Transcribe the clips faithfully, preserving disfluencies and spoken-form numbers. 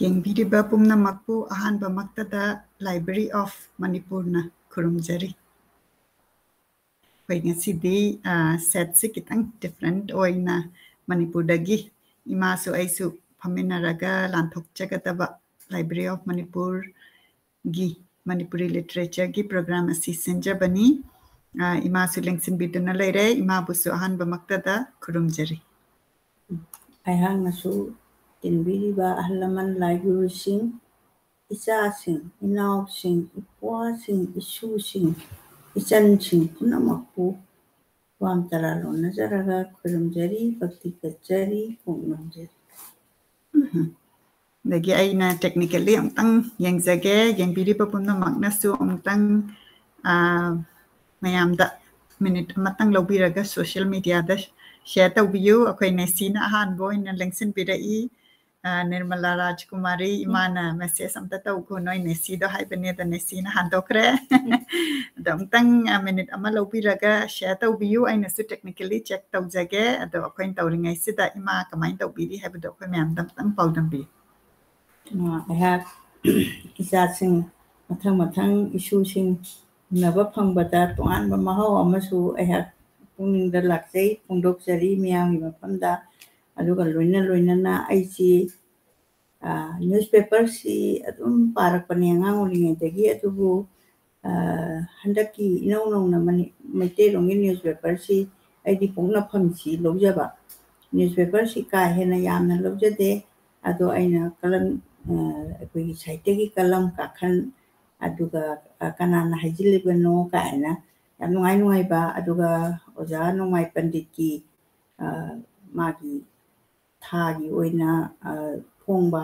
ꯌꯦꯡꯕꯤꯔꯤꯕ ꯄꯨꯝꯅꯃꯛꯄꯨ ꯑꯍꯥꯟꯕꯃꯛꯇꯗ Library of Manipurꯅ ꯈꯨꯔꯨꯝꯖꯔꯤ꯫ ꯑꯩꯈꯣꯏ ꯉꯁꯤꯗꯤ, ꯑ, setꯁꯤ ꯈꯤꯇꯪ different ꯑꯣꯏꯅ ꯃꯅꯤꯄꯨꯔꯗꯒꯤ ꯏꯃꯥꯁꯨ ꯑꯩꯁꯨ ꯐꯝꯃꯤꯟꯅꯔꯒ ꯂꯥꯟꯊꯣꯛꯆꯒꯗꯕ Library of Manipurꯒꯤ ꯃꯅꯤꯄꯨꯔꯤ literatureꯒꯤ program ꯑꯁꯤ ꯁꯤꯟꯖꯕꯅꯤ꯫ ꯑ, ꯏꯃꯥꯁꯨ ꯂꯦꯡꯁꯤꯟꯕꯤꯗꯨꯅ ꯂꯩꯔꯦ꯫ ꯏꯃꯥꯕꯨꯁꯨ ꯑꯍꯥꯟꯕꯃꯛꯇꯗ ꯈꯨꯔꯨꯝꯖꯔꯤ꯫ ꯑꯩꯍꯥꯛꯅꯁꯨ ꯇꯤꯟꯕꯤꯔꯤꯕ ꯑꯍꯜ ꯂꯃꯟ ꯂꯥꯏꯒꯨꯔꯨꯁꯤꯡ, ꯏꯆꯥꯁꯤꯡ, ꯏꯅꯥꯎꯁꯤꯡ, ꯏꯄ꯭ꯋꯥꯁꯤꯡ, ꯏꯁꯨꯁꯤꯡ, ꯏꯆꯟꯁꯤꯡ ꯄꯨꯝꯅꯃꯛꯄꯨ ꯋꯥꯝ ꯇꯔꯥ ꯂꯣꯟꯅꯖꯔꯒ ꯈꯨꯔꯨꯝꯖꯔꯤ, ꯚꯛꯇꯤ ꯀꯠꯆꯔꯤ, ꯄꯨꯛꯅꯤꯡꯖꯔꯤ꯫ ꯎꯝ꯫ ꯑꯗꯒꯤ ꯑꯩꯅ technically ꯑꯃꯨꯛꯇꯪ ꯌꯦꯡꯖꯒꯦ, ꯌꯦꯡꯕꯤꯔꯤꯕ ꯄꯨꯝꯅꯃꯛꯅꯁꯨ ꯑꯃꯨꯛꯇꯪ, ꯑ, ꯃꯌꯥꯝꯗ minute ꯑꯃꯇꯪ ꯂꯧꯕꯤꯔꯒ social mediaꯗ share ꯇꯧꯕꯤꯌꯨ꯫ ꯑꯩꯈꯣꯏ ꯅꯦꯁꯤꯅ ꯑꯍꯥꯟꯕ ꯑꯣꯏꯅ ꯂꯦꯡꯁꯤꯟꯕꯤꯔꯛꯏ꯫ ꯑ, ꯅꯤꯔꯃꯂꯥ ꯔꯥꯖꯀꯨꯃꯥꯔꯤ, ꯏꯃꯥꯅ message ꯑꯝꯇ ꯇꯧꯈꯣ, ꯅꯣꯏ ꯅꯦꯁꯤꯗꯣ ꯍꯥꯏꯕꯅꯦ, ꯑꯗ ꯅꯦꯁꯤꯅ ꯍꯟꯗꯣꯛꯈ꯭ꯔꯦ꯫ ꯑꯗꯣ ꯑꯃꯨꯛꯇꯪ, ꯑ, minute ꯑꯃ ꯂꯧꯕꯤꯔꯒ share ꯇꯧꯕꯤꯌꯨ꯫ ꯑꯩꯅꯁꯨ technically check ꯇꯧꯖꯒꯦ꯫ ꯑꯗꯣ ꯑꯩꯈꯣꯏꯅ ꯇꯧꯔꯤꯉꯩꯁꯤꯗ ꯏꯃꯥ ꯀꯃꯥꯏꯅ ꯇꯧꯕꯤꯔꯤ ꯍꯥꯏꯕꯗꯣ ꯑꯩꯈꯣꯏ ꯃꯌꯥꯝꯗ ꯑꯃꯨꯛꯇꯪ ꯄꯥꯎꯗꯝꯕꯤꯌꯨ꯫ ꯑ, ꯑꯩꯍꯥꯛ ꯏꯆꯥꯁꯤꯡ ꯃꯊꯪ ꯃꯊꯪ ꯏꯁꯨꯁꯤꯡ ꯎꯅꯕ ꯐꯪꯕꯗ ꯇꯣꯉꯥꯟꯕ ꯃꯍꯥꯎ ꯑꯃꯁꯨ ꯑꯩꯍꯥꯛ ꯄꯨꯛꯅꯤꯡꯗ ꯂꯥꯛꯆꯩ, ꯐꯣꯡꯗꯣꯛꯆꯔꯤ ꯃꯤꯌꯥꯝꯒꯤ ꯃꯐꯝꯗ꯫ ꯑꯗꯨꯒ ꯂꯣꯏꯅ ꯂꯣꯏꯅꯅ ꯑꯩꯁꯤ, ꯑ, newspaperꯁꯤ ꯑꯗꯨꯝ ꯄꯥꯔꯛꯄꯅꯦ ꯑꯉꯥꯡ ꯑꯣꯏꯔꯤꯉꯩꯗꯒꯤ, ꯑꯗꯨꯕꯨ, ꯑ, ꯍꯟꯗꯛꯀꯤ ꯏꯅꯧ ꯅꯧꯅ ꯃꯅꯤ-, ꯃꯩꯇꯩꯂꯣꯟꯒꯤ newspaperꯁꯤ ꯑꯩꯗꯤ ꯄꯣꯛꯅꯐꯝꯁꯤ ꯂꯧꯖꯕ꯫ Newspaperꯁꯤ ꯀꯥ ꯍꯦꯟꯅ ꯌꯥꯝꯅ ꯂꯧꯖꯗꯦ꯫ ꯑꯗꯣ ꯑꯩꯅ ꯀꯂꯝ, ꯑ, ꯑꯩꯈꯣꯏꯒꯤ ꯁꯥꯍꯤꯇ꯭ꯌꯒꯤ ꯀꯂꯝ ꯀꯥꯈꯟ, ꯑꯗꯨꯒ, ꯑ, ꯀꯅꯥꯅ ꯍꯥꯏꯖꯤꯜꯂꯤꯕꯅꯣ ꯀꯥꯏꯅ ꯌꯥꯝ ꯅꯨꯡꯉꯥꯏ ꯅꯨꯡꯉꯥꯏꯕ, ꯑꯗꯨꯒ ꯑꯣꯖꯥ ꯅꯣꯡꯃꯥꯏ ꯄꯟꯗꯤꯠꯀꯤ, ꯑ, ꯃꯥꯒꯤ ꯊꯥꯒꯤ ꯑꯣꯏꯅ, ꯑ, ꯐꯣꯡꯕ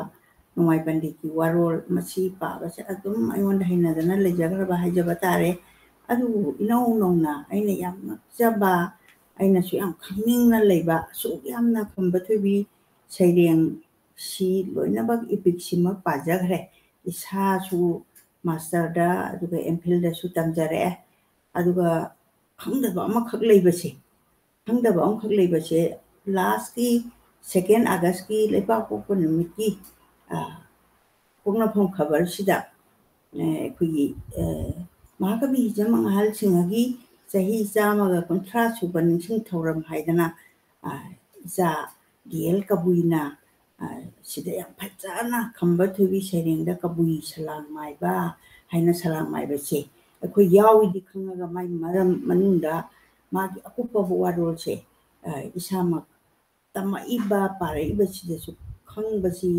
ꯅꯣꯡꯃꯥꯏ ꯄꯟꯗꯤꯠꯀꯤ ꯋꯥꯔꯣꯜ, ꯃꯁꯤ ꯄꯥꯕꯁꯦ ꯑꯗꯨꯝ ꯑꯩꯉꯣꯟꯗ ꯍꯩꯅꯗꯅ ꯂꯩꯖꯈ꯭ꯔꯕ ꯍꯥꯏꯖꯕ ꯇꯥꯔꯦ꯫ ꯑꯗꯨꯕꯨ ꯏꯅꯧ ꯅꯧꯅ ꯑꯩꯅ ꯌꯥꯝ ꯉꯛꯆꯕ, ꯑꯩꯅꯁꯨ ꯌꯥꯝ ꯈꯪꯅꯤꯡꯅ ꯂꯩꯕ, ꯑꯁꯨꯛ ꯌꯥꯝꯅ ꯈꯝꯕ ꯊꯣꯏꯕꯤ ꯁꯩꯔꯦꯡ ꯁꯤ ꯂꯣꯏꯅꯃꯛ epicꯁꯤꯃꯛ ꯄꯥꯖꯈ꯭ꯔꯦ꯫ ꯏꯁꯥꯁꯨ masterꯗ ꯑꯗꯨꯒ MPhilꯗꯁꯨ ꯇꯝꯖꯔꯛꯑꯦ꯫ ꯑꯗꯨꯒ ꯈꯪꯗꯕ ꯑꯃꯈꯛ ꯂꯩꯕꯁꯦ, ꯈꯪꯗꯕ ꯑꯃꯈꯛ ꯂꯩꯕꯁꯦ, lastꯀꯤ second Augustꯀꯤ ꯂꯩꯄꯥꯛꯄꯣꯛꯄ ꯅꯨꯃꯤꯠꯀꯤ, ꯑ, ꯄꯣꯛꯅꯐꯝ ꯈꯕꯔꯁꯤꯗ, ꯑ, ꯑꯩꯈꯣꯏꯒꯤ, ꯑ, ꯃꯍꯥꯀꯕꯤ ꯍꯤꯖꯝ ꯑꯉꯥꯜ ꯁꯤꯡꯍꯒꯤ ꯆꯍꯤ ꯆꯥꯝꯃꯒ ꯀꯨꯟꯊ꯭ꯔꯥ ꯁꯨꯕ ꯅꯤꯡꯁꯤꯡ ꯊꯧꯔꯝ ꯍꯥꯏꯗꯅ, ꯑ, ꯏꯆꯥ ꯗꯤ ꯑꯦꯜ ꯀꯕꯨꯏꯅ, ꯑ, ꯁꯤꯗ ꯌꯥꯝ ꯐꯖꯅ ꯈꯝꯕ ꯊꯣꯏꯕꯤ ꯁꯩꯔꯦꯡꯗ ꯀꯕꯨꯏ ꯁꯂꯥꯡ ꯃꯥꯏꯕ ꯍꯥꯏꯅ ꯁꯂꯥꯡ ꯃꯥꯏꯕꯁꯦ ꯑꯩꯈꯣꯏ ꯌꯥꯎꯏꯗꯤ ꯈꯪꯉꯒ ꯃꯥꯒꯤ ꯃꯔꯝ ꯃꯅꯨꯡꯗ ꯃꯥꯒꯤ ꯑꯀꯨꯞꯄꯕ ꯋꯥꯔꯣꯜꯁꯦ, ꯑ, ꯏꯁꯥꯃꯛ ꯇꯝꯃꯛꯏꯕ, ꯄꯥꯔꯛꯏꯕꯁꯤꯗꯁꯨ ꯈꯪꯕꯁꯤ,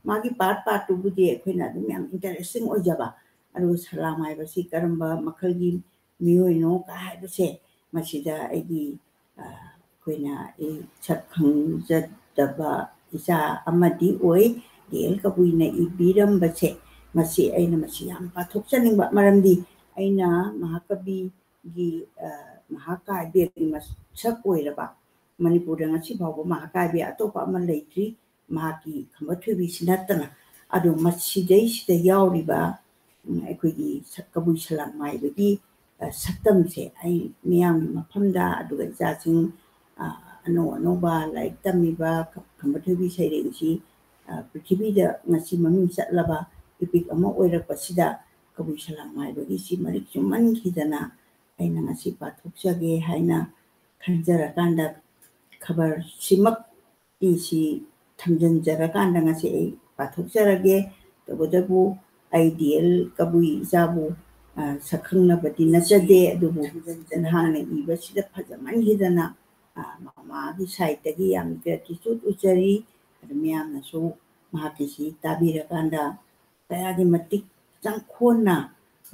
ꯃꯥꯒꯤ part part ꯇꯨꯕꯨꯗꯤ ꯑꯩꯈꯣꯏꯅ ꯑꯗꯨꯝ ꯌꯥꯝ interesting ꯑꯣꯏꯖꯕ, ꯑꯗꯨꯒ ꯁꯂꯥꯡ ꯃꯥꯏꯕꯁꯤ ꯀꯔꯝꯕ ꯃꯈꯜꯒꯤ ꯃꯤꯑꯣꯏꯅꯣ ꯀꯥ ꯍꯥꯏꯕꯁꯦ, ꯃꯁꯤꯗ ꯑꯩꯒꯤ, ꯑ, ꯑꯩꯈꯣꯏꯅ ꯑꯩ ꯁꯛ ꯈꯪꯖꯗꯕ ꯏꯆꯥ ꯑꯃꯗꯤ ꯑꯣꯏ꯫ ꯗꯤ ꯑꯦꯜ ꯀꯕꯨꯏꯅ ꯏꯕꯤꯔꯝꯕꯁꯦ, ꯃꯁꯤ ꯑꯩꯅ ꯃꯁꯤ ꯌꯥꯝ ꯄꯥꯊꯣꯛꯆꯅꯤꯡꯕ, ꯃꯔꯝꯗꯤ ꯑꯩꯅ ꯃꯍꯥꯀꯕꯤꯒꯤ, ꯑ, ꯃꯍꯥꯀꯥꯕ꯭ꯌꯒꯤ ꯃꯁꯛ ꯑꯣꯏꯔꯕ ꯃꯅꯤꯄꯨꯔꯗ ꯉꯁꯤ ꯐꯥꯎꯕ ꯃꯍꯥꯀꯥꯕ꯭ꯌ ꯑꯇꯣꯞꯄ ꯑꯃ ꯂꯩꯇ꯭ꯔꯤ, ꯃꯍꯥꯛꯀꯤ ꯈꯝꯕ ꯊꯣꯏꯕꯤꯁꯤ ꯅꯠꯇꯅ꯫ ꯑꯗꯣ ꯃꯁꯤꯗꯩꯁꯤꯗ ꯌꯥꯎꯔꯤꯕ, ꯎꯝ, ꯑꯩꯈꯣꯏꯒꯤ ꯁꯛ-, ꯀꯕꯨꯏ ꯁꯂꯥꯡ ꯃꯥꯏꯕꯒꯤ, ꯑ, ꯁꯛꯇꯝꯁꯦ ꯑꯩ ꯃꯤꯌꯥꯝꯒꯤ ꯃꯐꯝꯗ, ꯑꯗꯨꯒ ꯏꯆꯥꯁꯤꯡ, ꯑ, ꯑꯅꯧ ꯑꯅꯧꯕ ꯂꯥꯏꯔꯤꯛ ꯇꯝꯃꯤꯕ ꯈ-, ꯈꯝꯕ ꯊꯣꯏꯕꯤ ꯁꯩꯔꯦꯡꯁꯤ, ꯑ, ꯄ꯭ꯔꯤꯊꯤꯕꯤꯗ ꯉꯁꯤ ꯃꯃꯤꯡ ꯆꯠꯂꯕ epic ꯑꯃ ꯑꯣꯏꯔꯛꯄꯁꯤꯗ ꯀꯕꯨꯏ ꯁꯂꯥꯡ ꯃꯥꯏꯕꯒꯤꯁꯤ ꯃꯔꯤꯛ ꯆꯨꯝꯃꯟꯈꯤꯗꯅ ꯑꯩꯅ ꯉꯁꯤ ꯄꯥꯊꯣꯛꯆꯒꯦ ꯍꯥꯏꯅ ꯈꯟꯖꯔꯀꯥꯟꯗ ꯈꯕꯔꯁꯤꯃꯛ ꯏꯁꯤ ꯊꯝꯖꯤꯟꯖꯔꯀꯥꯟꯗ ꯉꯁꯤ ꯑꯩ ꯄꯥꯊꯣꯛꯆꯔꯒꯦ꯫ ꯇꯧꯕꯇꯕꯨ ꯑꯩ ꯗꯤ ꯑꯦꯜ ꯀꯕꯨꯏ ꯏꯆꯥꯕꯨ, ꯑ, ꯁꯛꯈꯪꯅꯕꯗꯤ ꯅꯠꯆꯗꯦ, ꯑꯗꯨꯕꯨ ꯅꯍꯥꯛꯅ ꯏꯕꯁꯤꯗ ꯐꯖꯃꯟꯈꯤꯗꯅ, ꯑ, ꯃꯃꯥꯒꯤ side ꯇꯒꯤ ꯌꯥꯝ gratitude ꯎꯠꯆꯔꯤ꯫ ꯑꯗꯨ ꯃꯌꯥꯝꯅꯁꯨ ꯃꯍꯥꯛꯀꯤꯁꯤ ꯇꯥꯕꯤꯔꯀꯥꯟꯗ ꯀꯌꯥꯒꯤ ꯃꯇꯤꯛ ꯆꯪꯈꯣꯟꯅ,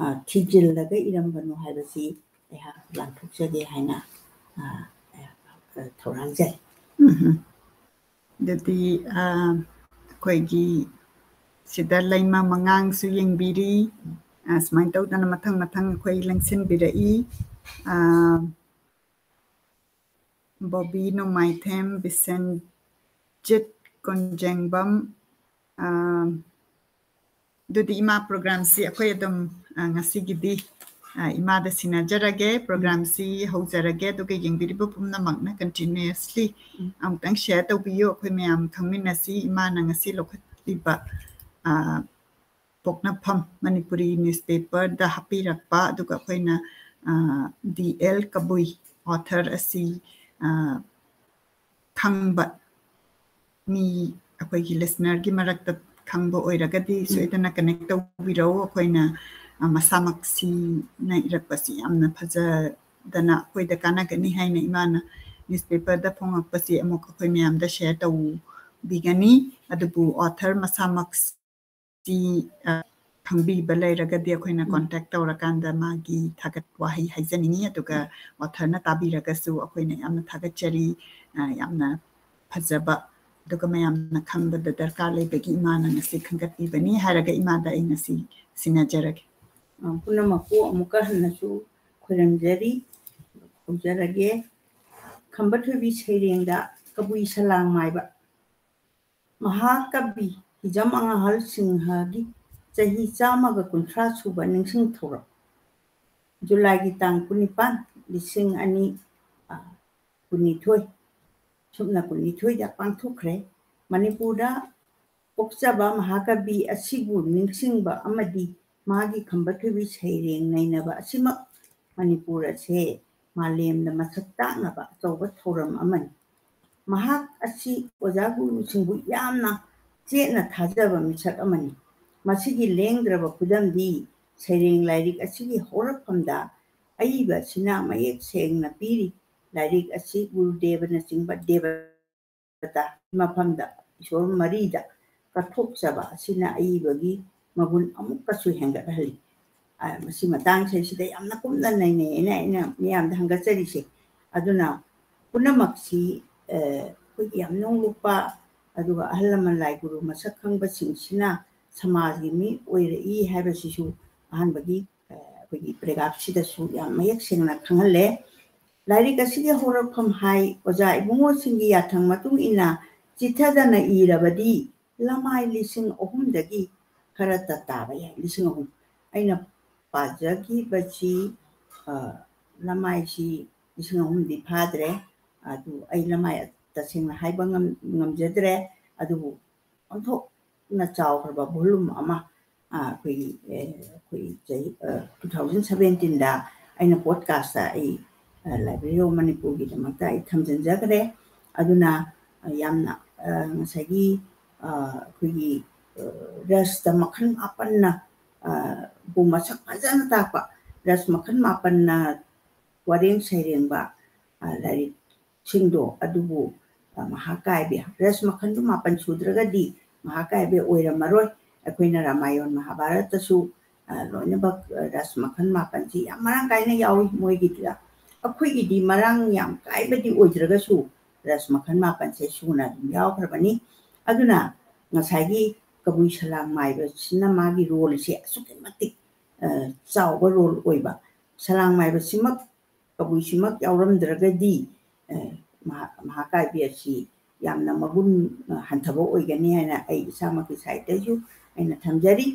ꯑ, ꯊꯤꯖꯤꯜꯂꯒ ꯏꯔꯝꯕꯅꯣ ꯍꯥꯏꯕꯁꯤ ꯑꯩꯍꯥꯛ ꯂꯥꯟꯊꯣꯛꯆꯒꯦ ꯍꯥꯏꯅ, ꯑ, ꯑ, ꯊꯧꯔꯥꯡꯖꯔꯤ꯫ ꯎꯝ꯫ ꯑꯗꯨꯗꯤ, ꯑ, ꯑꯩꯈꯣꯏꯒꯤ ꯁꯤꯗ ꯂꯩꯃ ꯃꯉꯥꯡꯁꯨ ꯌꯦꯡꯕꯤꯔꯤ꯫ ꯑ, ꯁꯨꯃꯥꯏꯅ ꯇꯧꯗꯅ ꯃꯊꯪ ꯃꯊꯪ ꯑꯩꯈꯣꯏ ꯂꯦꯡꯁꯤꯟꯕꯤꯔꯛꯏ꯫ ꯑ, ꯕꯣꯕꯤ ꯅꯣꯡꯃꯥꯏꯊꯦꯝ, ꯕꯤꯁꯦꯟꯖꯤꯠ ꯀꯣꯟꯖꯦꯡꯕꯝ, ꯑ, ꯑꯗꯨꯗꯤ ꯏꯃꯥ, programꯁꯤ ꯑꯩꯈꯣꯏ ꯑꯗꯨꯝ, ꯑ, ꯉꯁꯤꯒꯤꯗꯤ, ꯑ, ꯏꯃꯥꯗ ꯁꯤꯟꯅꯖꯔꯒꯦ, programꯁꯤ ꯍꯧꯖꯔꯒꯦ, ꯑꯗꯨꯒ ꯌꯦꯡꯕꯤꯔꯤꯕ ꯄꯨꯝꯅꯃꯛꯅ continuously ꯎꯝ꯫ ꯑꯃꯨꯛꯇꯪ share ꯇꯧꯕꯤꯌꯨ꯫ ꯑꯩꯈꯣꯏ ꯃꯌꯥꯝ ꯈꯪꯃꯤꯟꯅꯁꯤ꯫ ꯏꯃꯥꯅ ꯉꯁꯤ ꯂꯧꯈꯠꯂꯤꯕ, ꯑ, ꯄꯣꯛꯅꯐꯝ ꯃꯅꯤꯄꯨꯔꯤ ꯅ꯭ꯌꯨꯁꯄꯦꯄꯔꯗ ꯍꯥꯞꯄꯤꯔꯛꯄ, ꯑꯗꯨꯒ ꯑꯩꯈꯣꯏꯅ, ꯑ, ꯗꯤ ꯑꯦꯜ ꯀꯕꯨꯏ, ꯑꯣꯊꯔ ꯑꯁꯤ, ꯑ, ꯈꯪꯕ ꯃꯤ ꯑꯩꯈꯣꯏꯒꯤ ꯂꯤꯁꯅꯔꯒꯤ ꯃꯔꯛꯇ ꯈꯪꯕ ꯑꯣꯏꯔꯒꯗꯤ ꯁꯣꯏꯗꯅ ꯀꯅꯦꯛ ꯇꯧꯕꯤꯔꯛꯎ꯫ ꯑꯩꯈꯣꯏꯅ, ꯑ, ꯃꯁꯥꯃꯛꯁꯤꯅ ꯏꯔꯛꯄꯁꯤ ꯌꯥꯝꯅ ꯐꯖꯗꯅ ꯑꯩꯈꯣꯏꯗ ꯀꯥꯟꯅꯒꯅꯤ ꯍꯥꯏꯅ ꯏꯃꯥꯅ ꯅ꯭ꯌꯨꯁꯄꯦꯄꯔꯗ ꯐꯣꯡꯉꯛꯄꯁꯤ ꯑꯃꯨꯛ ꯑꯩꯈꯣꯏ ꯃꯌꯥꯝꯗ ꯁꯦꯌꯔ ꯇꯧꯕꯤꯒꯅꯤ꯫ ꯑꯗꯨꯕꯨ ꯑꯣꯊꯔ ꯃꯁꯥꯃꯛꯁꯤ, ꯑ, ꯈꯪꯕꯤꯕ ꯂꯩꯔꯒꯗꯤ ꯑꯩꯈꯣꯏꯅ ꯎꯝ꯫ ꯀꯣꯟꯇꯦꯛ ꯇꯧꯔꯀꯥꯟꯗ ꯃꯥꯒꯤ ꯊꯥꯒꯠ ꯋꯥꯍꯩ ꯍꯥꯏꯖꯅꯤꯡꯉꯤ꯫ ꯑꯗꯨꯒ ꯑꯣꯊꯔꯅ ꯇꯥꯕꯤꯔꯒꯁꯨ ꯑꯩꯈꯣꯏꯅ ꯌꯥꯝꯅ ꯊꯥꯒꯠꯆꯔꯤ꯫ ꯑ, ꯌꯥꯝꯅ ꯐꯖꯕ, ꯑꯗꯨꯒ ꯃꯌꯥꯝꯅ ꯈꯪꯕꯗ ꯗꯔꯀꯥꯔ ꯂꯩꯕꯒꯤ ꯏꯃꯥꯅ ꯉꯁꯤ ꯈꯟꯒꯠꯄꯤꯕꯅꯤ ꯍꯥꯏꯔꯒ ꯏꯃꯥꯗ ꯑꯩ ꯉꯁꯤ ꯁꯤꯟꯅꯖꯔꯒꯦ꯫ ꯑ, ꯄꯨꯝꯅꯃꯛꯄꯨ ꯑꯃꯨꯛꯀ ꯍꯟꯅꯁꯨ ꯈꯣꯏꯔꯝꯖꯔꯤ, ꯈꯨꯔꯨꯝꯖꯔꯒꯦ꯫ ꯈꯝꯕ ꯊꯣꯏꯕꯤ ꯁꯩꯔꯦꯡꯗ ꯀꯕꯨꯏ ꯁꯂꯥꯡ ꯃꯥꯏꯕ ꯃꯍꯥꯀꯕꯤ ꯍꯤꯖꯝ ꯑꯉꯥꯍꯜ ꯁꯤꯡꯍꯒꯤ ꯆꯍꯤ ꯆꯥꯝꯃꯒ ꯀꯨꯟꯊ꯭ꯔꯥ ꯁꯨꯕ ꯅꯤꯡꯁꯤꯡ ꯊꯧꯔꯝ ꯖꯨꯂꯥꯏꯒꯤ ꯇꯥꯡ ꯀꯨꯟꯅꯤꯄꯥꯟ, ꯂꯤꯁꯤꯡ ꯑꯅꯤ, ꯑ, ꯀꯨꯟꯅꯤꯊꯣꯏ, ꯁꯨꯞꯅ ꯀꯨꯟꯅꯤꯊꯣꯏꯗ ꯄꯥꯡꯊꯣꯛꯈ꯭ꯔꯦ꯫ ꯃꯅꯤꯄꯨꯔꯗ ꯄꯣꯛꯆꯕ ꯃꯍꯥꯀꯕꯤ ꯑꯁꯤꯕꯨ ꯅꯤꯡꯁꯤꯡꯕ ꯑꯃꯗꯤ ꯃꯥꯒꯤ ꯈꯝꯕ ꯊꯣꯏꯕꯤ ꯁꯩꯔꯦꯡ ꯅꯩꯅꯕ ꯑꯁꯤꯃꯛ ꯃꯅꯤꯄꯨꯔ ꯑꯁꯦ ꯃꯥꯂꯦꯝꯗ ꯃꯁꯛ ꯇꯥꯛꯅꯕ ꯑꯆꯧꯕ ꯊꯧꯔꯝ ꯑꯃꯅꯤ꯫ ꯃꯍꯥꯛ ꯑꯁꯤ ꯑꯣꯖꯥ ꯒꯨꯔꯨꯁꯤꯡꯕꯨ ꯌꯥꯝꯅ ꯆꯦꯠꯅ ꯊꯥꯖꯕ ꯃꯤꯁꯛ ꯑꯃꯅꯤ꯫ ꯃꯁꯤꯒꯤ ꯂꯦꯡꯗ꯭ꯔꯕ ꯈꯨꯗꯝꯗꯤ ꯁꯩꯔꯦꯡ ꯂꯥꯏꯔꯤꯛ ꯑꯁꯤꯒꯤ ꯍꯧꯔꯛꯐꯝꯗ ꯑꯏꯕ ꯑꯁꯤꯅ ꯃꯌꯦꯛ ꯁꯦꯡꯅ ꯄꯤꯔꯤ꯫ ꯂꯥꯏꯔꯤꯛ ꯑꯁꯤ ꯒꯨꯔꯨꯗꯦꯕꯅꯆꯤꯡꯕ ꯗꯦꯕꯇꯥ ꯃꯐꯝꯗ ꯏꯁꯣꯔ ꯃꯔꯤꯗ ꯀꯠꯊꯣꯛꯆꯕ ꯑꯁꯤꯅ ꯑꯏꯕꯒꯤ ꯃꯒꯨꯟ ꯑꯃꯨꯛꯀꯁꯨ ꯍꯦꯟꯒꯠꯍꯜꯂꯤ꯫ ꯑ, ꯃꯁꯤ ꯃꯇꯥꯡꯁꯤꯗꯩꯁꯤꯗ ꯌꯥꯝꯅ ꯀꯨꯞꯅ ꯅꯩꯅꯩ ꯑꯩꯅ, ꯑꯩꯅ ꯃꯤꯌꯥꯝꯗ ꯍꯪꯒꯠꯆꯔꯤꯁꯦ꯫ ꯑꯗꯨꯅ ꯄꯨꯝꯅꯃꯛꯁꯤ, ꯑ, ꯑꯩꯈꯣꯏꯒꯤ ꯌꯥꯝ ꯅꯣꯡꯂꯨꯛꯄ ꯑꯗꯨꯒ ꯑꯍꯜ ꯂꯃꯟ ꯂꯥꯏ ꯒꯨꯔꯨ ꯃꯁꯛ ꯈꯪꯕꯁꯤꯡꯁꯤꯅ ꯁꯃꯥꯖꯒꯤ ꯃꯤ ꯑꯣꯏꯔꯛꯏ ꯍꯥꯏꯕꯁꯤꯁꯨ ꯑꯍꯥꯟꯕꯒꯤ, ꯑ, ꯑꯩꯈꯣꯏꯒꯤ ꯄꯦꯔꯥꯒ꯭ꯔꯥꯐꯁꯤꯗꯁꯨ ꯌꯥꯝ ꯃꯌꯦꯛ ꯁꯦꯡꯅ ꯈꯪꯍꯜꯂꯦ꯫ ꯂꯥꯏꯔꯤꯛ ꯑꯁꯤꯒꯤ ꯍꯧꯔꯛꯐꯝ ꯍꯥꯏ ꯑꯣꯖꯥ ꯏꯕꯨꯡꯉꯣꯁꯤꯡꯒꯤ ꯌꯥꯊꯪ ꯃꯇꯨꯡ ꯏꯟꯅ ꯆꯤꯊꯗꯅ ꯏꯔꯕꯗꯤ ꯂꯃꯥꯏ ꯂꯤꯁꯤꯡ ꯑꯍꯨꯝꯗꯒꯤ ꯈꯔ ꯇꯥꯕ ꯌꯥꯏ, ꯂꯤꯁꯤꯡ ꯑꯍꯨꯝ꯫ ꯑꯩꯅ ꯄꯥꯖꯈꯤꯕꯁꯤ, ꯑ, ꯂꯃꯥꯏꯁꯤ ꯂꯤꯁꯤꯡ ꯑꯍꯨꯝꯗꯤ ꯐꯥꯗ꯭ꯔꯦ꯫ ꯑꯗꯨ ꯑꯩ ꯂꯃꯥꯏ ꯇꯁꯦꯡꯅ ꯍꯥꯏꯕ ꯉꯝ-, ꯉꯝꯖꯗ꯭ꯔꯦ꯫ ꯑꯗꯨꯕꯨ ꯑꯣꯟꯊꯣꯛꯅ ꯆꯥꯎꯈ꯭ꯔꯕ ꯚꯣꯂꯨꯝ ꯑꯃ, ꯑꯩꯈꯣꯏꯒꯤ ꯑꯩꯈꯣꯏ ꯆꯍꯤ two thousand seventeen ꯑꯩꯅ ꯄꯣꯗꯀꯥꯁꯇ ꯑꯩ Library of ꯃꯅꯤꯄꯨꯔꯒꯤꯗꯃꯛꯇ ꯑꯩ ꯊꯝꯖꯤꯟꯖꯈ꯭ꯔꯦ꯫ ꯑꯗꯨꯅ ꯌꯥꯝꯅ ꯉꯁꯥꯏꯒꯤ ꯑꯩꯈꯣꯏꯒꯤ ꯔꯁꯇ ꯃꯈꯜ ꯃꯥꯄꯟꯅ ꯕꯨ ꯃꯁꯛ ꯐꯖꯅ ꯇꯥꯛꯄ, ꯔꯁ ꯃꯈꯜ ꯃꯥꯄꯟꯅ ꯋꯥꯔꯦꯡ ꯁꯩꯔꯦꯡꯕ ꯂꯥꯏꯔꯤꯛꯁꯤꯡꯗꯣ ꯑꯗꯨꯕꯨ ꯃꯍꯥꯀꯥꯕ꯭ꯌ, ꯔꯁ ꯃꯈꯜꯗꯨ ꯃꯥꯄꯟ ꯁꯨꯗ꯭ꯔꯒꯗꯤ ꯃꯍꯥꯀꯥꯕ꯭ꯌ ꯑꯣꯏꯔꯝꯃꯔꯣꯏ꯫ ꯑꯩꯈꯣꯏꯅ ꯔꯥꯃꯥꯌꯟ ꯃꯍꯥꯚꯥꯔꯠꯇꯁꯨ ꯂꯣꯏꯅꯃꯛ ꯔꯁ ꯃꯈꯜ ꯃꯥꯄꯟꯁꯤ ꯌꯥꯝ ꯃꯔꯥꯡ ꯀꯥꯏꯅ ꯌꯥꯎꯏ ꯃꯣꯏꯒꯤꯗꯨꯗ꯫ ꯑꯩꯈꯣꯏꯒꯤꯗꯤ ꯃꯔꯥꯡ ꯌꯥꯝ ꯀꯥꯏꯕꯗꯤ ꯑꯣꯏꯗ꯭ꯔꯒꯁꯨ ꯔꯁ ꯃꯈꯜ ꯃꯥꯄꯟꯁꯦ ꯁꯨꯅ ꯑꯗꯨꯝ ꯌꯥꯎꯈ꯭ꯔꯕꯅꯤ꯫ ꯑꯗꯨꯅ ꯉꯁꯥꯏꯒꯤ ꯀꯕꯨꯏ ꯁꯂꯥꯡ ꯃꯥꯏꯕꯁꯤꯅ ꯃꯥꯒꯤ ꯔꯣꯜꯁꯦ ꯑꯁꯨꯛꯀꯤ ꯃꯇꯤꯛ ꯆꯥꯎꯕ ꯔꯣꯜ ꯑꯣꯏꯕ꯫ ꯁꯂꯥꯡ ꯃꯥꯏꯕꯁꯤꯃꯛ, ꯀꯕꯨꯏꯁꯤꯃꯛ ꯌꯥꯎꯔꯝꯗ꯭ꯔꯒꯗꯤ ꯃꯍꯥꯀꯥꯕ꯭ꯌ ꯑꯁꯤ ꯌꯥꯝꯅ ꯃꯒꯨꯟ ꯍꯟꯊꯕ ꯑꯣꯏꯒꯅꯤ ꯍꯥꯏꯅ ꯑꯩ ꯏꯁꯥꯃꯛꯀꯤ ꯁꯥꯏꯠꯇꯒꯤꯁꯨ ꯑꯩꯅ ꯊꯝꯖꯔꯤ꯫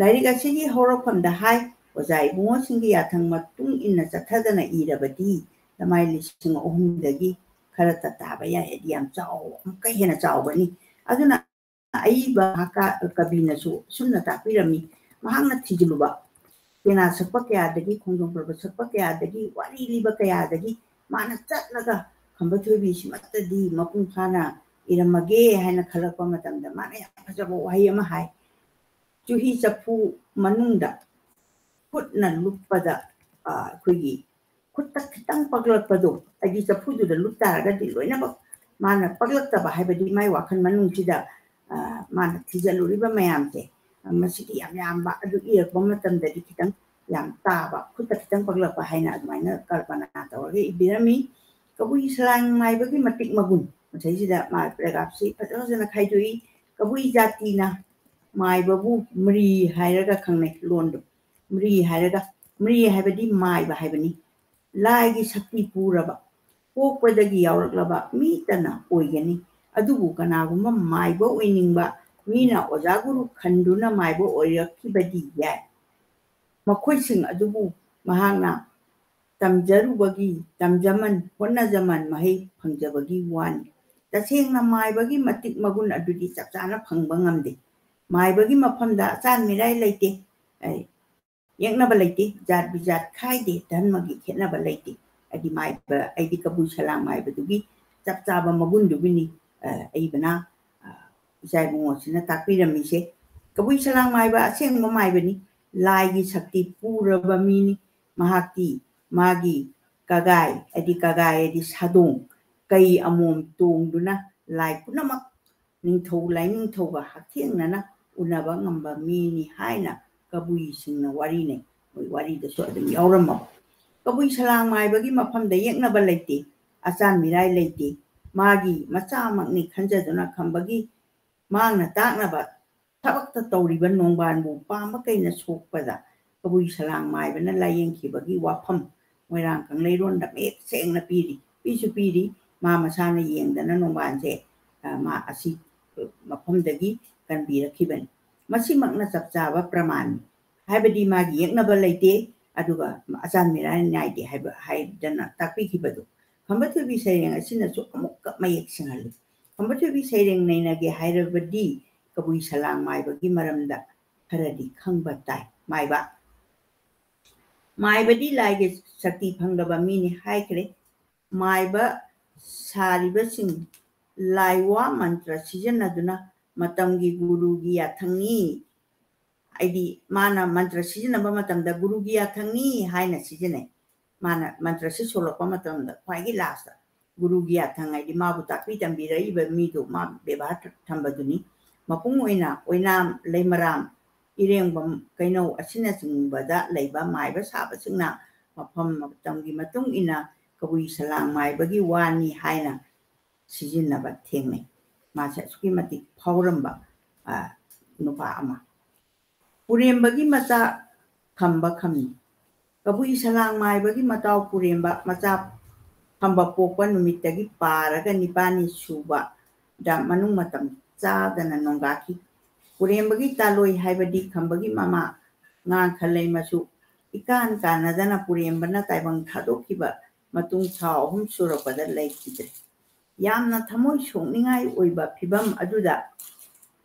ꯂꯥꯏꯔꯤꯛ ꯑꯁꯤꯒꯤ ꯍꯧꯔꯛꯐꯝꯗ ꯍꯥꯏ, ꯑꯣꯖꯥ ꯏꯕꯨꯡꯉꯣꯁꯤꯡꯒꯤ ꯌꯥꯊꯪ ꯃꯇꯨꯡ ꯏꯟꯅ ꯆꯠꯊꯗꯅ ꯏꯔꯕꯗꯤ ꯂꯃꯥꯏ ꯂꯤꯁꯤꯡ ꯑꯍꯨꯝꯗꯒꯤ ꯈꯔ ꯇꯥꯕ ꯌꯥꯏ, ꯍꯥꯏꯗꯤ ꯌꯥꯝ ꯆꯥꯎ-, ꯑꯃꯨꯛꯀ ꯍꯦꯟꯅ ꯆꯥꯎꯒꯅꯤ꯫ ꯑꯗꯨꯅ ꯑꯏꯕ ꯀꯕꯤꯅꯁꯨ ꯑꯁꯨꯝꯅ ꯇꯥꯛꯄꯤꯔꯝꯃꯤ, ꯃꯍꯥꯛꯅ ꯊꯤꯖꯤꯜꯂꯨꯕ ꯄꯦꯅꯥ ꯁꯛꯄ ꯀꯌꯥꯗꯒꯤ, ꯈꯣꯡꯖꯣꯝ ꯄꯔꯕ ꯁꯛꯄ ꯀꯌꯥꯗꯒꯤ, ꯋꯥꯔꯤ ꯂꯤꯕ ꯀꯌꯥꯗꯒꯤ ꯃꯥꯅ ꯆꯠꯂꯒ ꯈꯝꯕ ꯊꯣꯏꯕꯤꯁꯤꯃꯛꯇꯗꯤ ꯃꯄꯨꯡ ꯐꯥꯅ ꯏꯔꯝꯃꯒꯦ ꯍꯥꯏꯅ ꯈꯜꯂꯛꯄ ꯃꯇꯝꯗ ꯃꯥꯅ ꯌꯥꯝ ꯐꯖꯕ ꯋꯥꯍꯩ ꯑꯃ ꯍꯥꯏ, "ꯆꯨꯍꯤ ꯆꯐꯨ ꯃꯅꯨꯡꯗ ꯈꯨꯠꯅ ꯂꯨꯞꯄꯗ, ꯑ, ꯑꯩꯈꯣꯏꯒꯤ ꯈꯨꯠꯇ ꯈꯤꯇꯪ ꯄꯛꯂꯛꯄꯗꯣ, ꯍꯥꯏꯗꯤ ꯆꯐꯨꯗꯨꯗ ꯂꯨꯞ ꯇꯥꯔꯒꯗꯤ ꯂꯣꯏꯅꯃꯛ ꯃꯥꯅ ꯄꯛꯂꯛꯇꯕ ꯍꯥꯏꯕꯗꯤ ꯃꯥꯏ ꯋꯥꯈꯜ ꯃꯅꯨꯡꯁꯤꯗ, ꯑ, ꯃꯥꯅ ꯊꯤꯖꯤꯜꯂꯨꯔꯤꯕ ꯃꯌꯥꯝꯁꯦ, ꯑ, ꯃꯁꯤꯗꯤ ꯌꯥꯝ ꯌꯥꯝꯕ, ꯑꯗꯨ ꯏꯔꯛꯄ ꯃꯇꯝꯗꯗꯤ ꯈꯤꯇꯪ ꯌꯥꯝ ꯇꯥꯕ, ꯈꯨꯠꯇ ꯈꯤꯇꯪ ꯄꯛꯂꯛꯄ" ꯍꯥꯏꯅ ꯑꯗꯨꯃꯥꯏꯅ ꯀꯜꯄꯅꯥ ꯇꯧꯔꯒ ꯏꯕꯤꯔꯝꯃꯤ꯫ ꯀꯕꯨꯏ ꯁꯂꯥꯡ ꯃꯥꯏꯕꯒꯤ ꯃꯇꯤꯛ ꯃꯒꯨꯟ ꯃꯁꯤꯗꯩꯁꯤꯗ ꯃꯥ ꯄꯦꯔꯥꯒ꯭ꯔꯥꯐꯁꯤ ꯐꯖ ꯐꯖꯅ ꯈꯥꯏꯗꯣꯛꯏ꯫ ꯀꯕꯨꯏ ꯖꯥꯇꯤꯅ ꯃꯥꯏꯕꯕꯨ ꯃ꯭ꯔꯤ ꯍꯥꯏꯔꯒ ꯈꯪꯅꯩ ꯂꯣꯟꯗꯣ꯫ ꯃ꯭ꯔꯤ ꯍꯥꯏꯔꯒ, ꯃ꯭ꯔꯤ ꯍꯥꯏꯕꯗꯤ ꯃꯥꯏꯕ ꯍꯥꯏꯕꯅꯤ꯫ ꯂꯥꯏꯒꯤ ꯁꯛꯇꯤ ꯄꯨꯔꯕ, ꯄꯣꯛꯄꯗꯒꯤ ꯌꯥꯎꯔꯛꯂꯕ ꯃꯤꯇꯅ ꯑꯣꯏꯒꯅꯤ꯫ ꯑꯗꯨꯕꯨ ꯀꯅꯥꯒꯨꯝꯕ ꯃꯥꯏꯕ ꯑꯣꯏꯅꯤꯡꯕ ꯃꯤꯅ ꯑꯣꯖꯥ ꯒꯨꯔꯨ ꯈꯟꯗꯨꯅ ꯃꯥꯏꯕ ꯑꯣꯏꯔꯛꯈꯤꯕꯗꯤ ꯌꯥꯏ꯫ ꯃꯈꯣꯏꯁꯤꯡ ꯑꯗꯨꯕꯨ ꯃꯍꯥꯛꯅ ꯇꯝꯖꯔꯨꯕꯒꯤ, ꯇꯝꯖꯃꯟ, ꯍꯣꯠꯅꯖꯃꯟ ꯃꯍꯩ ꯐꯪꯖꯕꯒꯤ ꯋꯥꯅꯤ꯫ ꯇꯁꯦꯡꯅ ꯃꯥꯏꯕꯒꯤ ꯃꯇꯤꯛ ꯃꯒꯨꯟ ꯑꯗꯨꯗꯤ ꯆꯞ ꯆꯥꯅ ꯐꯪꯕ ꯉꯝꯗꯦ꯫ ꯃꯥꯏꯕꯒꯤ ꯃꯐꯝꯗ ꯑꯆꯥꯟ ꯃꯤꯔꯥꯏ ꯂꯩꯇꯦ, ꯑꯩ ꯌꯦꯛꯅꯕ ꯂꯩꯇꯦ, ꯖꯥꯠ ꯕꯤꯖꯥꯠ ꯈꯥꯏꯗꯦ, ꯙꯔꯃꯒꯤ ꯈꯦꯠꯅꯕ ꯂꯩꯇꯦ꯫ ꯍꯥꯏꯗꯤ ꯃꯥꯏꯕ, ꯑꯩꯗꯤ ꯀꯕꯨꯏ ꯁꯂꯥꯡ ꯃꯥꯏꯕꯗꯨꯒꯤ ꯆꯞ ꯆꯥꯕ ꯃꯒꯨꯟꯗꯨꯒꯤꯅꯤ, ꯑ, ꯑꯏꯕꯅ, ꯑ, ꯏꯆꯥ ꯏꯕꯨꯡꯉꯣꯁꯤꯅ ꯇꯥꯛꯄꯤꯔꯝꯃꯤꯁꯦ꯫ ꯀꯕꯨꯏ ꯁꯂꯥꯡ ꯃꯥꯏꯕ ꯑꯁꯦꯡꯕ ꯃꯥꯏꯕꯅꯤ, ꯂꯥꯏꯒꯤ ꯁꯛꯇꯤ ꯄꯨꯔꯕ ꯃꯤꯅꯤ꯫ ꯃꯍꯥꯛꯇꯤ ꯃꯥꯒꯤ ꯀꯒꯥꯏ, ꯍꯥꯏꯗꯤ ꯀꯒꯥꯏ ꯍꯥꯏꯗꯤ ꯁꯥꯗꯣꯡ, ꯀꯩ ꯑꯃꯣꯝ ꯇꯣꯡꯗꯨꯅ ꯂꯥꯏ ꯄꯨꯝꯅꯃꯛ ꯅꯤꯡꯊꯧ ꯂꯥꯏꯅꯤꯡꯊꯧꯒ ꯍꯛꯊꯦꯡꯅꯅ ꯎꯅꯕ ꯉꯝꯕ ꯃꯤꯅꯤ ꯍꯥꯏꯅ ꯀꯕꯨꯏꯁꯤꯡꯅ ꯋꯥꯔꯤꯅꯩ꯫ ꯃꯣꯏ ꯋꯥꯔꯤꯗꯁꯨ ꯑꯗꯨꯝ ꯌꯥꯎꯔꯝꯃꯕ꯫ ꯀꯕꯨꯏ ꯁꯂꯥꯡ ꯃꯥꯏꯕꯒꯤ ꯃꯐꯝꯗ ꯌꯦꯛꯅꯕ ꯂꯩꯇꯦ, ꯑꯆꯥꯟ ꯃꯤꯔꯥꯏ ꯂꯩꯇꯦ꯫ ꯃꯥꯒꯤ ꯃꯆꯥꯃꯛꯅꯤ ꯈꯟꯖꯗꯨꯅ ꯈꯝꯕꯒꯤ ꯃꯥꯡꯅ ꯇꯥꯛꯅꯕ ꯊꯕꯛꯇ ꯇꯧꯔꯤꯕ ꯅꯣꯡꯕꯥꯟꯕꯨ ꯄꯥꯝꯕ ꯀꯩꯅ ꯁꯣꯛꯄꯗ ꯀꯕꯨꯏ ꯁꯂꯥꯡ ꯃꯥꯏꯕꯅ ꯂꯥꯏꯌꯦꯡꯈꯤꯕꯒꯤ ꯋꯥꯐꯝ ꯃꯣꯏꯔꯥꯡ ꯀꯪꯂꯩꯔꯣꯟꯗ ꯃꯌꯦꯛ ꯁꯦꯡꯅ ꯄꯤꯔꯤ꯫ ꯄꯤꯁꯨ ꯄꯤꯔꯤ, ꯃꯥ ꯃꯁꯥꯅ ꯌꯦꯡꯗꯅ ꯅꯣꯡꯕꯥꯟꯁꯦ, ꯑ, ꯃꯥ ꯑꯁꯤ ꯃꯐꯝꯗꯒꯤ ꯀꯟꯕꯤꯔꯛꯈꯤꯕꯅꯤ꯫ ꯃꯁꯤꯃꯛꯅ ꯆꯞ ꯆꯥꯕ ꯄ꯭ꯔꯃꯥꯟꯅꯤ꯫ ꯍꯥꯏꯕꯗꯤ ꯃꯥꯒꯤ ꯌꯦꯛꯅꯕ ꯂꯩꯇꯦ, ꯑꯗꯨꯒ ꯑꯆꯥꯟ ꯃꯤꯔꯥꯏ ꯅꯥꯏꯗꯦ ꯍꯥꯏꯕ, ꯍꯥꯏꯗꯅ ꯇꯥꯛꯄꯤꯈꯤꯕꯗꯨ꯫ ꯈꯝꯕ ꯊꯣꯏꯕꯤ ꯁꯩꯔꯦꯡ ꯑꯁꯤꯅꯁꯨ ꯑꯃꯨꯛꯀ ꯃꯌꯦꯛ ꯁꯦꯡꯍꯜꯂꯤ꯫ ꯈꯝꯕ ꯊꯣꯏꯕꯤ ꯁꯩꯔꯦꯡ ꯅꯩꯅꯒꯦ ꯍꯥꯏꯔꯕꯗꯤ ꯀꯕꯨꯏ ꯁꯂꯥꯡ ꯃꯥꯏꯕꯒꯤ ꯃꯔꯝꯗ ꯈꯔꯗꯤ ꯈꯪꯕ ꯇꯥꯏ꯫ ꯃꯥꯏꯕ, ꯃꯥꯏꯕꯗꯤ ꯂꯥꯏꯒꯤ ꯁꯛꯇꯤ ꯐꯪꯂꯕ ꯃꯤꯅꯤ ꯍꯥꯏꯈ꯭ꯔꯦ꯫ ꯃꯥꯏꯕ ꯁꯥꯔꯤꯕꯁꯤꯡ ꯂꯥꯏꯋꯥ ꯃꯟꯇ꯭ꯔ ꯁꯤꯖꯤꯟꯅꯗꯨꯅ ꯃꯇꯝꯒꯤ ꯒꯨꯔꯨꯒꯤ ꯌꯥꯊꯪꯅꯤ꯫ ꯍꯥꯏꯗꯤ ꯃꯥꯅ ꯃꯟꯇ꯭ꯔ ꯁꯤꯖꯤꯟꯅꯕ ꯃꯇꯝꯗ ꯒꯨꯔꯨꯒꯤ ꯌꯥꯊꯪꯅꯤ ꯍꯥꯏꯅ ꯁꯤꯖꯤꯟꯅꯩ꯫ ꯃꯥꯅ ꯃꯟꯇ꯭ꯔꯁꯤ ꯁꯣꯜꯂꯛꯄ ꯃꯇꯝꯗ ꯈ꯭ꯋꯥꯏꯒꯤ ꯂꯥꯁꯇ ꯒꯨꯔꯨꯒꯤ ꯌꯥꯊꯪ ꯍꯥꯏꯗꯤ ꯃꯥꯕꯨ ꯇꯥꯛꯄꯤ ꯇꯝꯕꯤꯔꯛꯏꯕ ꯃꯤꯗꯨ ꯃꯥ ꯕꯦꯕꯥꯔ ꯊꯝꯕꯗꯨꯅꯤ꯫ ꯃꯄꯨꯡ ꯑꯣꯏꯅ ꯑꯣꯏꯅꯥꯝ, ꯂꯩꯃꯔꯥꯝ, ꯏꯔꯦꯡꯕꯝ, ꯀꯩꯅꯧ ꯑꯁꯤꯅꯆꯤꯡꯕꯗ ꯂꯩꯕ ꯃꯥꯏꯕ ꯁꯥꯕꯁꯤꯡꯅ ꯃꯐꯝ ꯃꯇꯝꯒꯤ ꯃꯇꯨꯡ ꯏꯟꯅ ꯀꯕꯨꯏ ꯁꯂꯥꯡ ꯃꯥꯏꯕꯒꯤ ꯋꯥꯅꯤ ꯍꯥꯏꯅ ꯁꯤꯖꯤꯟꯅꯕ ꯊꯦꯡꯅꯩ꯫ ꯃꯥꯁꯦ ꯑꯁꯨꯛꯀꯤ ꯃꯇꯤꯛ ꯐꯥꯎꯔꯝꯕ, ꯑ, ꯅꯨꯄꯥ ꯑꯃ꯫ ꯄꯨꯔꯦꯝꯕꯒꯤ ꯃꯆꯥ ꯈꯝꯕ ꯈꯝꯃꯤ꯫ ꯀꯕꯨꯏ ꯁꯂꯥꯡ ꯃꯥꯏꯕꯒꯤ ꯃꯇꯥꯎ ꯄꯨꯔꯦꯝꯕ ꯃꯆꯥ ꯈꯝꯕ ꯄꯣꯛꯄ ꯅꯨꯃꯤꯠꯇꯒꯤ ꯄꯥꯔꯒ ꯅꯤꯄꯥꯜꯅꯤ ꯁꯨꯕꯗ ꯃꯅꯨꯡ ꯃꯇꯝ ꯆꯥꯗꯅ ꯅꯣꯡꯒꯥꯈꯤ꯫ ꯄꯨꯔꯦꯝꯕꯒꯤ ꯇꯥꯂꯣꯏ ꯍꯥꯏꯕꯗꯤ ꯈꯝꯕꯒꯤ ꯃꯃꯥ ꯉꯥꯡꯈ ꯂꯩꯃꯁꯨ ꯏꯀꯥꯟ ꯀꯥꯟꯅꯗꯅ ꯄꯨꯔꯦꯝꯕꯅ ꯇꯥꯏꯕꯪ ꯊꯥꯗꯣꯛꯈꯤꯕ ꯃꯇꯨꯡ ꯊꯥ ꯑꯍꯨꯝ ꯁꯨꯔꯛꯄꯗ ꯂꯩꯈꯤꯗ꯭ꯔꯦ꯫ ꯌꯥꯝꯅ ꯊꯃꯣꯏ ꯁꯣꯛꯅꯤꯡꯉꯥꯏ ꯑꯣꯏꯕ ꯐꯤꯚꯝ ꯑꯗꯨꯗ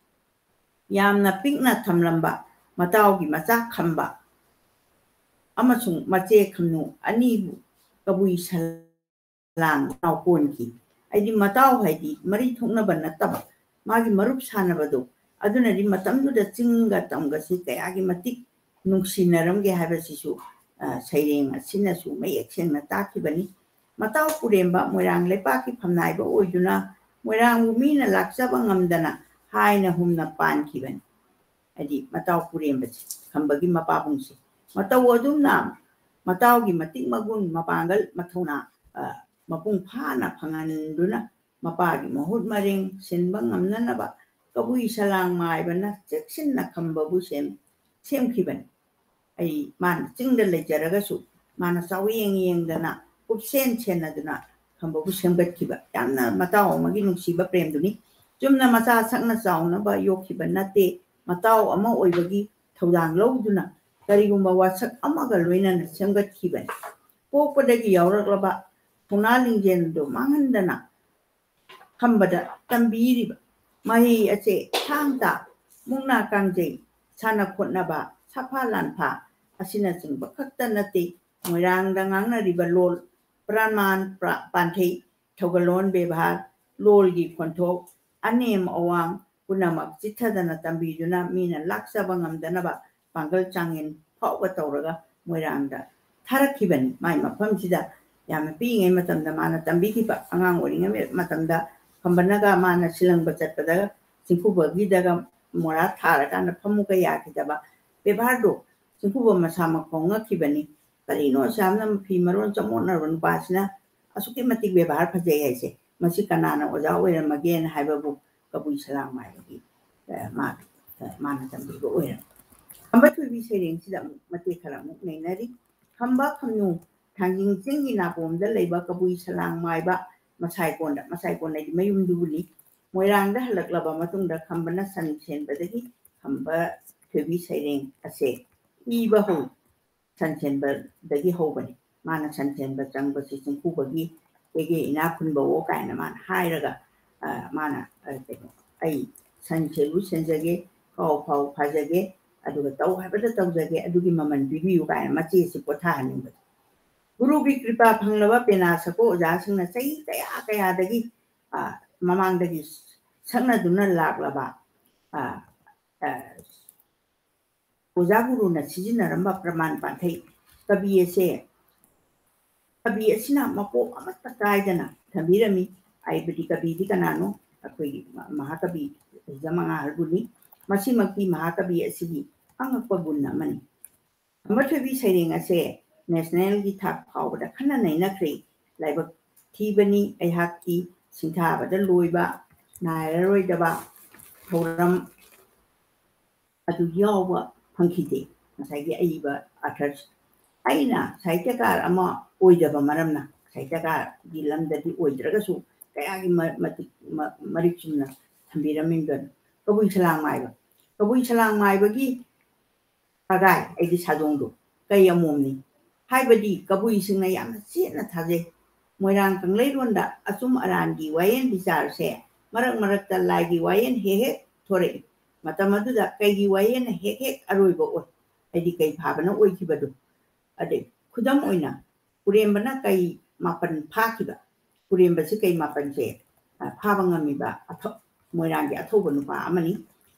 ꯌꯥꯝꯅ ꯄꯤꯛꯅ ꯊꯝꯂꯝꯕ ꯃꯇꯥꯎꯒꯤ ꯃꯆꯥ ꯈꯝꯕ ꯑꯃꯁꯨꯡ ꯃꯆꯦ ꯈꯝꯅꯨ ꯑꯅꯤꯕꯨ ꯀꯕꯨꯏ ꯁꯂꯥꯡ ꯀꯣꯟꯈꯤ꯫ ꯍꯥꯏꯗꯤ ꯃꯇꯥꯎ ꯍꯥꯏꯗꯤ ꯃꯔꯤ ꯊꯣꯛꯅꯕ ꯅꯠꯇꯕ, ꯃꯥꯒꯤ ꯃꯔꯨꯞ ꯁꯥꯟꯅꯕꯗꯣ, ꯑꯗꯨꯅꯗꯤ ꯃꯇꯝꯗꯨꯗ ꯆꯤꯡꯒ ꯇꯝꯒꯁꯤ ꯀꯌꯥꯒꯤ ꯃꯇꯤꯛ ꯅꯨꯡꯁꯤꯅꯔꯝꯒꯦ ꯍꯥꯏꯕꯁꯤꯁꯨ, ꯑ, ꯁꯩꯔꯦꯡ ꯑꯁꯤꯅꯁꯨ ꯃꯌꯦꯛ ꯁꯦꯡꯅ ꯇꯥꯛꯈꯤꯕꯅꯤ꯫ ꯃꯇꯥꯎ ꯄꯨꯔꯦꯝꯕ ꯃꯣꯏꯔꯥꯡ ꯂꯩꯄꯥꯛꯀꯤ ꯐꯝꯅꯥꯏꯕ ꯑꯣꯏꯗꯨꯅ ꯃꯣꯏꯔꯥꯡꯕꯨ ꯃꯤꯅ ꯂꯥꯛꯆꯕ ꯉꯝꯗꯅ ꯍꯥꯏꯅ ꯍꯨꯝꯅ ꯄꯥꯟꯈꯤꯕꯅꯤ꯫ ꯍꯥꯏꯗꯤ ꯃꯇꯥꯎ ꯄꯨꯔꯦꯝꯕꯁꯦ, ꯈꯝꯕꯒꯤ ꯃꯄꯥꯕꯨꯡꯁꯦ꯫ ꯃꯇꯧ ꯑꯗꯨꯝꯅ ꯃꯇꯥꯎꯒꯤ ꯃꯇꯤꯛ ꯃꯒꯨꯟ, ꯃꯄꯥꯡꯒꯜ, ꯃꯊꯧꯅꯥ, ꯑ, ꯃꯄꯨꯡ ꯐꯥꯅ ꯐꯪꯍꯟꯗꯨꯅ ꯃꯄꯥꯒꯤ ꯃꯍꯨꯠ ꯃꯔꯦꯡ ꯁꯤꯟꯕ ꯉꯝꯅꯅꯕ ꯀꯕꯨꯏ ꯁꯂꯥꯡ ꯃꯥꯏꯕꯅ ꯆꯦꯛꯁꯤꯟꯅ ꯈꯝꯕꯕꯨ ꯁꯦꯝ-, ꯁꯦꯝꯈꯤꯕꯅꯤ꯫ ꯑꯩ ꯃꯥꯅ ꯆꯤꯡꯗ ꯂꯩꯖꯔꯒꯁꯨ ꯃꯥꯅ ꯆꯥꯎꯌꯦꯡ ꯌꯦꯡꯗꯅ ꯀꯨꯞꯁꯦꯟ ꯁꯦꯟꯅꯗꯨꯅ ꯈꯝꯕꯕꯨ ꯁꯦꯝꯒꯠꯈꯤꯕ ꯌꯥꯝꯅ ꯃꯇꯥꯎ ꯑꯃꯒꯤ ꯅꯨꯡꯁꯤꯕ ꯄ꯭ꯔꯦꯝꯗꯨꯅꯤ꯫ ꯆꯨꯝꯅ ꯃꯆꯥ ꯁꯛꯅ ꯆꯥꯎꯅꯕ ꯌꯣꯛꯈꯤꯕ ꯅꯠꯇꯦ, ꯃꯇꯥꯎ ꯑꯃ ꯑꯣꯏꯕꯒꯤ ꯊꯧꯗꯥꯡ ꯂꯧꯗꯨꯅ ꯀꯔꯤꯒꯨꯝꯕ ꯋꯥꯁꯛ ꯑꯃꯒ ꯂꯣꯏꯅꯅ ꯁꯦꯝꯒꯠꯈꯤꯕꯅꯤ꯫ ꯄꯣꯛꯄꯗꯒꯤ ꯌꯥꯎꯔꯛꯂꯕ ꯊꯧꯅꯥ ꯂꯤꯡꯖꯦꯜꯗꯨ ꯃꯥꯡꯍꯟꯗꯅ ꯈꯝꯕꯗ ꯇꯝꯕꯤꯔꯤꯕ ꯃꯍꯩ ꯑꯁꯦ ꯊꯥꯡ ꯇꯥ, ꯃꯨꯛꯅꯥ ꯀꯥꯡꯖꯩ, ꯁꯥꯟꯅ ꯈꯣꯠꯅꯕ, ꯁꯥꯐꯥ ꯂꯥꯟꯐꯥ ꯑꯁꯤꯅꯆꯤꯡꯕ ꯈꯛꯇ ꯅꯠꯇꯦ, ꯃꯣꯏꯔꯥꯡꯗ ꯉꯥꯡꯅꯔꯤꯕ ꯂꯣꯜ, ꯄ꯭ꯔꯃꯥꯟ, ꯄ꯭ꯔ-, ꯄꯥꯟꯊꯩ, ꯊꯧꯒꯜꯂꯣꯟ ꯕꯦꯕꯥꯔ, ꯂꯣꯜꯒꯤ ꯈꯣꯟꯊꯣꯛ, ꯑꯅꯦꯝ ꯑꯋꯥꯡ ꯄꯨꯝꯅꯃꯛ ꯆꯤꯠꯊꯗꯅ ꯇꯝꯕꯤꯗꯨꯅ ꯃꯤꯅ ꯂꯥꯛꯆꯕ ꯉꯝꯗꯅꯕ ꯄꯥꯡꯒꯜ ꯆꯥꯡꯌꯦꯟ ꯐꯥꯎꯕ ꯇꯧꯔꯒ ꯃꯣꯏꯔꯥꯡꯗ ꯊꯥꯔꯛꯈꯤꯕꯅꯤ꯫ ꯃꯥꯏ ꯃꯐꯝꯁꯤꯗ ꯌꯥꯝꯅ ꯄꯤꯛꯏꯉꯩ ꯃꯇꯝꯗ ꯃꯥꯅ ꯇꯝꯕꯤꯈꯤꯕ, ꯑꯉꯥꯡ ꯑꯣꯏꯔꯤꯉꯩ ꯃꯇꯝꯗ ꯈꯝꯕꯅꯒ ꯃꯥꯅ ꯁꯤꯂꯪꯕ ꯆꯠꯄꯗ ꯆꯤꯡꯈꯨꯕꯒꯤꯗꯒ ꯃꯣꯔꯥ ꯊꯥꯔꯀꯥꯟꯗ ꯐꯝꯃꯨꯒ ꯌꯥꯈꯤꯗꯕ ꯕꯦꯕꯥꯔꯗꯣ ꯆꯤꯡꯈꯨꯕ ꯃꯁꯥꯃꯛ ꯐꯥꯎ ꯉꯛꯈꯤꯕꯅꯤ꯫ ꯀꯔꯤꯅꯣ ꯑꯁꯨꯛ ꯌꯥꯝꯅ ꯐꯤ ꯃꯔꯣꯟ ꯆꯃꯣꯠꯅꯔꯕ ꯅꯨꯄꯥꯁꯤꯅ ꯑꯁꯨꯛꯀꯤ ꯃꯇꯤꯛ ꯕꯦꯕꯥꯔ ꯐꯖꯩ ꯍꯥꯏꯁꯦ? ꯃꯁꯤ ꯀꯅꯥꯅ ꯑꯣꯖꯥ ꯑꯣꯏꯔꯝꯃꯒꯦꯅ ꯍꯥꯏꯕꯕꯨ ꯀꯕꯨꯏ ꯁꯂꯥꯡ ꯃꯥꯏꯕꯒꯤ, ꯑ, ꯃꯥ, ꯑ, ꯃꯥꯅ ꯇꯝꯕꯤꯕ ꯑꯣꯏꯔꯝꯃꯤ꯫ ꯈꯝꯕ ꯊꯣꯏꯕꯤ ꯁꯩꯔꯦꯡꯁꯤꯗ ꯑꯃꯨꯛ ꯃꯇꯦꯛ ꯈꯔ ꯑꯃꯨꯛ ꯅꯩꯅꯔꯤ꯫ ꯈꯝꯕ ꯈꯝꯅꯨ ꯊꯥꯡꯖꯤꯡ ꯆꯤꯡꯒꯤ ꯅꯥꯄꯣꯝꯗ ꯂꯩꯕ ꯀꯕꯨꯏ ꯁꯂꯥꯡ ꯃꯥꯏꯕ ꯃꯁꯥꯏꯀꯣꯟꯗ, ꯃꯁꯥꯏꯀꯣꯟ ꯍꯥꯏꯗꯤ ꯃꯌꯨꯝꯗꯨꯕꯨꯅꯤ, ꯃꯣꯏꯔꯥꯡꯗ ꯍꯜꯂꯛꯂꯕ ꯃꯇꯨꯡꯗ ꯈꯝꯕꯅ ꯁꯟ ꯁꯦꯟꯕꯗꯒꯤ ꯈꯝꯕ ꯊꯣꯏꯕꯤ ꯁꯩꯔꯦꯡ ꯑꯁꯦ ꯏꯕ ꯍꯧꯏ꯫ ꯁꯟ ꯁꯦꯟꯕꯗꯒꯤ ꯍꯧꯕꯅꯤ꯫ ꯃꯥꯅ ꯁꯟ ꯁꯦꯟꯕ ꯆꯪꯕꯁꯤ ꯆꯤꯡꯈꯨꯕꯒꯤ ꯀꯦꯒꯦ ꯏꯅꯥꯛ ꯈꯨꯟꯕꯋꯣ ꯀꯥꯏꯅ ꯃꯥꯅ ꯍꯥꯏꯔꯒ, ꯑ, ꯃꯥꯅ, ꯑ, ꯀꯩꯅꯣ, "ꯑꯩ ꯁꯟ ꯁꯦꯜꯂꯨ ꯁꯦꯟꯖꯒꯦ, ꯀꯥꯎ ꯐꯥꯎ ꯐꯥꯖꯒꯦ, ꯑꯗꯨꯒ ꯇꯧ ꯍꯥꯏꯕꯗ ꯇꯧꯖꯒꯦ, ꯑꯗꯨꯒꯤ ꯃꯃꯜ ꯄꯤꯕꯤꯌꯨ ꯀꯥꯏꯅ ꯃꯆꯦꯁꯤ ꯄꯣꯊꯥꯍꯟꯅꯤꯡꯕꯗꯣ꯫ ꯒꯨꯔꯨꯒꯤ ꯀ꯭ꯔꯤꯄꯥ ꯐꯪꯂꯕ ꯄꯦꯅꯥ ꯁꯛꯄ ꯑꯣꯖꯥꯁꯤꯡꯅ ꯆꯍꯤ ꯀꯌꯥ ꯀꯌꯥꯗꯒꯤ, ꯑ, ꯃꯃꯥꯡꯗꯒꯤ ꯁꯛꯅꯗꯨꯅ ꯂꯥꯛꯂꯕ, ꯑ, ꯑ, ꯑꯣꯖꯥ ꯒꯨꯔꯨꯅ ꯁꯤꯖꯤꯟꯅꯔꯝꯕ ꯄ꯭ꯔꯃꯥꯟ ꯄꯥꯟꯊꯩ ꯀꯕꯤ ꯑꯁꯦ, ꯀꯕꯤ ꯑꯁꯤꯅ ꯃꯄꯣꯛ ꯑꯃꯠꯇ ꯀꯥꯏꯗꯅ ꯊꯝꯕꯤꯔꯝꯃꯤ꯫ ꯍꯥꯏꯕꯗꯤ ꯀꯕꯤꯗꯤ ꯀꯅꯥꯅꯣ? ꯑꯩꯈꯣꯏꯒꯤ ꯃ-, ꯃꯍꯥꯀꯕꯤ ꯍꯤꯖꯝ ꯃꯉꯥꯍꯜꯕꯨꯅꯤ꯫ ꯃꯁꯤꯃꯛꯇꯤ ꯃꯍꯥꯀꯕꯤ ꯑꯁꯤꯒꯤ ꯑꯉꯛꯄ ꯒꯨꯟ ꯑꯃꯅꯤ꯫ ꯈꯝꯕ ꯊꯣꯏꯕꯤ ꯁꯩꯔꯦꯡ ꯑꯁꯦ ꯅꯦꯁꯅꯦꯜꯒꯤ ꯊꯥꯛ ꯐꯥꯎꯕꯗ ꯈꯟꯅ ꯅꯩꯅꯈ꯭ꯔꯦ꯫ ꯂꯥꯏꯕꯛ ꯊꯤꯕꯅꯤ ꯑꯩꯍꯥꯛꯀꯤ ꯁꯤꯡꯊꯥꯕꯗ ꯂꯣꯏꯕ ꯅꯥꯏꯔꯔꯣꯏꯗꯕ ꯊꯧꯔꯝ ꯑꯗꯨ ꯌꯥꯎꯕ ꯐꯪꯈꯤꯗꯦ꯫ ꯉꯁꯥꯏꯒꯤ ꯑꯏꯕ ꯑꯥꯊꯔꯁ ꯑꯩꯅ ꯁꯥꯍꯤꯇ꯭ꯌꯀꯥꯔ ꯑꯃ ꯑꯣꯏꯗꯕ ꯃꯔꯝꯅ, ꯁꯥꯍꯤꯇ꯭ꯌꯀꯥꯔꯒꯤ ꯂꯝꯗꯗꯤ ꯑꯣꯏꯗ꯭ꯔꯒꯁꯨ ꯀꯌꯥꯒꯤ ꯃ-, ꯃꯇꯤꯛ ꯃ-, ꯃꯔꯤꯛ ꯆꯨꯝꯅ ꯊꯝꯕꯤꯔꯝꯃꯤꯕꯅꯣ꯫ ꯀꯕꯨꯏ ꯁꯂꯥꯡ ꯃꯥꯏꯕ꯫ ꯀꯕꯨꯏ ꯁꯂꯥꯡ ꯃꯥꯏꯕꯒꯤ ꯁꯒꯥꯏ, ꯑꯩꯗꯤ ꯁꯥꯗꯣꯡꯗꯣ ꯀꯩ ꯑꯃꯣꯝꯅꯤ꯫ ꯍꯥꯏꯕꯗꯤ ꯀꯕꯨꯏꯁꯤꯡꯅ ꯌꯥꯝꯅ ꯆꯦꯠꯅ ꯊꯥꯖꯩ꯫ ꯃꯣꯏꯔꯥꯡ ꯀꯪꯂꯩꯔꯣꯟꯗ ꯑꯆꯨꯝ ꯑꯔꯥꯟꯒꯤ ꯋꯥꯌꯦꯟ ꯕꯤꯆꯥꯔꯁꯦ ꯃꯔꯛ ꯃꯔꯛꯇ ꯂꯥꯏꯒꯤ ꯋꯥꯌꯦꯟ ꯍꯦꯛ ꯍꯦꯛ ꯊꯣꯔꯛꯏ꯫ ꯃꯇꯝ ꯑꯗꯨꯗ ꯀꯩꯒꯤ ꯋꯥꯌꯦꯟꯅ ꯍꯦꯛ ꯍꯦꯛ ꯑꯔꯣꯏꯕ ꯑꯣꯏ? ꯍꯥꯏꯗꯤ ꯀꯩ ꯐꯥꯕꯅ ꯑꯣꯏꯈꯤꯕꯗꯨ꯫ ꯑꯗꯩ ꯈꯨꯗꯝ ꯑꯣꯏꯅ ꯄꯨꯔꯦꯝꯕꯅ ꯀꯩ ꯃꯥꯄꯟ ꯐꯥꯈꯤꯕ? ꯄꯨꯔꯦꯝꯕꯁꯤ ꯀꯩ ꯃꯥꯄꯟꯁꯦ, ꯑ, ꯐꯥꯕ ꯉꯝꯃꯤꯕ ꯑꯊ-, ꯃꯣꯏꯔꯥꯡꯒꯤ ꯑꯊꯧꯕ ꯅꯨꯄꯥ ꯑꯃꯅꯤ꯫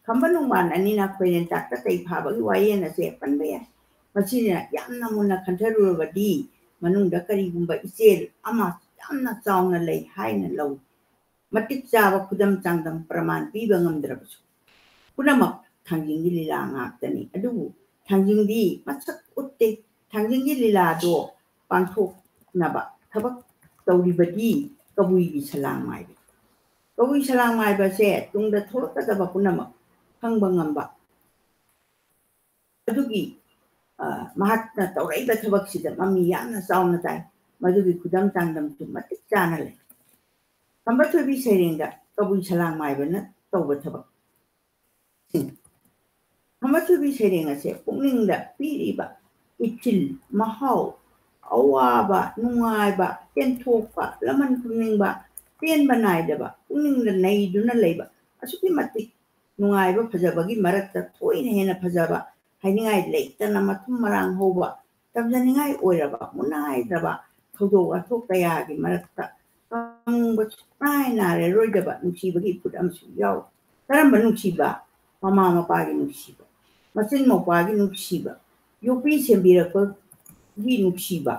ꯈꯝꯕ ꯅꯣꯡꯃꯥꯟ ꯑꯅꯤꯅ ꯈꯣꯏꯔꯦꯟ ꯆꯥꯛꯇ ꯀꯩ ꯐꯥꯕꯒꯤ ꯋꯥꯌꯦꯟ ꯑꯁꯦ ꯄꯟꯕ ꯌꯥꯏ꯫ ꯃꯁꯤꯅ ꯌꯥꯝꯅ ꯃꯨꯟꯅ ꯈꯟꯊꯔꯨꯔꯕꯗꯤ ꯃꯅꯨꯡꯗ ꯀꯔꯤꯒꯨꯝꯕ ꯏꯆꯦꯜ ꯑꯃ ꯌꯥꯝꯅ ꯆꯥꯎꯅ ꯂꯩ ꯍꯥꯏꯅ ꯂꯧꯏ꯫ ꯃꯇꯤꯛ ꯆꯥꯕ ꯈꯨꯗꯝ ꯆꯥꯡꯗꯝ ꯄ꯭ꯔꯃꯥꯟ ꯄꯤꯕ ꯉꯝꯗ꯭ꯔꯕꯁꯨ ꯄꯨꯝꯅꯃꯛ ꯊꯥꯡꯖꯤꯡꯒꯤ ꯂꯤꯂꯥ ꯉꯥꯛꯇꯅꯤ꯫ ꯑꯗꯨꯕꯨ ꯊꯥꯡꯖꯤꯡꯗꯤ ꯃꯁꯛ ꯎꯠꯇꯦ꯫ ꯊꯥꯡꯖꯤꯡꯒꯤ ꯂꯤꯂꯥꯗꯣ ꯄꯥꯡꯊꯣꯛꯅꯕ ꯊꯕꯛ ꯇꯧꯔꯤꯕꯗꯤ ꯀꯕꯨꯏꯒꯤ ꯁꯂꯥꯡ ꯃꯥꯏꯕꯤ꯫ ꯀꯕꯨꯏ ꯁꯂꯥꯡ ꯃꯥꯏꯕꯁꯦ ꯇꯨꯡꯗ ꯊꯣꯛꯂꯛꯀꯗꯕ ꯄꯨꯝꯅꯃꯛ ꯈꯪꯕ ꯉꯝꯕ꯫ ꯑꯗꯨꯒꯤ, ꯑ, ꯃꯍꯥꯛꯅ ꯇꯧꯔꯛꯏꯕ ꯊꯕꯛꯁꯤꯗ ꯃꯃꯤ ꯌꯥꯝꯅ ꯆꯥꯎꯅ ꯇꯥꯏ꯫ ꯃꯗꯨꯒꯤ ꯈꯨꯗꯝ ꯆꯥꯡꯗꯝꯁꯨ ꯃꯇꯤꯛ ꯆꯥꯅ ꯂꯩ꯫ ꯈꯝꯕ ꯊꯣꯏꯕꯤ ꯁꯩꯔꯦꯡꯗ ꯀꯕꯨꯏ ꯁꯂꯥꯡ ꯃꯥꯏꯕꯅ ꯇꯧꯕ ꯊꯕꯛ꯫ ꯈꯝꯕ ꯊꯣꯏꯕꯤ ꯁꯩꯔꯦꯡ ꯑꯁꯦ ꯄꯨꯛꯅꯤꯡꯗ ꯄꯤꯔꯤꯕ ꯏꯊꯤꯜ, ꯃꯍꯥꯎ, ꯑꯋꯥꯕ, ꯅꯨꯡꯉꯥꯏꯕ, ꯄꯦꯟꯊꯣꯛꯄ, ꯂꯃꯟ ꯈꯨꯝꯅꯤꯡꯕ, ꯄꯦꯟꯕ ꯅꯥꯏꯗꯕ, ꯄꯨꯛꯅꯤꯡꯗ ꯅꯩꯗꯨꯅ ꯂꯩꯕ, ꯑꯁꯨꯛꯀꯤ ꯃꯇꯤꯛ ꯅꯨꯡꯉꯥꯏꯕ ꯐꯖꯕꯒꯤ ꯃꯔꯛꯇ ꯊꯣꯏꯅ ꯍꯦꯟꯅ ꯐꯖꯕ, ꯍꯥꯏꯅꯤꯡꯉꯥꯏ ꯂꯩꯇꯅ ꯃꯊꯨꯝ ꯃꯔꯥꯡ ꯍꯧꯕ, ꯇꯝꯖꯅꯤꯡꯉꯥꯏ ꯑꯣꯏꯔꯕ ꯃꯨꯟꯅꯥꯏꯗ꯭ꯔꯕ ꯊꯧꯗꯣꯛ ꯋꯥꯊꯣꯛ ꯀꯌꯥꯒꯤ ꯃꯔꯛꯇ ꯀꯪꯕ ꯁꯨꯛꯅꯥꯏ ꯅꯥꯏꯔꯔꯣꯏꯗꯕ ꯅꯨꯡꯁꯤꯕꯒꯤ ꯏꯐꯨꯠ ꯑꯃꯁꯨ ꯌꯥꯎꯏ꯫ ꯀꯔꯝꯕ ꯅꯨꯡꯁꯤꯕ? ꯃꯃꯥ ꯃꯄꯥꯒꯤ ꯅꯨꯡꯁꯤꯕ, ꯃꯆꯤꯟ ꯃꯧꯄ꯭ꯋꯥꯒꯤ ꯅꯨꯡꯁꯤꯕ, ꯌꯣꯛꯄꯤ ꯁꯦꯝꯕꯤꯔꯛꯄꯒꯤ ꯅꯨꯡꯁꯤꯕ,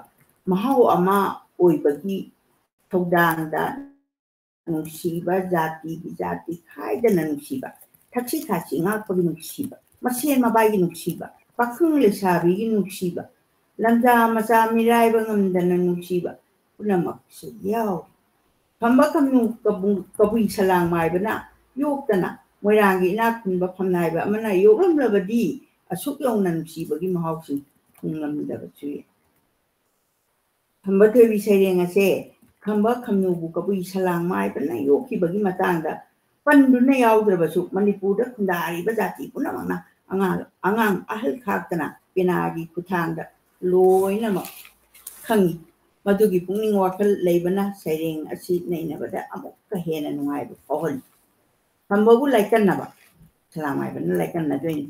ꯃꯍꯥꯎ ꯑꯃ ꯑꯣꯏꯕꯒꯤ ꯊꯧꯗꯥꯡꯗ ꯅꯨꯡꯁꯤꯕ, ꯖꯥꯇꯤꯒꯤ ꯖꯥꯇꯤ ꯈꯥꯏꯗꯅ ꯅꯨꯡꯁꯤꯕ, ꯊꯛꯁꯤ ꯈꯥꯁꯤ ꯉꯥꯛꯄꯒꯤ ꯅꯨꯡꯁꯤꯕ, ꯃꯁꯦꯟ ꯃꯕꯥꯏꯒꯤ ꯅꯨꯡꯁꯤꯕ, ꯄꯥꯈꯪ ꯂꯩꯁꯥꯕꯤꯒꯤ ꯅꯨꯡꯁꯤꯕ, ꯂꯝꯖꯥ ꯃꯆꯥ ꯃꯤꯔꯥꯏꯕ ꯉꯝꯗꯅ ꯅꯨꯡꯁꯤꯕ ꯄꯨꯝꯅꯃꯛꯁꯨ ꯌꯥꯎꯔꯤ꯫ ꯈꯝꯕ ꯈꯝꯅꯨ ꯀꯕꯨ-, ꯀꯕꯨꯏ ꯁꯂꯥꯡ ꯃꯥꯏꯕꯅ ꯌꯣꯛꯇꯅ ꯃꯣꯏꯔꯥꯡꯒꯤ ꯏꯅꯥꯛ ꯈꯨꯟꯕ ꯐꯝꯅꯥꯏꯕ ꯑꯃꯅ ꯌꯣꯛꯂꯝꯂꯕꯗꯤ ꯑꯁꯨꯛ ꯌꯧꯅ ꯅꯨꯡꯁꯤꯕꯒꯤ ꯃꯍꯥꯎꯁꯤꯡ ꯐꯪꯂꯝꯗꯕꯁꯨ ꯌꯥꯏ꯫ ꯈꯝꯕ ꯊꯣꯏꯕꯤ ꯁꯩꯔꯦꯡ ꯑꯁꯦ ꯈꯝꯕ ꯈꯝꯅꯨꯕꯨ ꯀꯕꯨꯏ ꯁꯂꯥꯡ ꯃꯥꯏꯕꯅ ꯌꯣꯛꯈꯤꯕꯒꯤ ꯃꯇꯥꯡꯗ ꯄꯟꯗꯨꯅ ꯌꯥꯎꯗ꯭ꯔꯕꯁꯨ, ꯃꯅꯤꯄꯨꯔꯗ ꯈꯨꯟꯗꯥꯔꯤꯕ ꯖꯥꯇꯤ ꯄꯨꯝꯅꯃꯛꯅ ꯑꯉꯥꯡ, ꯑꯉꯥꯡ ꯑꯍꯜ ꯈꯥꯛꯇꯅ ꯄꯦꯅꯥꯒꯤ ꯈꯨꯠꯊꯥꯡꯗ ꯂꯣꯏꯅꯃꯛ ꯈꯪꯏ꯫ ꯃꯗꯨꯒꯤ ꯄꯨꯛꯅꯤꯡ ꯋꯥꯈꯜ ꯂꯩꯕꯅ ꯁꯩꯔꯦꯡ ꯑꯁꯤ ꯅꯩꯅꯕꯗ ꯑꯃꯨꯛꯀ ꯍꯦꯟꯅ ꯅꯨꯡꯉꯥꯏꯕ ꯐꯥꯎꯍꯜꯂꯤ꯫ ꯈꯝꯕꯕꯨ ꯂꯥꯏꯀꯟꯅꯕ, ꯁꯂꯥꯡ ꯃꯥꯏꯕꯅ ꯂꯥꯏꯀꯟꯅꯗꯣꯏꯅꯤ꯫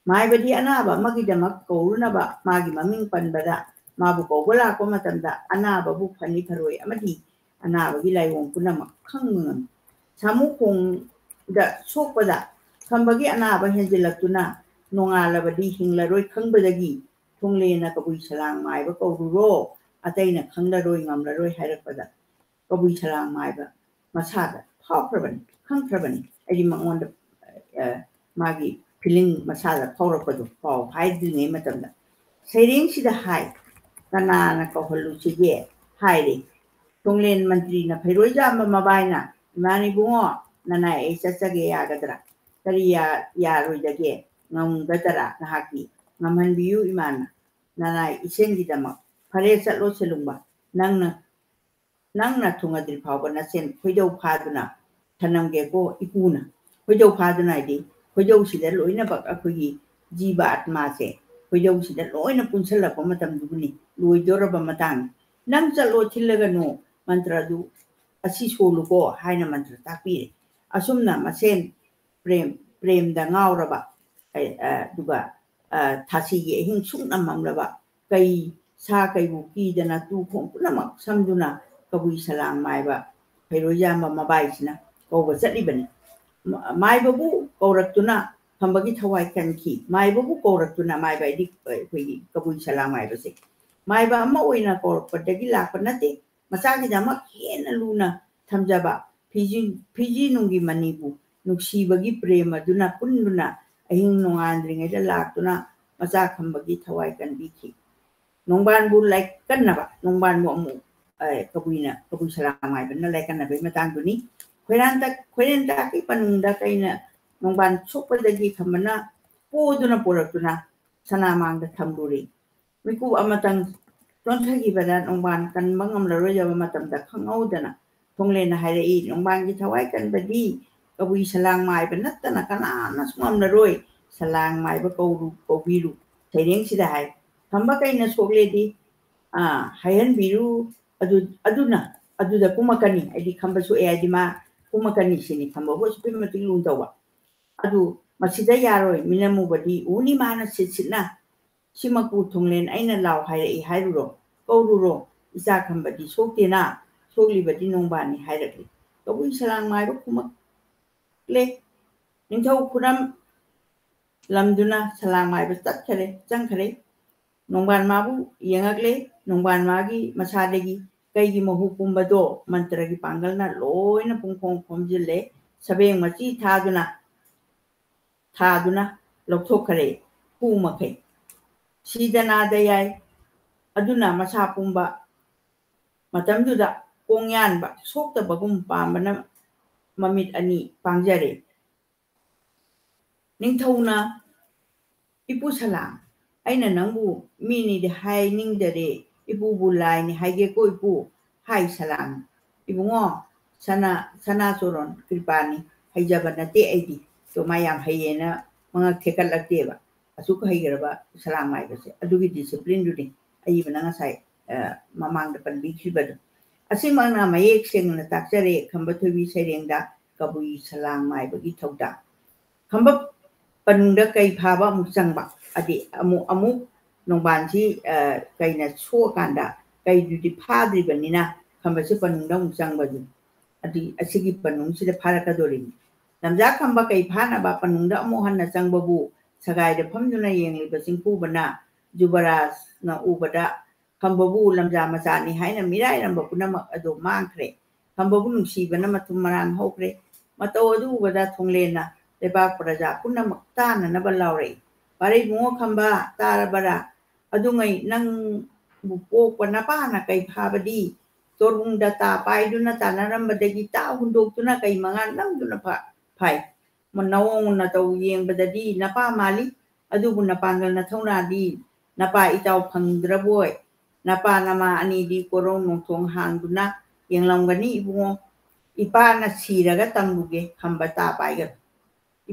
ꯃꯥꯏꯕꯗꯤ ꯑꯅꯥꯕ ꯑꯃꯒꯤꯗꯃꯛ ꯀꯧꯔꯨꯅꯕ ꯃꯥꯒꯤ ꯃꯃꯤꯡ ꯄꯟꯕꯗ, ꯃꯥꯕꯨ ꯀꯧꯕ ꯂꯥꯛꯄ ꯃꯇꯝꯗ ꯑꯅꯥꯕꯕꯨ ꯐꯅꯤ ꯐꯔꯣꯏ ꯑꯃꯗꯤ ꯑꯅꯥꯕꯒꯤ ꯂꯥꯏꯑꯣꯡ ꯄꯨꯝꯅꯃꯛ ꯈꯪꯕ ꯉꯝꯃꯤ꯫ ꯁꯥꯃꯨꯈꯣꯡꯗ ꯁꯣꯛꯄꯗ ꯈꯝꯕꯒꯤ ꯑꯅꯥꯕ ꯍꯦꯟꯖꯤꯜꯂꯛꯇꯨꯅ ꯅꯣꯡꯉꯥꯜꯂꯕꯗꯤ ꯍꯤꯡꯂꯔꯣꯏ ꯈꯪꯕꯗꯒꯤ ꯊꯣꯡꯂꯦꯟꯅ ꯀꯕꯨꯏ ꯁꯂꯥꯡ ꯃꯥꯏꯕ ꯀꯧꯔꯨꯔꯣ, ꯑꯇꯩꯅ ꯈꯪꯂꯔꯣꯏ ꯉꯝꯂꯔꯣꯏ ꯍꯥꯏꯔꯛꯄꯗ ꯀꯕꯨꯏ ꯁꯂꯥꯡ ꯃꯥꯏꯕ ꯃꯁꯥꯗ ꯐꯥꯎꯈ꯭ꯔꯕꯅꯤ, ꯈꯪꯈ꯭ꯔꯕꯅꯤ꯫ ꯑꯩꯗꯤ ꯃꯉꯣꯟꯗ, ꯑ, ꯃꯥꯒꯤ feeling ꯃꯁꯥꯗ ꯐꯥꯎꯔꯛꯄꯗꯣ ꯄꯥꯎ ꯍꯥꯏꯗ꯭ꯔꯤꯉꯩ ꯃꯇꯝꯗ꯫ ꯁꯩꯔꯦꯡꯁꯤꯗ ꯍꯥꯏ, "ꯀꯅꯥꯅ ꯀꯧꯍꯜꯂꯨꯁꯤꯒꯦ?" ꯍꯥꯏꯔꯦ꯫ ꯊꯣꯡꯂꯦꯟ ꯃꯟꯇ꯭ꯔꯤꯅ ꯐꯩꯔꯣꯏꯖꯥꯝꯕ ꯃꯕꯥꯏꯅ, "ꯏꯃꯥ ꯏꯕꯨꯡꯉꯣ, ꯅꯅꯥꯏ ꯑꯩ ꯆꯠꯆꯒꯦ ꯌꯥꯒꯗ꯭ꯔꯥ? ꯀꯔꯤ ꯌꯥ-, ꯌꯥꯔꯣꯏꯗꯒꯦ? ꯉꯝꯒꯗ꯭ꯔꯥ ꯅꯍꯥꯛꯀꯤ? ꯉꯝꯍꯟꯕꯤꯌꯨ ꯏꯃꯥꯅ, ꯅꯅꯥꯏ ꯏꯁꯦꯟꯒꯤꯗꯃꯛ꯫ ꯐꯔꯦ, ꯆꯠꯂꯣ ꯁꯦꯂꯨꯡꯕ, ꯅꯪꯅ ꯅꯪꯅ ꯊꯨꯡꯉꯗ꯭ꯔꯤ ꯐꯥꯎꯕ ꯅꯁꯦꯟ ꯈꯣꯏꯗꯧ ꯐꯥꯗꯨꯅ ꯊꯅꯝꯒꯦꯀꯣ ꯏꯄꯨꯅ꯫" ꯈꯣꯏꯗꯧ ꯐꯥꯗꯨꯅ ꯍꯥꯏꯗꯤ ꯈꯣꯏꯗꯧꯁꯤꯗ ꯂꯣꯏꯅꯃꯛ ꯑꯩꯈꯣꯏꯒꯤ ꯖꯤꯕ ꯑꯥꯠꯃꯥꯁꯦ ꯈꯣꯏꯗꯧꯁꯤꯗ ꯂꯣꯏꯅ ꯄꯨꯟꯁꯤꯜꯂꯛꯄ ꯃꯇꯝꯗꯨꯕꯨꯅꯤ, ꯂꯣꯏꯗꯧꯔꯕ ꯃꯇꯥꯡꯅꯤ꯫ "ꯅꯪ ꯆꯠꯂꯣ, ꯊꯤꯜꯂꯒꯅꯨ, ꯃꯟꯇ꯭ꯔꯗꯨ ꯑꯁꯤ ꯁꯣꯜꯂꯨꯀꯣ" ꯍꯥꯏꯅ ꯃꯟꯇ꯭ꯔ ꯇꯥꯛꯄꯤꯔꯦ꯫ ꯑꯁꯨꯝꯅ ꯃꯁꯦꯟ ꯄ꯭ꯔꯦꯝ ꯄ꯭ꯔꯦꯝꯗ ꯉꯥꯎꯔꯕ, ꯑ, ꯑ, ꯑꯗꯨꯒ, ꯑ, ꯊꯥꯁꯤꯒꯤ ꯑꯍꯤꯡ ꯁꯨꯡꯅꯝ ꯃꯝꯂꯕ, ꯀꯩ ꯁꯥ ꯀꯩꯕꯨ ꯀꯤꯗꯅ ꯇꯨ ꯈꯣꯡ ꯄꯨꯝꯅꯃꯛ ꯁꯝꯗꯨꯅ ꯀꯕꯨꯏ ꯁꯂꯥꯡ ꯃꯥꯏꯕ ꯐꯩꯔꯣꯏꯖꯥꯝꯕ ꯃꯕꯥꯏꯁꯤꯅ ꯀꯧꯕ ꯆꯠꯂꯤꯕꯅꯤ꯫ ꯃ-, ꯃꯥꯏꯕꯕꯨ ꯀꯧꯔꯛꯇꯨꯅ ꯈꯝꯕꯒꯤ ꯊꯋꯥꯏ ꯀꯟꯈꯤ꯫ ꯃꯥꯏꯕꯕꯨ ꯀꯧꯔꯛꯇꯨꯅ, ꯃꯥꯏꯕ ꯍꯥꯏꯗꯤ ꯑꯩꯈꯣꯏꯒꯤ ꯀꯕꯨꯏ ꯁꯂꯥꯡ ꯃꯥꯏꯕꯁꯦ꯫ ꯃꯥꯏꯕ ꯑꯃ ꯑꯣꯏꯅ ꯀꯧꯔꯛꯄꯗꯒꯤ ꯂꯥꯛꯄ ꯅꯠꯇꯦ꯫ ꯃꯆꯥꯒꯤꯗꯃꯛ ꯍꯦꯟꯅ ꯂꯨꯅ ꯊꯝꯖꯕ ꯐꯤꯖꯤ-, ꯐꯤꯖꯤ ꯅꯨꯡꯒꯤ ꯃꯅꯤꯕꯨ ꯅꯨꯡꯁꯤꯕꯒꯤ ꯄ꯭ꯔꯦꯝ ꯑꯗꯨꯅ ꯄꯨꯟꯗꯨꯅ ꯑꯍꯤꯡ ꯅꯣꯡꯉꯥꯟꯗ꯭ꯔꯤꯉꯩꯗ ꯂꯥꯛꯇꯨꯅ ꯃꯆꯥ ꯈꯝꯕꯒꯤ ꯊꯋꯥꯏ ꯀꯟꯕꯤꯈꯤ꯫ ꯅꯣꯡꯕꯥꯟꯕꯨ ꯂꯥꯏꯀꯟꯅꯕ, ꯅꯣꯡꯕꯥꯟꯕꯨ ꯑꯃꯨꯛ, ꯑ, ꯀꯕꯨꯏꯅ, ꯀꯕꯨꯏ ꯁꯂꯥꯡ ꯃꯥꯏꯕꯅ ꯂꯥꯏꯀꯟꯅꯕꯒꯤ ꯃꯇꯥꯡꯗꯨꯅꯤ꯫ ꯈꯣꯏꯔꯥꯟꯇ-, ꯈꯣꯏꯔꯦꯟ ꯇꯥꯛꯀꯤ ꯄꯅꯨꯡꯗ ꯀꯩꯅ ꯅꯣꯡꯕꯥꯟ ꯁꯣꯛꯄꯗꯒꯤ ꯈꯝꯕꯅ ꯄꯣꯗꯨꯅ ꯄꯣꯔꯛꯇꯨꯅ ꯁꯅꯥ ꯃꯥꯡꯗ ꯊꯝꯂꯨꯔꯦ꯫ ꯃꯤꯀꯨꯞ ꯑꯃꯇꯪ ꯆꯣꯟꯊꯈꯤꯕꯗ ꯅꯣꯡꯕꯥꯟ ꯀꯟꯕ ꯉꯝꯂꯔꯣꯏꯗꯕ ꯃꯇꯝꯗ ꯈꯪꯍꯧꯗꯅ ꯊꯣꯡꯂꯦꯟꯅ ꯍꯥꯏꯔꯛꯏ, "ꯅꯣꯡꯕꯥꯟꯒꯤ ꯊꯋꯥꯏ ꯀꯟꯕꯗꯤ ꯀꯕꯨꯏ ꯁꯂꯥꯡ ꯃꯥꯏꯕ ꯅꯠꯇꯅ ꯀꯅꯥꯅꯁꯨ ꯉꯝꯂꯔꯣꯏ꯫ ꯁꯂꯥꯡ ꯃꯥꯏꯕ ꯀꯧꯔꯨ, ꯀꯧꯕꯤꯔꯨ ꯁꯩꯔꯦꯡꯁꯤꯗ ꯍꯥꯏ꯫ ꯈꯝꯕ ꯀꯩꯅ ꯁꯣꯛꯂꯦꯗꯤ, ꯑꯥ, ꯍꯥꯏꯍꯟꯕꯤꯔꯨ, ꯑꯗꯨ, ꯑꯗꯨꯅ ꯑꯗꯨꯗ ꯀꯨꯝꯃꯛꯀꯅꯤ", ꯍꯥꯏꯗꯤ ꯈꯝꯕ ꯁꯣꯛꯑꯦ ꯍꯥꯏꯗꯤ ꯃꯥ ꯀꯨꯝꯃꯛꯀꯅꯤ ꯁꯤꯅꯤ ꯈꯝꯕꯕꯨ ꯑꯁꯨꯛꯀꯤ ꯃꯇꯤꯛ ꯂꯨꯅ ꯇꯧꯕ꯫ "ꯑꯗꯨ ꯃꯁꯤꯗ ꯌꯥꯔꯣꯏ, ꯃꯤꯅꯝꯃꯨꯕꯗꯤ ꯎꯅꯤ ꯃꯥꯅ ꯁꯤꯠ ꯁꯤꯠꯅ꯫ ꯁꯤꯃꯛꯄꯨ ꯊꯣꯡꯂꯦꯟ ꯑꯩꯅ ꯂꯥꯎ ꯍꯥꯏꯔꯛꯏ ꯍꯥꯏꯔꯨꯔꯣ, ꯀꯧꯔꯨꯔꯣ, ꯏꯆꯥ ꯈꯝꯕꯗꯤ ꯁꯣꯛꯇꯦꯅ, ꯁꯣꯛꯂꯤꯕꯗꯤ ꯅꯣꯡꯕꯥꯟꯅꯤ" ꯍꯥꯏꯔꯛꯂꯤ꯫ ꯀꯕꯨꯏ ꯁꯂꯥꯡ ꯃꯥꯏꯕ ꯈꯨꯃꯛꯂꯦ꯫ ꯅꯤꯡꯊꯧ ꯈꯨꯔꯝ ꯂꯝꯗꯨꯅ ꯁꯂꯥꯡ ꯃꯥꯏꯕ ꯆꯠꯈꯔꯦ, ꯆꯪꯈꯔꯦ꯫ ꯅꯣꯡꯕꯥꯟ ꯃꯥꯕꯨ ꯌꯦꯡꯉꯛꯂꯦ꯫ ꯅꯣꯡꯕꯥꯟ ꯃꯥꯒꯤ ꯃꯁꯥꯗꯒꯤ ꯀꯩꯒꯤ ꯃꯍꯨ ꯄꯨꯝꯕꯗꯣ ꯃꯟꯇ꯭ꯔꯒꯤ ꯄꯥꯡꯒꯜꯅ ꯂꯣꯏꯅ ꯄꯨꯡꯈꯣꯡ ꯈꯣꯝꯖꯤꯜꯂꯦ꯫ ꯁꯕꯦꯡ ꯃꯆꯤ ꯊꯥꯗꯨꯅ, ꯊꯥꯗꯨꯅ ꯂꯧꯊꯣꯛꯈꯔꯦ꯫ ꯍꯨ ꯃꯈꯩ ꯁꯤꯗ ꯅꯥꯗ ꯌꯥꯏ꯫ ꯑꯗꯨꯅ ꯃꯁꯥ ꯄꯨꯝꯕ ꯃꯇꯝꯗꯨꯗ ꯀꯣꯡꯌꯥꯟꯕ ꯁꯣꯛꯇꯕꯒꯨꯝ ꯄꯥꯝꯕꯅ ꯃꯃꯤꯠ ꯑꯅꯤ ꯄꯥꯡꯖꯔꯦ꯫ ꯅꯤꯡꯊꯧꯅ, "ꯏꯄꯨ ꯁꯂꯥꯡ, ꯑꯩꯅ ꯅꯪꯕꯨ ꯃꯤꯅꯤꯗꯤ ꯍꯥꯏꯅꯤꯡꯗꯔꯦ, ꯏꯄꯨꯕꯨ ꯂꯥꯏꯅꯤ ꯍꯥꯏꯒꯦꯀꯣ ꯏꯄꯨ", ꯍꯥꯏ ꯁꯂꯥꯡ꯫ "ꯏꯕꯨꯡꯉꯣ, ꯁꯅꯥ, ꯁꯅꯥꯆꯣꯔꯣꯟ ꯀ꯭ꯔꯤꯄꯥꯅꯤ, ꯍꯩꯖꯕ ꯅꯠꯇꯦ ꯑꯩꯗꯤ"꯫ ꯑꯗꯣ ꯃꯥ ꯌꯥꯝ ꯍꯩꯌꯦꯅ ꯃꯉꯛ ꯊꯦꯛꯀꯠꯂꯛꯇꯦꯕ꯫ ꯑꯁꯨꯛ ꯍꯩꯈ꯭ꯔꯕ ꯁꯂꯥꯡ ꯃꯥꯏꯕꯁꯦ꯫ ꯑꯗꯨꯒꯤ ꯗꯤꯁꯤꯄ꯭ꯂꯤꯟꯗꯨꯅꯤ ꯑꯏꯕꯅ ꯉꯁꯥꯏ, ꯑ, ꯃꯃꯥꯡꯗ ꯄꯟꯕꯤꯈꯤꯕꯗꯣ꯫ ꯑꯁꯤꯃꯛꯅ ꯃꯌꯦꯛ ꯁꯦꯡꯅ ꯇꯥꯛꯆꯔꯦ ꯈꯝꯕ ꯊꯣꯏꯕꯤ ꯁꯩꯔꯦꯡꯗ ꯀꯕꯨꯏ ꯁꯂꯥꯡ ꯃꯥꯏꯕꯒꯤ ꯊꯧꯗꯥꯡ꯫ ꯈꯝꯕ ꯄꯟꯅꯨꯡꯗ ꯀꯩ ꯐꯥꯕ ꯑꯃꯨꯛ ꯆꯪꯕ, ꯑꯗꯤ ꯑꯃꯨꯛ, ꯑꯃꯨꯛ ꯅꯣꯡꯕꯥꯟꯁꯤ, ꯑ, ꯀꯩꯅ ꯁꯣꯛꯑꯀꯥꯟꯗ ꯀꯩꯗꯨꯗꯤ ꯐꯥꯗ꯭ꯔꯤꯕꯅꯤꯅ ꯈꯝꯕꯁꯤ ꯄꯟꯅꯨꯡꯗ ꯑꯃꯨꯛ ꯆꯪꯕꯗꯨ, ꯑꯗꯤ ꯑꯁꯤꯒꯤ ꯄꯟꯅꯨꯡꯁꯤꯗ ꯐꯥꯔꯛꯀꯗꯣꯔꯤꯅꯤ꯫ ꯂꯝꯖꯥ ꯈꯝꯕ ꯀꯩ ꯐꯥꯅꯕ ꯄꯟꯅꯨꯡꯗ ꯑꯃꯨꯛ ꯍꯟꯅ ꯆꯪꯕꯕꯨ ꯁꯒꯥꯏꯗ ꯐꯝꯗꯨꯅ ꯌꯦꯡꯂꯤꯕ ꯆꯤꯡꯄꯨꯕꯅ ꯖꯨꯕꯔꯥꯖꯅ ꯎꯕꯗ ꯈꯝꯕꯕꯨ ꯂꯝꯖꯥ ꯃꯆꯥꯅꯤ ꯍꯥꯏꯅ ꯃꯤꯔꯥꯏꯔꯝꯕ ꯄꯨꯝꯅꯃꯛ ꯑꯗꯨ ꯃꯥꯡꯈ꯭ꯔꯦ꯫ ꯈꯝꯕꯕꯨ ꯅꯨꯡꯁꯤꯕꯅ ꯃꯊꯨꯝ ꯃꯔꯥꯡ ꯍꯧꯈ꯭ꯔꯦ꯫ ꯃꯇꯧ ꯑꯗꯨ ꯎꯕꯗ ꯊꯣꯡꯂꯦꯟꯅ ꯂꯩꯕꯥꯛ ꯄ꯭ꯔꯖꯥ ꯄꯨꯝꯅꯃꯛ ꯇꯥꯅꯅꯕ ꯂꯥꯎꯔꯛꯏ, "ꯄꯥꯔꯩ ꯏꯕꯨꯡꯉꯣ ꯈꯝꯕ, ꯇꯥꯔꯕꯔꯥ? ꯑꯗꯨꯉꯩ ꯅꯪꯕꯨ ꯄꯣꯛꯄ ꯅꯄꯥꯅ ꯀꯩ ꯐꯥꯕꯗꯤ ꯆꯣꯔꯨꯡꯗ ꯇꯥ ꯄꯥꯏꯗꯨꯅ ꯇꯥꯟꯅꯔꯝꯕꯗꯒꯤ ꯇꯥ ꯍꯨꯟꯗꯣꯛꯇꯨꯅ ꯀꯩ ꯃꯉꯥ ꯅꯝꯗꯨꯅ ꯐꯥ-, ꯐꯥꯏ꯫ ꯅꯑꯣꯡ ꯅꯇꯧ ꯌꯦꯡꯕꯗꯗꯤ ꯅꯄꯥ ꯃꯥꯜꯂꯤ, ꯑꯗꯨꯕꯨ ꯅꯄꯥꯡꯒꯜ ꯅꯊꯧꯅꯥꯗꯤ ꯅꯄꯥ ꯏꯆꯥꯎ ꯐꯪꯗ꯭ꯔꯕꯣꯏ? ꯅꯄꯥ ꯅꯃꯥ ꯑꯅꯤꯗꯤ ꯀꯣꯔꯧ ꯅꯣꯡꯊꯣꯡ ꯍꯥꯡꯗꯨꯅ ꯌꯦꯡꯂꯝꯒꯅꯤ ꯏꯕꯨꯡꯉꯣ꯫ ꯏꯄꯥꯅ ꯁꯤꯔꯒ ꯇꯝꯂꯨꯒꯦ ꯈꯝꯕ ꯇꯥ ꯄꯥꯏꯒꯅꯨ꯫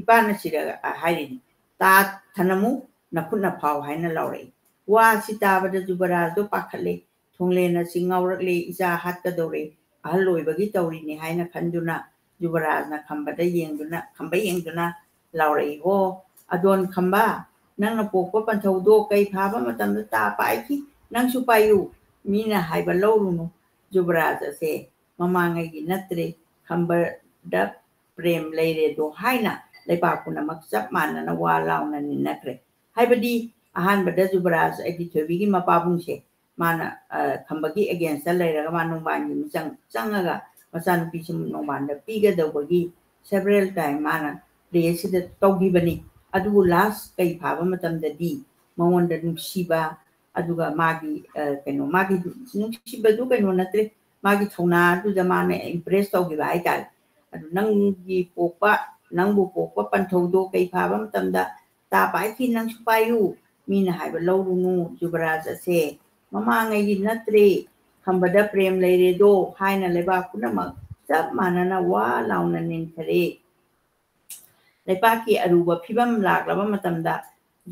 ꯏꯄꯥꯅ ꯁꯤꯔꯒ ꯍꯥꯏꯔꯤꯅꯤ, ꯇꯥ ꯊꯅꯝꯃꯨ, ꯅꯈꯨꯠꯅ ꯐꯥꯎ ꯍꯥꯏꯅ ꯂꯥꯎꯔꯛꯏ꯫ ꯋꯥ ꯑꯁꯤ ꯇꯥꯕꯗ ꯖꯨꯕꯔꯥꯖꯗꯣ ꯄꯥꯈꯠꯂꯦ꯫ ꯊꯣꯡꯂꯦꯟ ꯑꯁꯤ ꯉꯥꯎꯔꯛꯂꯦ, ꯏꯆꯥ ꯍꯥꯠꯀꯗꯧꯔꯦ, ꯑꯍꯜ ꯑꯣꯏꯕꯒꯤ ꯇꯧꯔꯤꯅꯤ ꯍꯥꯏꯅ ꯈꯟꯗꯨꯅ ꯖꯨꯕꯔꯥꯖꯅ ꯈꯝꯕꯗ ꯌꯦꯡꯗꯨꯅ, ꯈꯝꯕ ꯌꯦꯡꯗꯨꯅ ꯂꯥꯎꯔꯛꯏ, "ꯍꯣ, ꯑꯗꯣꯟ ꯈꯝꯕ, ꯅꯪꯅ ꯄꯣꯛꯄ ꯄꯟꯊꯧꯗꯣ ꯀꯩ ꯐꯥꯕ ꯃꯇꯝꯗ ꯇꯥ ꯄꯥꯏꯈꯤ, ꯅꯪꯁꯨ ꯄꯥꯏꯌꯨ, ꯃꯤꯅ ꯍꯥꯏꯕ ꯂꯧꯔꯨꯅꯨ, ꯖꯨꯕꯔꯥꯖ ꯑꯁꯦ ꯃꯃꯥꯡꯉꯩꯒꯤ ꯅꯠꯇ꯭ꯔꯦ, ꯈꯝꯕꯗ ꯄ꯭ꯔꯦꯝ ꯂꯩꯔꯦꯗꯣ" ꯍꯥꯏꯅ ꯂꯩꯕꯥꯛ ꯄꯨꯝꯅꯃꯛ ꯆꯞ ꯃꯥꯟꯅꯅ ꯋꯥ ꯂꯥꯎꯅ ꯅꯤꯟꯅꯈ꯭ꯔꯦ꯫ ꯍꯥꯏꯕꯗꯤ ꯑꯍꯥꯟꯕꯗ ꯖꯨꯕꯔꯥꯖ ꯑꯩꯗꯤ ꯊꯣꯏꯕꯤꯒꯤ ꯃꯄꯥꯕꯨꯡꯁꯦ ꯃꯥꯅ, ꯑ, ꯈꯝꯕꯒꯤ against ꯂꯩꯔꯒ ꯃꯥ ꯅꯣꯡꯕꯥꯟꯒꯤ ꯃꯤꯆꯪ ꯆꯪꯉꯒ ꯃꯆꯥꯅꯨꯄꯤꯁꯤ ꯅꯣꯡꯕꯥꯟꯗ ꯄꯤꯒꯗꯧꯕꯒꯤ several time ꯃꯥꯅ play ꯁꯤꯗ ꯇꯧꯈꯤꯕꯅꯤ꯫ ꯑꯗꯨꯕꯨ last ꯀꯩ ꯐꯥꯕ ꯃꯇꯝꯗꯗꯤ ꯃꯉꯣꯟꯗ ꯅꯨꯡꯁꯤꯕ, ꯑꯗꯨꯒ ꯃꯥꯒꯤ, ꯑ, ꯀꯩꯅꯣ, ꯃꯥꯒꯤ ꯅꯨꯡꯁꯤꯕꯗꯨ ꯀꯩꯅꯣ ꯅꯠꯇ꯭ꯔꯦ, ꯃꯥꯒꯤ ꯊꯧꯅꯥꯗꯨꯗ ꯃꯥꯅ impress ꯇꯧꯈꯤꯕ ꯍꯥꯏꯇꯥꯔꯦ꯫ ꯑꯗꯨ ꯅꯪꯒꯤ ꯄꯣꯛꯄ, ꯅꯪꯕꯨ ꯄꯣꯛꯄ ꯄꯟꯊꯧꯗꯣ ꯀꯩ ꯐꯥꯕ ꯃꯇꯝꯗ ꯇꯥ ꯄꯥꯏꯈꯤ, ꯅꯪꯁꯨ ꯄꯥꯏꯌꯨ, ꯃꯤꯅ ꯍꯥꯏꯕ ꯂꯧꯔꯨꯅꯨ, ꯖꯨꯕꯔꯥꯖ ꯑꯁꯦ ꯃꯃꯥꯡꯉꯩꯒꯤ ꯅꯠꯇ꯭ꯔꯦ, ꯈꯝꯕꯗ ꯄ꯭ꯔꯦꯝ ꯂꯩꯔꯦꯗꯣ ꯍꯥꯏꯅ ꯂꯩꯕꯥꯛ ꯄꯨꯝꯅꯃꯛ ꯆꯞ ꯃꯥꯟꯅꯅ ꯋꯥ ꯂꯥꯎꯅ ꯅꯤꯟꯈꯔꯦ꯫ ꯂꯩꯄꯥꯛꯀꯤ ꯑꯔꯨꯕ ꯐꯤꯕꯝ ꯂꯥꯛꯂꯕ ꯃꯇꯝꯗ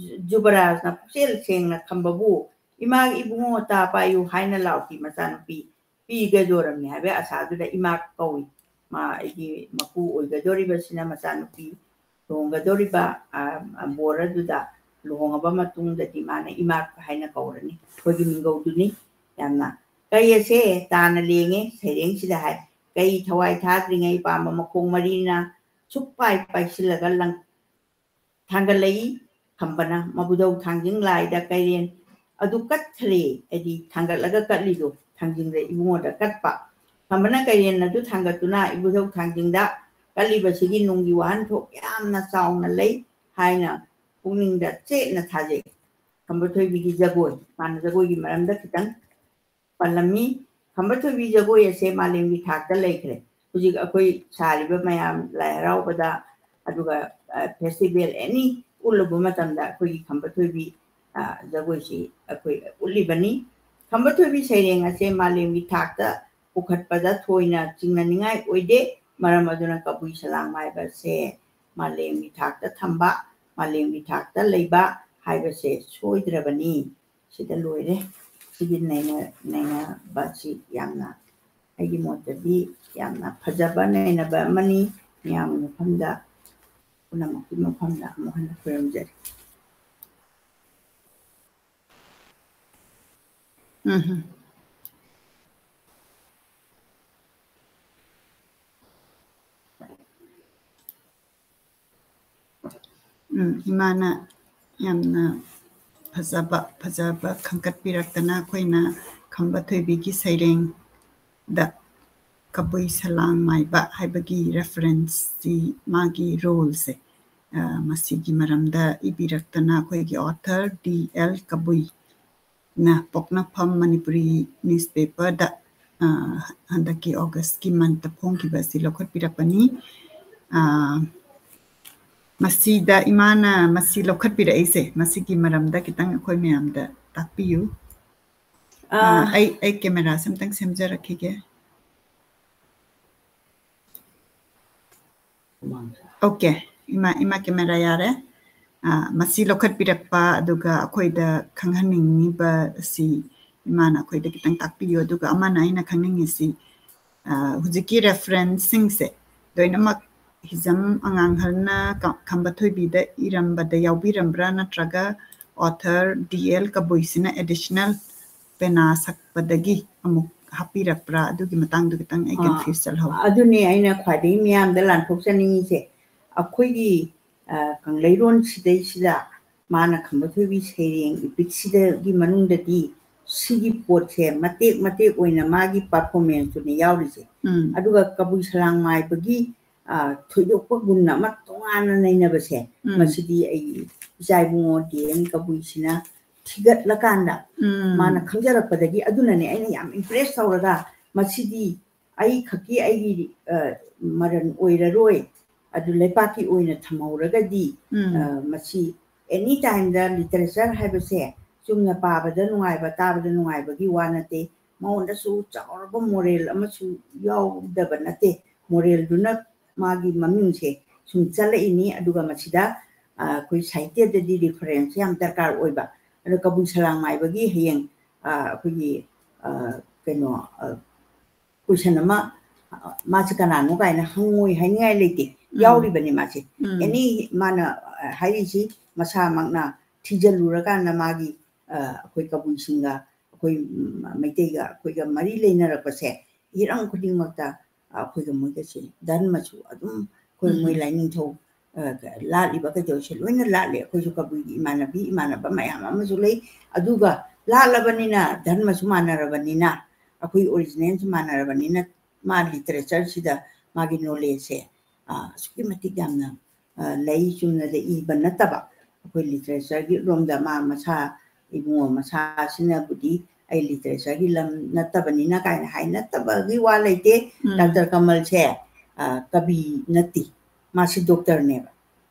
ꯖꯨ-, ꯖꯨꯕꯔꯥꯖꯅ ꯄꯨꯛꯆꯦꯜ ꯁꯦꯡꯅ ꯈꯝꯕꯕꯨ, "ꯏꯃꯥ ꯏꯕꯨꯡꯉꯣ ꯇꯥ ꯄꯥꯏꯌꯨ" ꯍꯥꯏꯅ ꯂꯥꯎꯈꯤ꯫ ꯃꯆꯥꯅꯨꯄꯤ ꯄꯤꯒꯗꯣꯔꯝꯃꯤ ꯍꯥꯏꯕꯒꯤ ꯑꯁꯥꯗꯨꯗ ꯏꯃꯥ ꯀꯧꯏ꯫ ꯃꯥ, ꯑꯩꯒꯤ ꯃꯄꯨ ꯑꯣꯏꯒꯗꯣꯔꯤꯕꯁꯤꯅ ꯃꯆꯥꯅꯨꯄꯤ ꯂꯨꯍꯣꯡꯒꯗꯧꯔꯤꯕ, ꯑ, ꯕꯣꯔ ꯑꯗꯨꯗ ꯂꯨꯍꯣꯡꯉꯕ ꯃꯇꯨꯡꯗꯗꯤ ꯃꯥꯅ ꯏꯃꯥ ꯍꯥꯏꯅ ꯀꯧꯔꯅꯤ꯫ ꯑꯩꯈꯣꯏꯒꯤ ꯃꯤꯡꯒꯧꯗꯨꯅꯤ꯫ ꯌꯥꯝꯅ ꯀꯩ ꯑꯁꯦ ꯇꯥꯅ ꯂꯦꯡꯉꯦ ꯁꯩꯔꯦꯡꯁꯤꯗ ꯍꯥꯏ꯫ ꯀꯩ ꯊꯋꯥꯏ ꯊꯥꯗ꯭ꯔꯤꯉꯩ ꯄꯥꯝꯕ ꯃꯈꯣꯡ ꯃꯔꯤꯅ ꯁꯨꯛ ꯄꯥꯏ ꯄꯥꯏꯁꯤꯜꯂꯒ ꯂꯪ-, ꯊꯥꯡꯒꯠꯂꯛꯏ꯫ ꯈꯝꯕꯅ ꯃꯕꯨꯙꯧ ꯊꯥꯡꯖꯤꯡ ꯂꯥꯏꯗ ꯀꯩꯔꯦꯟ ꯑꯗꯨ ꯀꯠꯈ꯭ꯔꯦ꯫ ꯍꯥꯏꯗꯤ ꯊꯥꯡꯒꯠꯂꯒ ꯀꯠꯂꯤꯗꯣ, ꯊꯥꯡꯖꯤꯡꯗ ꯏꯕꯨꯡꯉꯣꯗ ꯀꯠꯄ꯫ ꯈꯝꯕꯅ ꯀꯩꯔꯦꯟ ꯑꯗꯨ ꯊꯥꯡꯒꯠꯇꯨꯅ ꯏꯕꯨꯙꯧ ꯊꯥꯡꯖꯤꯡꯗ ꯀꯠꯂꯤꯕꯁꯤꯒꯤ ꯅꯨꯡꯒꯤ ꯋꯥꯍꯟꯊꯣꯛ ꯌꯥꯝꯅ ꯆꯥꯎꯅ ꯂꯩ ꯍꯥꯏꯅ ꯄꯨꯛꯅꯤꯡꯗ ꯆꯦꯠꯅ ꯊꯥꯖꯩ꯫ ꯈꯝꯕ ꯊꯣꯏꯕꯤꯒꯤ ꯖꯒꯣꯏ, ꯃꯥꯅ ꯖꯒꯣꯏꯒꯤ ꯃꯔꯝꯗ ꯈꯤꯇꯪ ꯄꯜꯂꯝꯃꯤ꯫ ꯈꯝꯕ ꯊꯣꯏꯕꯤ ꯖꯒꯣꯏ ꯑꯁꯦ ꯃꯥꯂꯦꯝꯒꯤ ꯊꯥꯛꯇ ꯂꯩꯈ꯭ꯔꯦ꯫ ꯍꯧꯖꯤꯛ ꯑꯩꯈꯣꯏ ꯁꯥꯔꯤꯕ ꯃꯌꯥꯝ ꯂꯥꯏ ꯍꯔꯥꯎꯕꯗ, ꯑꯗꯨꯒ, ꯑ, festival any ꯎꯠꯂꯨꯕ ꯃꯇꯝꯗ ꯑꯩꯈꯣꯏꯒꯤ ꯈꯝꯕ ꯊꯣꯏꯕꯤ, ꯑ, ꯖꯒꯣꯏꯁꯤ ꯑꯩꯈꯣꯏ ꯎꯠꯂꯤꯕꯅꯤ꯫ ꯈꯝꯕ ꯊꯣꯏꯕꯤ ꯁꯩꯔꯦꯡ ꯑꯁꯦ ꯃꯥꯂꯦꯝꯒꯤ ꯊꯥꯛꯇ ꯄꯨꯈꯠꯄꯗ ꯊꯣꯏꯅ ꯆꯤꯡꯅꯅꯤꯡꯉꯥꯏ ꯑꯣꯏꯗꯦ꯫ ꯃꯔꯝ ꯑꯗꯨꯅ ꯀꯕꯨꯏ ꯁꯂꯥꯡ ꯃꯥꯏꯕ ꯑꯁꯦ ꯃꯥꯂꯦꯝꯒꯤ ꯊꯥꯛꯇ ꯊꯝꯕ, ꯃꯥꯂꯦꯝꯒꯤ ꯊꯥꯛꯇ ꯂꯩꯕ ꯍꯥꯏꯕꯁꯦ ꯁꯣꯏꯗ꯭ꯔꯕꯅꯤ꯫ ꯁꯤꯗ ꯂꯣꯏꯔꯦ꯫ ꯁꯤꯒꯤ ꯅꯩꯅ-, ꯅꯩꯅꯕꯁꯤ ꯌꯥꯝꯅ, ꯑꯩꯒꯤ ꯃꯣꯠꯇꯗꯤ ꯌꯥꯝꯅ ꯐꯖꯕ ꯅꯩꯅꯕ ꯑꯃꯅꯤ꯫ ꯃꯤꯌꯥꯝꯒꯤ ꯃꯐꯝꯗ, ꯄꯨꯝꯅꯃꯛꯀꯤ ꯃꯐꯝꯗ ꯑꯃꯨꯛ ꯍꯟꯅ ꯈꯨꯔꯨꯝꯖꯔꯤ꯫ ꯎꯝ꯫ ꯎꯝ, ꯏꯃꯥꯅ ꯌꯥꯝꯅ ꯐꯖꯕ, ꯐꯖꯕ ꯈꯟꯒꯠꯄꯤꯔꯛꯇꯅ ꯑꯩꯈꯣꯏꯅ ꯈꯝꯕ ꯊꯣꯏꯕꯤꯒꯤ ꯁꯩꯔꯦꯡꯗ ꯀꯕꯨꯏ ꯁꯂꯥꯡ ꯃꯥꯏꯕ ꯍꯥꯏꯕꯒꯤ reference ꯁꯤ, ꯃꯥꯒꯤ role ꯁꯦ, ꯑ, ꯃꯁꯤꯒꯤ ꯃꯔꯝꯗ ꯏꯕꯤꯔꯛꯇꯅ ꯑꯩꯈꯣꯏꯒꯤ author ꯗꯤ ꯑꯦꯜ ꯀꯕꯨꯏ ꯅ ꯄꯣꯛꯅꯐꯝ ꯃꯅꯤꯄꯨꯔꯤ newspaper ꯗ, ꯑ, ꯍꯟꯗꯛꯀꯤ August ꯀꯤ month ꯇ ꯐꯣꯡꯈꯤꯕ ꯑꯁꯤ ꯂꯧꯈꯠꯄꯤꯔꯛꯄꯅꯤ꯫ ꯑ, ꯃꯁꯤꯗ ꯏꯃꯥꯅ ꯃꯁꯤ ꯂꯧꯈꯠꯄꯤꯔꯛꯏꯁꯦ, ꯃꯁꯤꯒꯤ ꯃꯔꯝꯗ ꯈꯤꯇꯪ ꯑꯩꯈꯣꯏ ꯃꯌꯥꯝꯗ ꯇꯥꯛꯄꯤꯌꯨ꯫ ꯑ, ꯑ, ꯑꯩ, ꯑꯩ camera ꯁꯦ ꯑꯝꯇꯪ ꯁꯦꯝꯖꯔꯛꯈꯤꯒꯦ꯫ Okay, ꯏꯃꯥ, ꯏꯃꯥ camera ꯌꯥꯔꯦ꯫ ꯑ, ꯃꯁꯤ ꯂꯧꯈꯠꯄꯤꯔꯛꯄ, ꯑꯗꯨꯒ ꯑꯩꯈꯣꯏꯗ ꯈꯪꯍꯟꯅꯤꯡꯉꯤꯕ ꯑꯁꯤ ꯏꯃꯥꯅ ꯑꯩꯈꯣꯏꯗ ꯈꯤꯇꯪ ꯇꯥꯛꯄꯤꯌꯨ꯫ ꯑꯗꯨꯒ ꯑꯃꯅ ꯑꯩꯅ ꯈꯪꯅꯤꯡꯉꯤꯁꯤ, ꯑ, ꯍꯧꯖꯤꯛꯀꯤ reference ꯁꯤꯡꯁꯦ ꯂꯣꯏꯅꯃꯛ ꯍꯤꯖꯝ ꯑꯉꯥꯡꯍꯜꯅ ꯀ-, ꯈꯝꯕ ꯊꯣꯏꯕꯤꯗ ꯏꯔꯝꯕꯗ ꯌꯥꯎꯕꯤꯔꯝꯕ꯭ꯔꯥ, ꯅꯠꯇ꯭ꯔꯒ author ꯗꯤ ꯑꯦꯜ ꯀꯕꯨꯏꯁꯤꯅ additional ꯄꯦꯅꯥ ꯁꯛꯄꯗꯒꯤ ꯑꯃꯨꯛ ꯍꯥꯞꯄꯤꯔꯛꯄ꯭ꯔꯥ? ꯑꯗꯨꯒꯤ ꯃꯇꯥꯡꯗ ꯈꯤꯇꯪ ꯑꯩ ꯑꯥ, confuse ꯆꯠꯍꯧꯔꯦ꯫ ꯑꯗꯨꯅꯦ ꯑꯩꯅ ꯈ꯭ꯋꯥꯏꯗꯒꯤ ꯃꯤꯌꯥꯝꯗ ꯂꯥꯟꯊꯣꯛꯆꯅꯤꯡꯉꯤꯁꯦ꯫ ꯑꯩꯈꯣꯏꯒꯤ, ꯑ, ꯀꯪꯂꯩꯔꯣꯟ ꯁꯤꯗꯩꯁꯤꯗ ꯃꯥꯅ ꯈꯝꯕ ꯊꯣꯏꯕꯤ ꯁꯩꯔꯦꯡ ꯏꯄꯤꯛꯁꯤꯗꯒꯤ ꯃꯅꯨꯡꯗꯗꯤ ꯁꯤꯒꯤ ꯄꯣꯠꯁꯦ ꯃꯇꯦꯛ ꯃꯇꯦꯛ ꯑꯣꯏꯅ ꯃꯥꯒꯤ performanceꯇꯨꯅꯦ ꯌꯥꯎꯔꯤꯁꯦ꯫ ꯎꯝ꯫ ꯑꯗꯨꯒ ꯀꯕꯨꯏ ꯁꯂꯥꯡ ꯃꯥꯏꯕꯒꯤ, ꯑ, ꯊꯣꯏꯗꯣꯛꯄ ꯒꯨꯟ ꯑꯃ ꯇꯣꯉꯥꯟꯅ ꯅꯩꯅꯕꯁꯦ, ꯎꯝ꯫ ꯃꯁꯤꯗꯤ ꯑꯩ ꯏꯆꯥ ꯏꯕꯨꯡꯉꯣ ꯗꯤ ꯑꯦꯟ ꯀꯕꯨꯏꯁꯤꯅ ꯊꯤꯒꯠꯂꯀꯥꯟꯗ ꯎꯝ꯫ ꯃꯥꯅ ꯈꯪꯖꯔꯛꯄꯗꯒꯤ ꯑꯗꯨꯅꯅꯦ ꯑꯩꯅ ꯌꯥꯝ impress ꯇꯧꯔꯒ ꯃꯁꯤꯗꯤ ꯑꯩ ꯈꯛꯀꯤ ꯑꯩꯒꯤ, ꯑ, ꯃꯔꯟ ꯑꯣꯏꯔꯔꯣꯏ, ꯑꯗꯨ ꯂꯩꯄꯥꯛꯀꯤ ꯑꯣꯏꯅ ꯊꯝꯍꯧꯔꯒꯗꯤ, ꯎꯝ꯫ ꯑ, ꯃꯁꯤ any timeꯗ literature ꯍꯥꯏꯕꯁꯦ ꯆꯨꯝꯅ ꯄꯥꯕꯗ ꯅꯨꯡꯉꯥꯏꯕ, ꯇꯥꯕꯗ ꯅꯨꯡꯉꯥꯏꯕꯒꯤ ꯋꯥ ꯅꯠꯇꯦ, ꯃꯉꯣꯟꯗꯁꯨ ꯆꯥꯎꯔꯕ moral ꯑꯃꯁꯨ ꯌꯥꯎꯗꯕ ꯅꯠꯇꯦ꯫ Moralꯗꯨꯅ ꯃꯥꯒꯤ ꯃꯃꯤꯡꯁꯦ ꯁꯨꯝ ꯆꯠꯂꯛꯏꯅꯤ꯫ ꯑꯗꯨꯒ ꯃꯁꯤꯗ, ꯑ, ꯑꯩꯈꯣꯏ ꯁꯥꯍꯤꯇ꯭ꯌꯗꯗꯤ reference ꯌꯥꯝ ꯗꯔꯀꯥꯔ ꯑꯣꯏꯕ꯫ ꯑꯗꯣ ꯀꯕꯨꯏ ꯁꯂꯥꯡ ꯃꯥꯏꯕꯒꯤ ꯍꯌꯦꯡ, ꯑ, ꯑꯩꯈꯣꯏꯒꯤ, ꯑ, ꯀꯩꯅꯣ, ꯑ, question ꯑꯃ, ꯑ, ꯃꯥꯁꯦ ꯀꯅꯥꯅꯣ ꯀꯥꯏꯅ ꯍꯪꯉꯣꯏ ꯍꯥꯏꯅꯤꯡꯉꯥꯏ ꯂꯩꯇꯦ꯫ ꯎꯝ꯫ ꯌꯥꯎꯔꯤꯕꯅꯤ ꯃꯥꯁꯦ꯫ ꯎꯝ꯫ Any ꯃꯥꯅ, ꯑ, ꯍꯥꯏꯔꯤꯁꯤ ꯃꯁꯥꯃꯛꯅ ꯊꯤꯖꯤꯜꯂꯨꯔꯀꯥꯟꯗ ꯃꯥꯒꯤ, ꯑ, ꯑꯩꯈꯣꯏ ꯀꯕꯨꯏꯁꯤꯡꯒ, ꯑꯩꯈꯣꯏ, ꯎꯝ, ꯃꯩꯇꯩꯒ ꯑꯩꯈꯣꯏꯒ ꯃꯔꯤ ꯂꯩꯅꯔꯛꯄꯁꯦ ꯍꯤꯔꯝ ꯈꯨꯗꯤꯡꯃꯛꯇ ꯑꯩꯈꯣꯏꯒ ꯃꯣꯏꯒꯁꯦ ꯙꯔꯃꯁꯨ ꯑꯗꯨꯝ ꯑꯩꯈꯣꯏ ꯃꯣꯏ ꯎꯝ꯫ ꯂꯥꯏꯅꯤꯡꯊꯧ, ꯑ, ꯂꯥꯠꯂꯤꯕ ꯀꯩꯗꯧꯔꯤꯁꯦ ꯂꯣꯏꯅ ꯂꯥꯠꯂꯦ꯫ ꯑꯩꯈꯣꯏꯁꯨ ꯀꯕꯨꯏꯒꯤ ꯏꯃꯥꯟꯅꯕꯤ ꯏꯃꯥꯟꯅꯕ ꯃꯌꯥꯝ ꯑꯃꯁꯨ ꯂꯩ꯫ ꯑꯗꯨꯒ ꯂꯥꯠꯂꯕꯅꯤꯅ, ꯙꯔꯃꯁꯨ ꯃꯥꯟꯅꯔꯕꯅꯤꯅ, ꯑꯩꯈꯣꯏ originalꯁꯨ ꯃꯥꯟꯅꯔꯕꯅꯤꯅ, ꯃꯥ literatureꯁꯤꯗ ꯃꯥꯒꯤ knowledgeꯁꯦ, ꯑ, ꯑꯁꯨꯛꯀꯤ ꯃꯇꯤꯛ ꯌꯥꯝꯅ, ꯑ, ꯂꯩ꯫ ꯆꯨꯝꯅꯗ ꯏꯕ ꯅꯠꯇꯕ, ꯑꯩꯈꯣꯏ literatureꯒꯤ ꯂꯣꯝꯗ ꯃꯥ ꯃꯁꯥ, ꯏꯕꯨꯡꯉꯣ ꯃꯁꯥꯁꯤꯅꯕꯨꯗꯤ ꯑꯩ literatureꯒꯤ ꯂꯝ ꯅꯠꯇꯕꯅꯤꯅ ꯀꯥꯏꯅ ꯍꯥꯏ, ꯅꯠꯇꯕꯒꯤ ꯋꯥ ꯂꯩꯇꯦ꯫ ꯎꯝ꯫ ꯗꯥꯛꯇꯔ ꯀꯃꯜꯁꯦ, ꯑ, ꯀꯕꯤ ꯅꯠꯇꯦ, ꯃꯥꯁꯤ doctorꯅꯦꯕ꯫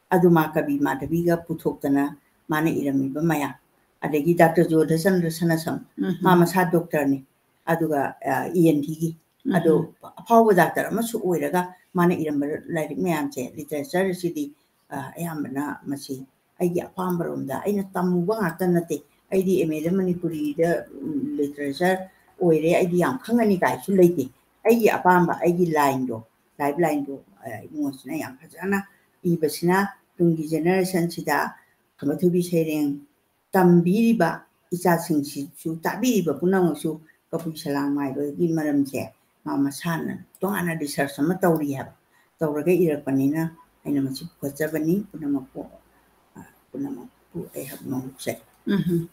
ꯑꯗꯨ ꯃꯥ ꯀꯕꯤ ꯃꯥꯙꯕꯤꯒ ꯄꯨꯊꯣꯛꯇꯅ ꯃꯥꯅ ꯏꯔꯝꯃꯤꯕ ꯃꯌꯥꯝ, ꯑꯗꯒꯤ ꯗꯥꯛꯇꯔ ꯖꯣꯙꯆꯟꯗ꯭ꯔ ꯁꯅꯥꯁꯝ, ꯎꯝ꯫ ꯃꯥ ꯃꯁꯥ doctorꯅꯤ꯫ ꯑꯗꯨꯒ, ꯑ, ENTꯒꯤ꯫ ꯑꯗꯣ ꯎꯝ꯫ ꯑꯐꯥꯎꯕ ꯗꯥꯛꯇꯔ ꯑꯃꯁꯨ ꯑꯣꯏꯔꯒ ꯃꯥꯅ ꯏꯔꯝꯕ ꯂꯥꯏꯔꯤꯛ ꯃꯌꯥꯝꯁꯦ, literature ꯑꯁꯤꯗꯤ, ꯑ, ꯑꯌꯥꯝꯕꯅ ꯃꯁꯤ ꯑꯩꯒꯤ ꯑꯄꯥꯝꯕꯔꯣꯝꯗ ꯑꯩꯅ ꯇꯝꯃꯨꯕ ꯉꯥꯛꯇ ꯅꯠꯇꯦ꯫ ꯑꯩꯗꯤ MAꯗ ꯃꯅꯤꯄꯨꯔꯤꯗ, ꯎꯝ, literature ꯑꯣꯏꯔꯦ, ꯑꯩꯗꯤ ꯌꯥꯝ ꯈꯪꯉꯅꯤ ꯀꯥꯏꯁꯨ ꯂꯩꯇꯦ꯫ ꯑꯩꯒꯤ ꯑꯄꯥꯝꯕ, ꯑꯩꯒꯤ lineꯗꯣ, life lineꯗꯣ ꯏꯕꯨꯡꯉꯣꯁꯤꯅ ꯌꯥꯝ ꯐꯖꯅ ꯏꯕꯁꯤꯅ ꯇꯨꯡꯒꯤ ꯖꯦꯅꯦꯔꯦꯁꯟꯁꯤꯗ ꯈꯝꯕ ꯊꯣꯏꯕꯤ ꯁꯩꯔꯦꯡ ꯇꯝꯕꯤꯔꯤꯕ ꯏꯆꯥꯁꯤꯡꯁꯤꯁꯨ, ꯇꯥꯕꯤꯔꯤꯕ ꯄꯨꯝꯅꯃꯛꯁꯨ ꯀꯕꯨꯏ ꯁꯂꯥꯡ ꯃꯥꯏꯕꯒꯤ ꯃꯔꯝꯁꯦ ꯃꯥ ꯃꯁꯥꯅ ꯇꯣꯉꯥꯟꯅ ꯔꯤꯁꯔꯁ ꯑꯃ ꯇꯧꯔꯤ ꯍꯥꯏꯕ, ꯇꯧꯔꯒ ꯏꯔꯛꯄꯅꯤꯅ ꯑꯩꯅ ꯃꯁꯤ ꯄꯨꯈꯠꯆꯕꯅꯤ꯫ ꯄꯨꯝꯅꯃꯛꯄꯨ, ꯑ, ꯄꯨꯝꯅꯃꯛꯄꯨ ꯑꯩꯍꯥꯛ ꯅꯣꯡꯆꯩ꯫ ꯎꯝ꯫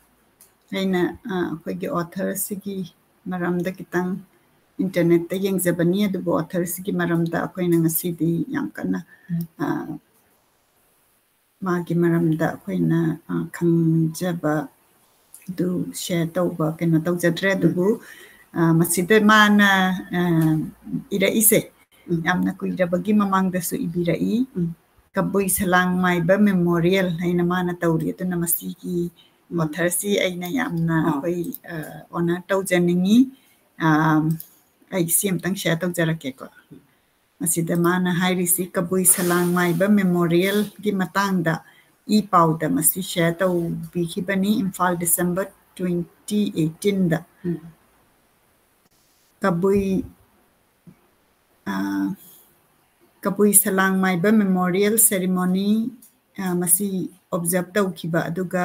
ꯑꯩꯅ, ꯑ, ꯑꯩꯈꯣꯏꯒꯤ ꯑꯣꯊꯔꯁꯤꯒꯤ ꯃꯔꯝꯗ ꯈꯤꯇꯪ ꯏꯟꯇꯔꯅꯦꯠꯇ ꯌꯦꯡꯖꯕꯅꯤ, ꯑꯗꯨꯕꯨ ꯑꯣꯊꯔꯁꯤꯒꯤ ꯃꯔꯝꯗ ꯑꯩꯈꯣꯏꯅ ꯉꯁꯤꯗꯤ ꯌꯥꯝ ꯀꯟꯅ, ꯎꯝ꯫ ꯑ, ꯃꯥꯒꯤ ꯃꯔꯝꯗ ꯑꯩꯈꯣꯏꯅ, ꯑ, ꯈꯪꯖꯕ ꯑꯗꯨ ꯁꯤꯌꯔ ꯇꯧꯕ ꯀꯩꯅꯣ ꯇꯧꯖꯗ꯭ꯔꯦ꯫ ꯎꯝ꯫ ꯑꯗꯨꯕꯨ, ꯑ, ꯃꯁꯤꯗ ꯃꯥꯅ, ꯑ, ꯏꯔꯛꯏꯁꯦ, ꯎꯝ꯫ ꯌꯥꯝꯅ ꯀꯨꯏꯔꯕꯒꯤ ꯃꯃꯥꯡꯗꯁꯨ ꯏꯕꯤꯔꯛꯏ꯫ ꯎꯝ꯫ ꯀꯕꯨꯏ ꯁꯂꯥꯡ ꯃꯥꯏꯕ ꯃꯦꯃꯣꯔꯤꯌꯦꯜ ꯍꯥꯏꯅ ꯃꯥꯅ ꯇꯧꯔꯤ꯫ ꯑꯗꯨꯅ ꯃꯁꯤꯒꯤ, ꯎꯝ꯫ ꯑꯣꯊꯔꯁꯤ ꯑꯩꯅ ꯌꯥꯝꯅ, ꯑꯥ꯫ ꯑꯩꯈꯣꯏ, ꯑ, ꯑꯣꯅꯔ ꯇꯧꯖꯅꯤꯡꯉꯤ꯫ ꯑ, ꯑꯩ ꯁꯤ ꯑꯝꯇꯪ ꯁꯤꯌꯔ ꯇꯧꯖꯔꯛꯀꯦꯀꯣ꯫ ꯃꯁꯤꯗ ꯃꯥꯅ ꯍꯥꯏꯔꯤꯁꯤ ꯀꯕꯨꯏ ꯁꯂꯥꯡ ꯃꯥꯏꯕ ꯃꯦꯃꯣꯔꯤꯌꯦꯜꯒꯤ ꯃꯇꯥꯡꯗ ꯏ ꯄꯥꯎꯗ ꯃꯁꯤ ꯁꯤꯌꯔ ꯇꯧꯕꯤꯈꯤꯕꯅꯤ, ꯏꯝꯐꯥꯜ, ꯗꯤꯁꯦꯝꯕꯔ twenty eighteenꯗ꯫ ꯎꯝ꯫ ꯀꯕꯨꯏ, ꯑ, ꯀꯕꯨꯏ ꯁꯂꯥꯡ ꯃꯥꯏꯕ ꯃꯦꯃꯣꯔꯤꯌꯦꯜ ꯁꯦꯔꯤꯃꯣꯅꯤ, ꯑ, ꯃꯁꯤ ꯑꯣꯕꯖꯥꯔꯕ ꯇꯧꯈꯤꯕ, ꯑꯗꯨꯒ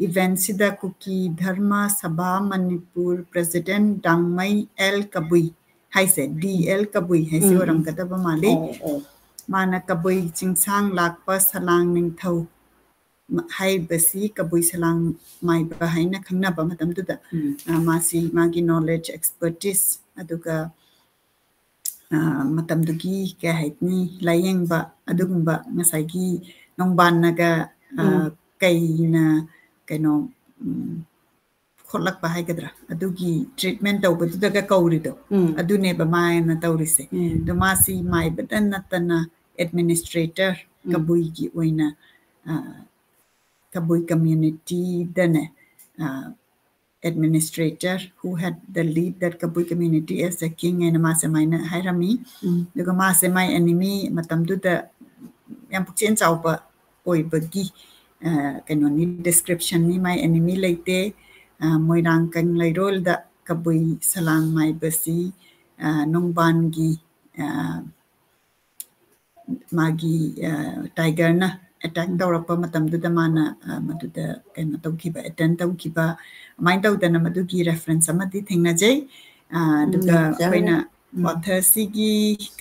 ꯏꯚꯦꯟꯁꯤꯗ ꯀꯨꯀꯤ ꯙꯔꯃ ꯁꯚꯥ ꯃꯅꯤꯄꯨꯔ ꯄ꯭ꯔꯦꯁꯤꯗꯦꯟ ꯗꯥꯡꯃꯩ ꯑꯦꯜ ꯀꯕꯨꯏ ꯍꯥꯏꯁꯦ, ꯗꯤ ꯑꯦꯜ ꯀꯕꯨꯏ ꯍꯥꯏꯁꯦ ꯎꯝ, ꯎꯝ꯫ ꯑꯣꯏꯔꯝꯒꯗꯕ ꯃꯥꯜꯂꯤ꯫ ꯑꯣ, ꯑꯣ꯫ ꯃꯥꯅ ꯀꯕꯨꯏ ꯆꯤꯡꯁꯥꯡ ꯂꯥꯛꯄ ꯁꯂꯥꯡ ꯅꯤꯡꯊꯧ ꯃ-, ꯍꯥꯏꯔꯤꯕꯁꯤ ꯀꯕꯨꯏ ꯁꯂꯥꯡ ꯃꯥꯏꯕ ꯍꯥꯏꯅ ꯈꯪꯅꯕ ꯃꯇꯝꯗꯨꯗ, ꯎꯝ꯫ ꯑ, ꯃꯥꯁꯤ ꯃꯥꯒꯤ ꯅꯣꯂꯦꯖ, ꯑꯦꯛꯁꯄꯔꯇꯤꯁ, ꯑꯗꯨꯒ, ꯑ, ꯃꯇꯝꯗꯨꯒꯤ ꯀꯩ ꯍꯥꯏꯅꯤ, ꯂꯥꯏꯌꯦꯡꯕ, ꯎꯝ꯫ ꯑꯗꯨꯒꯨꯝꯕ ꯉꯁꯥꯏꯒꯤ ꯅꯣꯡꯕꯥꯟꯅꯒ, ꯑ, ꯎꯝ꯫ ꯀꯩꯅ ꯀꯩꯅꯣ, ꯎꯝ, ꯈꯣꯠꯂꯛꯄ ꯍꯥꯏꯒꯗ꯭ꯔꯥ, ꯑꯗꯨꯒꯤ ꯇ꯭ꯔꯤꯠꯃꯦꯟ ꯇꯧꯕꯗꯨꯗꯒ ꯀꯧꯔꯤꯗꯣ, ꯎꯝ꯫ ꯑꯗꯨꯅꯦꯕ ꯃꯥꯅ ꯇꯧꯔꯤꯁꯦ꯫ ꯎꯝ꯫ ꯑꯗꯣ ꯃꯥꯁꯤ ꯃꯥꯏꯕꯇ ꯅꯠꯇꯅ ꯑꯦꯗꯃꯤꯅꯤꯁꯇ꯭ꯔꯦꯇꯔ, ꯎꯝ꯫ ꯀꯕꯨꯏꯒꯤ ꯑꯣꯏꯅ, ꯑ, ꯀꯕꯨꯏ ꯀꯝꯃ꯭ꯌꯨꯅꯤꯇꯤꯗꯅꯦ, ꯑ, administrator who had the lead that Kabui community as the king ꯍꯥꯏꯅ ꯃꯥꯁꯦ ꯑꯗꯨꯃꯥꯏꯅ ꯍꯥꯏꯔꯝꯃꯤ꯫ ꯎꯝ꯫ ꯑꯗꯨꯒ ꯃꯥꯁꯦ ꯃꯥꯏ ꯑꯦꯅꯤꯃꯤ ꯃꯇꯝꯗꯨꯗ ꯌꯥꯝ ꯄꯨꯛꯆꯦꯜ ꯆꯥꯎꯕ ꯑꯣꯏꯕꯒꯤ, ꯑ, ꯀꯩꯅꯣꯅꯤ, ꯗꯤꯁꯀ꯭ꯔꯤꯞꯁꯟꯅꯤ꯫ ꯃꯥꯏ ꯑꯦꯅꯤꯃꯤ ꯂꯩꯇꯦ꯫ ꯑ, ꯃꯣꯏꯔꯥꯡ ꯀꯪꯂꯩꯔꯣꯜꯗ ꯀꯕꯨꯏ ꯁꯂꯥꯡ ꯃꯥꯏꯕꯁꯤ, ꯑ, ꯅꯣꯡꯕꯥꯟꯒꯤ, ꯑ, ꯃꯥꯒꯤ ꯇꯥꯏꯒꯔꯅ ꯑꯦꯇꯦꯛ ꯇꯧꯔꯛꯄ ꯃꯇꯝꯗꯨꯗ ꯃꯥꯅ ꯃꯗꯨꯗ ꯀꯩꯅꯣ ꯇꯧꯈꯤꯕ, ꯑꯦꯇꯦꯝ ꯇꯧꯈꯤꯕ, ꯑꯗꯨꯃꯥꯏꯅ ꯇꯧꯗꯅ ꯃꯗꯨꯒꯤ ꯔꯦꯐꯔꯦꯟꯁ ꯑꯃꯗꯤ ꯊꯦꯡꯅꯖꯩ꯫ ꯑꯗꯨꯒ ꯑꯩꯈꯣꯏꯅ ꯑꯣꯊꯔꯁꯤꯒꯤ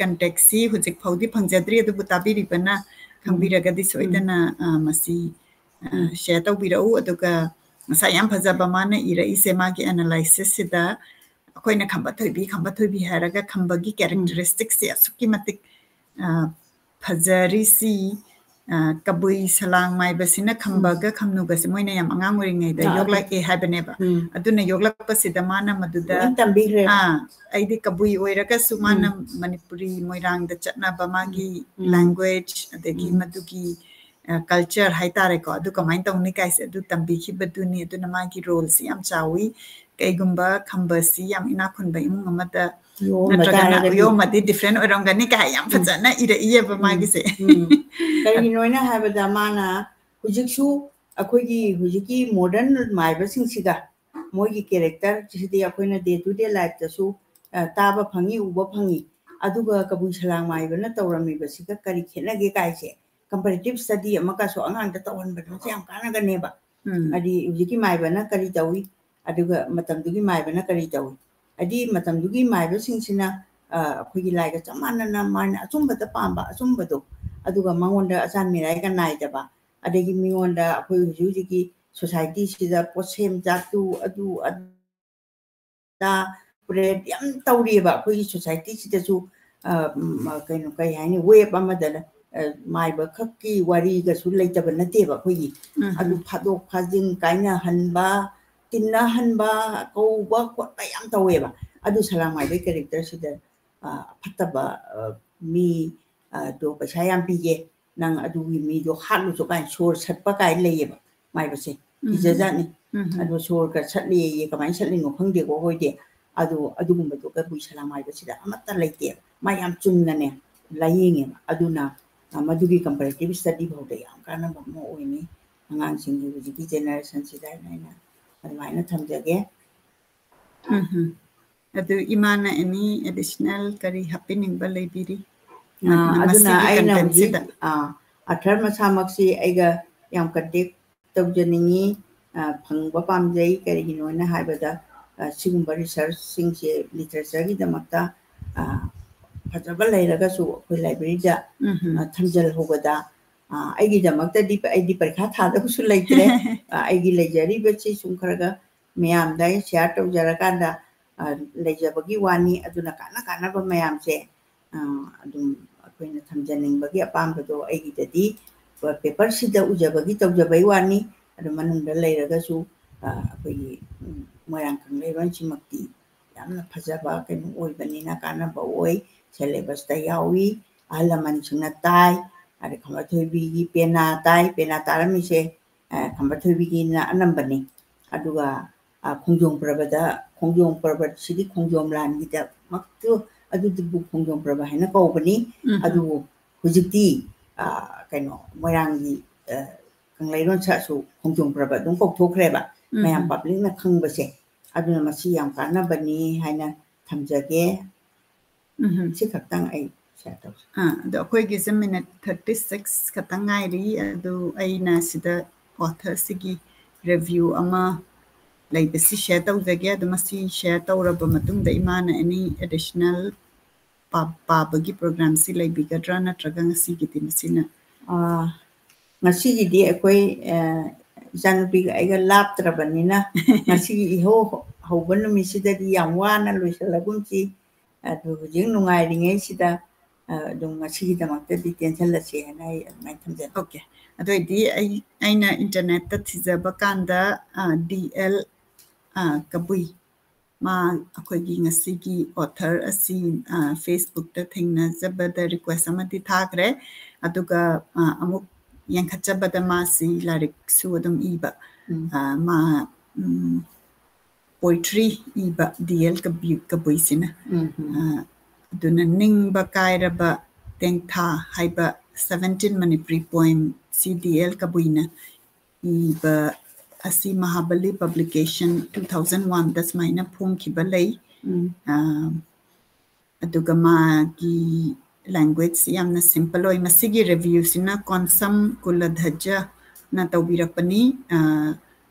ꯀꯟꯇꯦꯛꯁꯤ ꯍꯧꯖꯤꯛ ꯐꯥꯎꯗꯤ ꯐꯪꯖꯗ꯭ꯔꯤ, ꯑꯗꯨꯕꯨ ꯇꯥꯕꯤꯔꯤꯕꯅ ꯈꯪꯕꯤꯔꯒꯗꯤ ꯁꯣꯏꯗꯅ ꯃꯁꯤ ꯁꯤꯌꯔ ꯇꯧꯕꯤꯔꯛꯎ꯫ ꯑꯗꯨꯒ ꯉꯁꯥꯏ ꯌꯥꯝ ꯐꯖꯕ ꯃꯥꯅ ꯏꯔꯛꯏꯁꯦ, ꯃꯥꯒꯤ ꯑꯦꯅꯥꯂꯥꯏꯁꯤꯁꯁꯤꯗ ꯑꯩꯈꯣꯏꯅ ꯈꯝꯕ ꯊꯣꯏꯕꯤ, ꯈꯝꯕ ꯊꯣꯏꯕꯤ ꯍꯥꯏꯔꯒ ꯈꯝꯕꯒꯤ ꯀꯦꯔꯦꯛꯇꯔꯤꯁꯇꯤꯛꯁꯁꯦ ꯑꯁꯨꯛꯀꯤ ꯃꯇꯤꯛ ꯐꯖꯔꯤꯁꯤ, ꯀꯕꯨꯏ ꯁꯂꯥꯡ ꯃꯥꯏꯕꯁꯤꯅ ꯈꯝꯕꯒ ꯈꯝꯅꯨꯒꯁꯦ ꯃꯣꯏꯅ ꯌꯥꯝ ꯑꯉꯥꯡ ꯑꯣꯏꯔꯤꯉꯩꯗ ꯌꯣꯛꯂꯛꯑꯦ ꯍꯥꯏꯕꯅꯦꯕ꯫ ꯑꯗꯨꯅ ꯌꯣꯛꯂꯛꯄꯁꯤꯗ ꯃꯥꯅ ꯃꯗꯨꯗ ꯑꯩꯗꯤ ꯀꯕꯨꯏ ꯑꯣꯏꯔꯒꯁꯨ ꯃꯥꯅ ꯃꯅꯤꯄꯨꯔꯤ ꯃꯣꯏꯔꯥꯡꯗ ꯆꯠꯅꯕ ꯃꯥꯒꯤ ꯂꯦꯡꯒ꯭ꯋꯦꯖ, ꯑꯗꯒꯤ ꯃꯗꯨꯒꯤ ꯀꯜꯆꯔ ꯍꯥꯏꯇꯥꯔꯦꯀꯣ, ꯑꯗꯨ ꯀꯃꯥꯏꯅ ꯇꯧꯅꯤ ꯀꯥꯏꯁꯦ ꯑꯗꯨ ꯇꯝꯕꯤꯈꯤꯕꯗꯨꯅꯤ꯫ ꯑꯗꯨꯅ ꯃꯥꯒꯤ ꯔꯣꯜꯁꯤ ꯌꯥꯝ ꯆꯥꯎꯋꯤ꯫ ꯀꯩꯒꯨꯝꯕ ꯈꯝꯕꯁꯤ ꯌꯥꯝ ꯏꯅꯥꯛ ꯈꯨꯟꯕ ꯏꯃꯨꯡ ꯑꯃꯗ ꯅꯠꯇ꯭ꯔꯒꯅ ꯌꯣꯝꯃꯗꯤ ꯗꯤꯐ꯭ꯔꯦꯟ ꯑꯣꯏꯔꯝꯒꯅꯤ ꯀꯥꯏ ꯌꯥꯝ ꯐꯖꯅ ꯏꯔꯛꯏꯌꯦꯕ ꯃꯥꯒꯤꯁꯦ꯫ ꯀꯔꯤꯒꯤꯅꯣ ꯍꯥꯏꯅ ꯍꯥꯏꯕꯗ ꯃꯥꯅ ꯍꯧꯖꯤꯛꯁꯨ ꯑꯩꯈꯣꯏꯒꯤ ꯍꯧꯖꯤꯛꯀꯤ ꯃꯣꯗꯔꯟ ꯃꯥꯏꯕꯁꯤꯡꯁꯤꯒ ꯃꯣꯏꯒꯤ ꯀꯦꯔꯦꯛꯇꯔꯁꯤꯗꯤ ꯑꯩꯈꯣꯏꯅ ꯗꯦ ꯇꯨ ꯗꯦ ꯂꯥꯏꯐꯇꯁꯨ ꯇꯥꯕ ꯐꯪꯉꯤ, ꯎꯕ ꯐꯪꯉꯤ꯫ ꯑꯗꯨꯒ ꯀꯕꯨꯏ ꯁꯂꯥꯡ ꯃꯥꯏꯕꯅ ꯇꯧꯔꯝꯃꯤꯕꯁꯤꯒ ꯀꯔꯤ ꯈꯦꯠꯅꯒꯦ ꯀꯥꯏꯁꯦ ꯀꯝꯄꯦꯔꯦꯇꯤꯞ ꯁ꯭ꯇꯗꯤ ꯑꯃꯒꯁꯨ ꯑꯉꯥꯡꯗ ꯇꯧꯍꯟꯕꯗꯨꯁꯨ ꯌꯥꯝ ꯀꯥꯟꯅꯒꯅꯦꯕ꯫ ꯍꯥꯏꯗꯤ ꯍꯧꯖꯤꯛꯀꯤ ꯃꯥꯏꯕꯅ ꯀꯔꯤ ꯇꯧꯏ, ꯑꯗꯨꯒ ꯃꯇꯝꯗꯨꯒꯤ ꯃꯥꯏꯕꯅ ꯀꯔꯤ ꯇꯧꯏ꯫ ꯍꯥꯏꯗꯤ ꯃꯇꯝꯗꯨꯒꯤ ꯃꯥꯏꯕꯁꯤꯡꯁꯤꯅ ꯑꯩꯈꯣꯏꯒꯤ ꯂꯥꯏꯒ ꯆꯞ ꯃꯥꯟꯅꯅ ꯃꯥꯅ ꯑꯆꯨꯝꯕꯗ ꯄꯥꯝꯕ, ꯑꯆꯨꯝꯕꯗꯣ, ꯑꯗꯨꯒ ꯃꯉꯣꯟꯗ ꯑꯆꯥꯟ ꯃꯤꯔꯥꯏꯒ ꯅꯥꯏꯗꯕ, ꯑꯗꯒꯤ ꯃꯤꯉꯣꯟꯗ ꯑꯩꯈꯣꯏ ꯍꯧꯖꯤꯛ ꯍꯧꯖꯤꯛꯀꯤ ꯁꯣꯁꯥꯏꯇꯤꯁꯤꯗ ꯄꯣꯠꯁꯦꯝ ꯆꯥꯛꯇꯨ ꯑꯗꯨ ꯑꯗꯥ ꯄ꯭ꯔꯦꯠ ꯌꯥꯝ ꯇꯧꯔꯤꯑꯕ ꯑꯩꯈꯣꯏꯒꯤ ꯁꯣꯁꯥꯏꯇꯤꯁꯤꯗꯁꯨ꯫ ꯀꯩꯅꯣ, ꯀꯩ ꯍꯥꯏꯅꯤ, ꯋꯦꯕ ꯑꯃꯗ ꯃꯥꯏꯕ ꯈꯛꯀꯤ ꯋꯥꯔꯤꯒꯁꯨ ꯂꯩꯇꯕ ꯅꯠꯇꯦꯕ ꯑꯩꯈꯣꯏꯒꯤ꯫ ꯑꯗꯨ ꯐꯥꯗꯣꯛ ꯐꯥꯖꯤꯟ ꯀꯥꯏꯅꯍꯟꯕ, ꯇꯤꯟꯅꯍꯟꯕ, ꯀꯧꯕ ꯈꯣꯠꯄ ꯌꯥꯝ ꯇꯧꯋꯦꯕ꯫ ꯑꯗꯨ ꯁꯂꯥꯡ ꯃꯥꯏꯕꯒꯤ ꯀꯦꯔꯦꯛꯇꯔꯁꯤꯗ ꯐꯠꯇꯕ ꯃꯤ ꯑꯗꯣ ꯄꯩꯁꯥ ꯌꯥꯝ ꯄꯤꯒꯦ, ꯅꯪ ꯑꯗꯨꯒꯤ ꯃꯤꯗꯣ ꯍꯥꯠꯂꯨꯆꯣ ꯀꯥꯏꯅ ꯁꯣꯔ ꯁꯠꯄ ꯀꯥꯏꯅ ꯂꯩꯌꯦꯕ ꯃꯥꯏꯕꯁꯦ꯫ ꯀꯤꯖꯖꯥꯠꯅꯤ꯫ ꯑꯗꯣ ꯁꯣꯔꯒ ꯁꯠꯂꯦꯌꯦ, ꯀꯃꯥꯏꯅ ꯁꯠꯂꯤꯅꯣ ꯈꯪꯗꯦꯀꯣ ꯑꯩꯈꯣꯏꯗꯤ꯫ ꯑꯗꯣ ꯑꯗꯨꯒꯨꯝꯕꯗꯣ ꯀꯕꯨꯏ ꯁꯂꯥꯡ ꯃꯥꯏꯕꯁꯤꯗ ꯑꯃꯠꯇ ꯂꯩꯇꯦꯕ꯫ ꯃꯥ ꯌꯥꯝ ꯆꯨꯝꯅꯅꯦ ꯂꯥꯏꯌꯦꯡꯉꯦꯕ꯫ ꯑꯗꯨꯅ ꯃꯗꯨꯒꯤ ꯀꯝꯄꯦꯔꯦꯇꯤꯞ ꯁ꯭ꯇꯗꯤ ꯐꯥꯎꯗ ꯌꯥꯝ ꯀꯥꯟꯅꯕ ꯑꯃ ꯑꯣꯏꯅꯤ ꯑꯉꯥꯡꯁꯤꯡꯒꯤ ꯍꯧꯖꯤꯛꯀꯤ ꯖꯦꯅꯦꯔꯦꯁꯟꯁꯤꯗ ꯍꯥꯏꯅ ꯑꯩꯅ ꯑꯗꯨꯃꯥꯏꯅ ꯊꯝꯖꯒꯦ꯫ ꯑꯗꯨ ꯏꯃꯥꯅ ꯑꯦꯅꯤ ꯑꯦꯗꯤꯁꯅꯦꯜ ꯀꯔꯤ ꯍꯥꯞꯄꯤꯅꯤꯡꯕ ꯂꯩꯕꯤꯔꯤ? ꯑꯥ, ꯑꯗꯨꯅ ꯃꯁꯤꯒꯤ ꯑꯩꯅ content ꯁꯤꯗ꯫ ꯍꯧꯖꯤꯛ, ꯑꯥ, ꯑꯊꯔ ꯃꯁꯥꯃꯛꯁꯤ ꯑꯩꯒ ꯌꯥꯝ contact ꯇꯧꯖꯅꯤꯡꯉꯤ, ꯑꯥ, ꯐꯪꯕ ꯄꯥꯝꯖꯩ꯫ ꯀꯔꯤꯒꯤꯅꯣꯅ ꯍꯥꯏꯕꯗ, ꯑꯥ, ꯁꯤꯒꯨꯝꯕ researchꯁꯤꯡꯁꯦ literatureꯒꯤꯗꯃꯛꯇ, ꯑꯥ, ꯐꯖꯕ ꯂꯩꯔꯒꯁꯨ ꯑꯩꯈꯣꯏ libraryꯗ, ꯎꯝꯍꯨꯝ꯫ ꯑꯥ, ꯊꯝꯖꯤꯜꯍꯧꯕꯗ, ꯑꯥ, ꯑꯩꯒꯤꯗꯃꯛꯇꯗꯤ ꯑꯩꯗꯤ ꯄꯔꯤꯈꯥ ꯊꯥꯗꯧꯁꯨ ꯂꯩꯇ꯭ꯔꯦ꯫ ꯑꯥ, ꯑꯩꯒꯤ ꯂꯩꯖꯔꯤꯕꯁꯤ ꯁꯨꯝ ꯈꯔꯒ ꯃꯌꯥꯝꯗ ꯑꯩ share ꯇꯧꯖꯔꯀꯥꯟꯗ, ꯑꯥ, ꯂꯩꯖꯕꯒꯤ ꯋꯥꯅꯤ꯫ ꯑꯗꯨꯅ ꯀꯥꯟꯅ ꯀꯥꯟꯅꯕ ꯃꯌꯥꯝꯁꯦ, ꯑꯥ, ꯑꯗꯨꯝ ꯑꯩꯈꯣꯏꯅ ꯊꯝꯖꯅꯤꯡꯕꯒꯤ ꯑꯄꯥꯝꯕꯗꯣ ꯑꯩꯒꯤꯗꯗꯤ paperꯁꯤꯗ ꯎꯖꯕꯒꯤ ꯇꯧꯖꯕꯩ ꯋꯥꯅꯤ꯫ ꯑꯗꯨ ꯃꯅꯨꯡꯗ ꯂꯩꯔꯒꯁꯨ, ꯑꯥ, ꯑꯩꯈꯣꯏꯒꯤ, ꯎꯝ, ꯃꯣꯏꯔꯥꯡ ꯀꯪꯂꯩꯔꯣꯟꯁꯤꯃꯛꯇꯤ ꯌꯥꯝꯅ ꯐꯖꯕ ꯀꯩꯅꯣ ꯑꯣꯏꯕꯅꯤꯅ ꯀꯥꯟꯅꯕ ꯑꯣꯏ꯫ syllabusꯇ ꯌꯥꯎꯏ, ꯑꯍꯜ ꯂꯃꯟꯁꯤꯡꯅ ꯇꯥꯏ, ꯑꯗꯩ ꯈꯝꯕ ꯊꯣꯏꯕꯤꯒꯤ ꯄꯦꯅꯥ ꯇꯥꯏ, ꯄꯦꯅꯥ ꯇꯥꯔꯝꯃꯤꯁꯦ, ꯑ, ꯈꯝꯕ ꯊꯣꯏꯕꯤꯒꯤꯅ ꯑꯅꯝꯕꯅꯤ꯫ ꯑꯗꯨꯒ, ꯑ, ꯈꯣꯡꯖꯣꯝ ꯄ꯭ꯔꯕꯗ, ꯈꯣꯡꯖꯣꯝ ꯄ꯭ꯔꯕꯁꯤꯗꯤ ꯈꯣꯡꯖꯣꯝ ꯂꯥꯟꯒꯤꯗꯃꯛꯇꯨ, ꯑꯗꯨꯗꯨꯕꯨ ꯈꯣꯡꯖꯣꯝ ꯄ꯭ꯔꯕ ꯍꯥꯏꯅ ꯀꯧꯕꯅꯤ꯫ ꯎꯝ꯫ ꯑꯗꯨꯕꯨ ꯍꯧꯖꯤꯛꯇꯤ, ꯑ, ꯀꯩꯅꯣ, ꯃꯣꯏꯔꯥꯡꯒꯤ, ꯑ, ꯀꯪꯂꯩꯔꯣꯟ ꯁꯛꯁꯨ ꯈꯣꯡꯖꯣꯝ ꯄ꯭ꯔꯕ ꯑꯗꯨꯝ ꯀꯧꯊꯣꯛꯈ꯭ꯔꯦꯕ, ꯎꯝ꯫ ꯃꯌꯥꯝ publicꯅ ꯈꯪꯕꯁꯦ꯫ ꯑꯗꯨꯅ ꯃꯁꯤ ꯌꯥꯝ ꯀꯥꯟꯅꯕꯅꯤ ꯍꯥꯏꯅ ꯊꯝꯖꯒꯦ꯫ ꯎꯝ꯫ ꯁꯤ ꯈꯛꯇꯪ ꯑꯩ share ꯇꯧꯖꯩ꯫ ꯑꯥ, ꯑꯗꯣ ꯑꯩꯈꯣꯏꯒꯤꯁꯦ minute thirty six ꯈꯛꯇꯪ ꯉꯥꯏꯔꯤ꯫ ꯑꯗꯨ ꯑꯩꯅ ꯁꯤꯗ authorꯁꯤꯒꯤ review ꯑꯃ ꯂꯩꯕꯁꯤ share ꯇꯧꯖꯒꯦ꯫ ꯑꯗꯣ ꯃꯁꯤ share ꯇꯧꯔꯕ ꯃꯇꯨꯡꯗ ꯏꯃꯥꯅ any additional ꯄꯥ-, ꯄꯥꯕꯒꯤ programꯁꯤ ꯂꯩꯕꯤꯒꯗ꯭ꯔꯥ, ꯅꯠꯇ꯭ꯔꯒ ꯉꯁꯤꯒꯤꯗꯤ ꯃꯁꯤꯅ? ꯑꯥ, ꯉꯁꯤꯒꯤꯗꯤ ꯑꯩꯈꯣꯏ, ꯑ, ꯏꯆꯥꯅꯨꯄꯤꯒ ꯑꯩꯒ ꯂꯥꯞꯇ꯭ꯔꯕꯅꯤꯅ ꯉꯁꯤꯒꯤ ꯏꯍꯧ ꯍꯧꯕ ꯅꯨꯃꯤꯠꯁꯤꯗꯗꯤ ꯌꯥꯝ ꯋꯥꯅ ꯂꯣꯏꯁꯤꯜꯂꯒꯨꯝꯁꯤ꯫ ꯑꯗꯨ ꯍꯧꯖꯤꯛ ꯅꯨꯡꯉꯥꯏꯔꯤꯉꯩꯁꯤꯗ, ꯑ, ꯑꯗꯨꯝ ꯉꯁꯤꯒꯤꯗꯃꯛꯇꯗꯤ ꯇꯦꯟꯁꯤꯜꯂꯁꯦ ꯍꯥꯏꯅ ꯑꯩ ꯑꯗꯨꯃꯥꯏꯅ ꯊꯝꯖꯒꯦ꯫ Okay꯫ ꯑꯗꯨ ꯑꯣꯏꯗꯤ ꯑꯩ, ꯑꯩꯅ internetꯇ ꯊꯤꯖꯕ ꯀꯥꯟꯗ, ꯑ, ꯗꯤ ꯑꯦꯜ, ꯑ, ꯀꯕꯨꯏ, ꯃꯥ ꯑꯩꯈꯣꯏꯒꯤ ꯉꯁꯤꯒꯤ author ꯑꯁꯤ, ꯑ, Facebookꯇ ꯊꯦꯡꯅꯖꯕꯗ request ꯑꯃꯗꯤ ꯊꯥꯈ꯭ꯔꯦ꯫ ꯑꯗꯨꯒ, ꯑ, ꯑꯃꯨꯛ ꯌꯦꯡꯈꯠꯆꯕꯗ ꯃꯥꯁꯤ ꯂꯥꯏꯔꯤꯛꯁꯨ ꯑꯗꯨꯝ ꯏꯕ, ꯎꯝ꯫ ꯑ, ꯃꯥ, ꯎꯝ, poetry ꯏꯕ ꯗꯤ ꯑꯦꯜ ꯀꯕꯨꯏ-, ꯀꯕꯨꯏꯁꯤꯅ꯫ ꯎꯝ, ꯎꯝ꯫ ꯑ, ꯑꯗꯨꯅ ꯅꯤꯡꯕ ꯀꯥꯏꯔꯕ ꯇꯦꯡꯊꯥ ꯍꯥꯏꯕ seventeen Manipuri poemꯁꯤ ꯗꯤ ꯑꯦꯜ ꯀꯕꯨꯏꯅ ꯏꯕ ꯑꯁꯤ ꯃꯍꯥꯕꯂꯤ publication two thousand oneꯗ ꯁꯨꯃꯥꯏꯅ ꯐꯣꯡꯈꯤꯕ ꯂꯩ꯫ ꯎꯝ꯫ ꯑ, ꯑꯗꯨꯒ ꯃꯥꯒꯤ language ꯁꯤ ꯌꯥꯝꯅ simple ꯑꯣꯏ꯫ ꯃꯁꯤꯒꯤ review ꯁꯤꯅ ꯀꯣꯟꯁꯝ ꯀꯨꯂꯙꯖꯅ ꯇꯧꯕꯤꯔꯛꯄꯅꯤ꯫ ꯑ,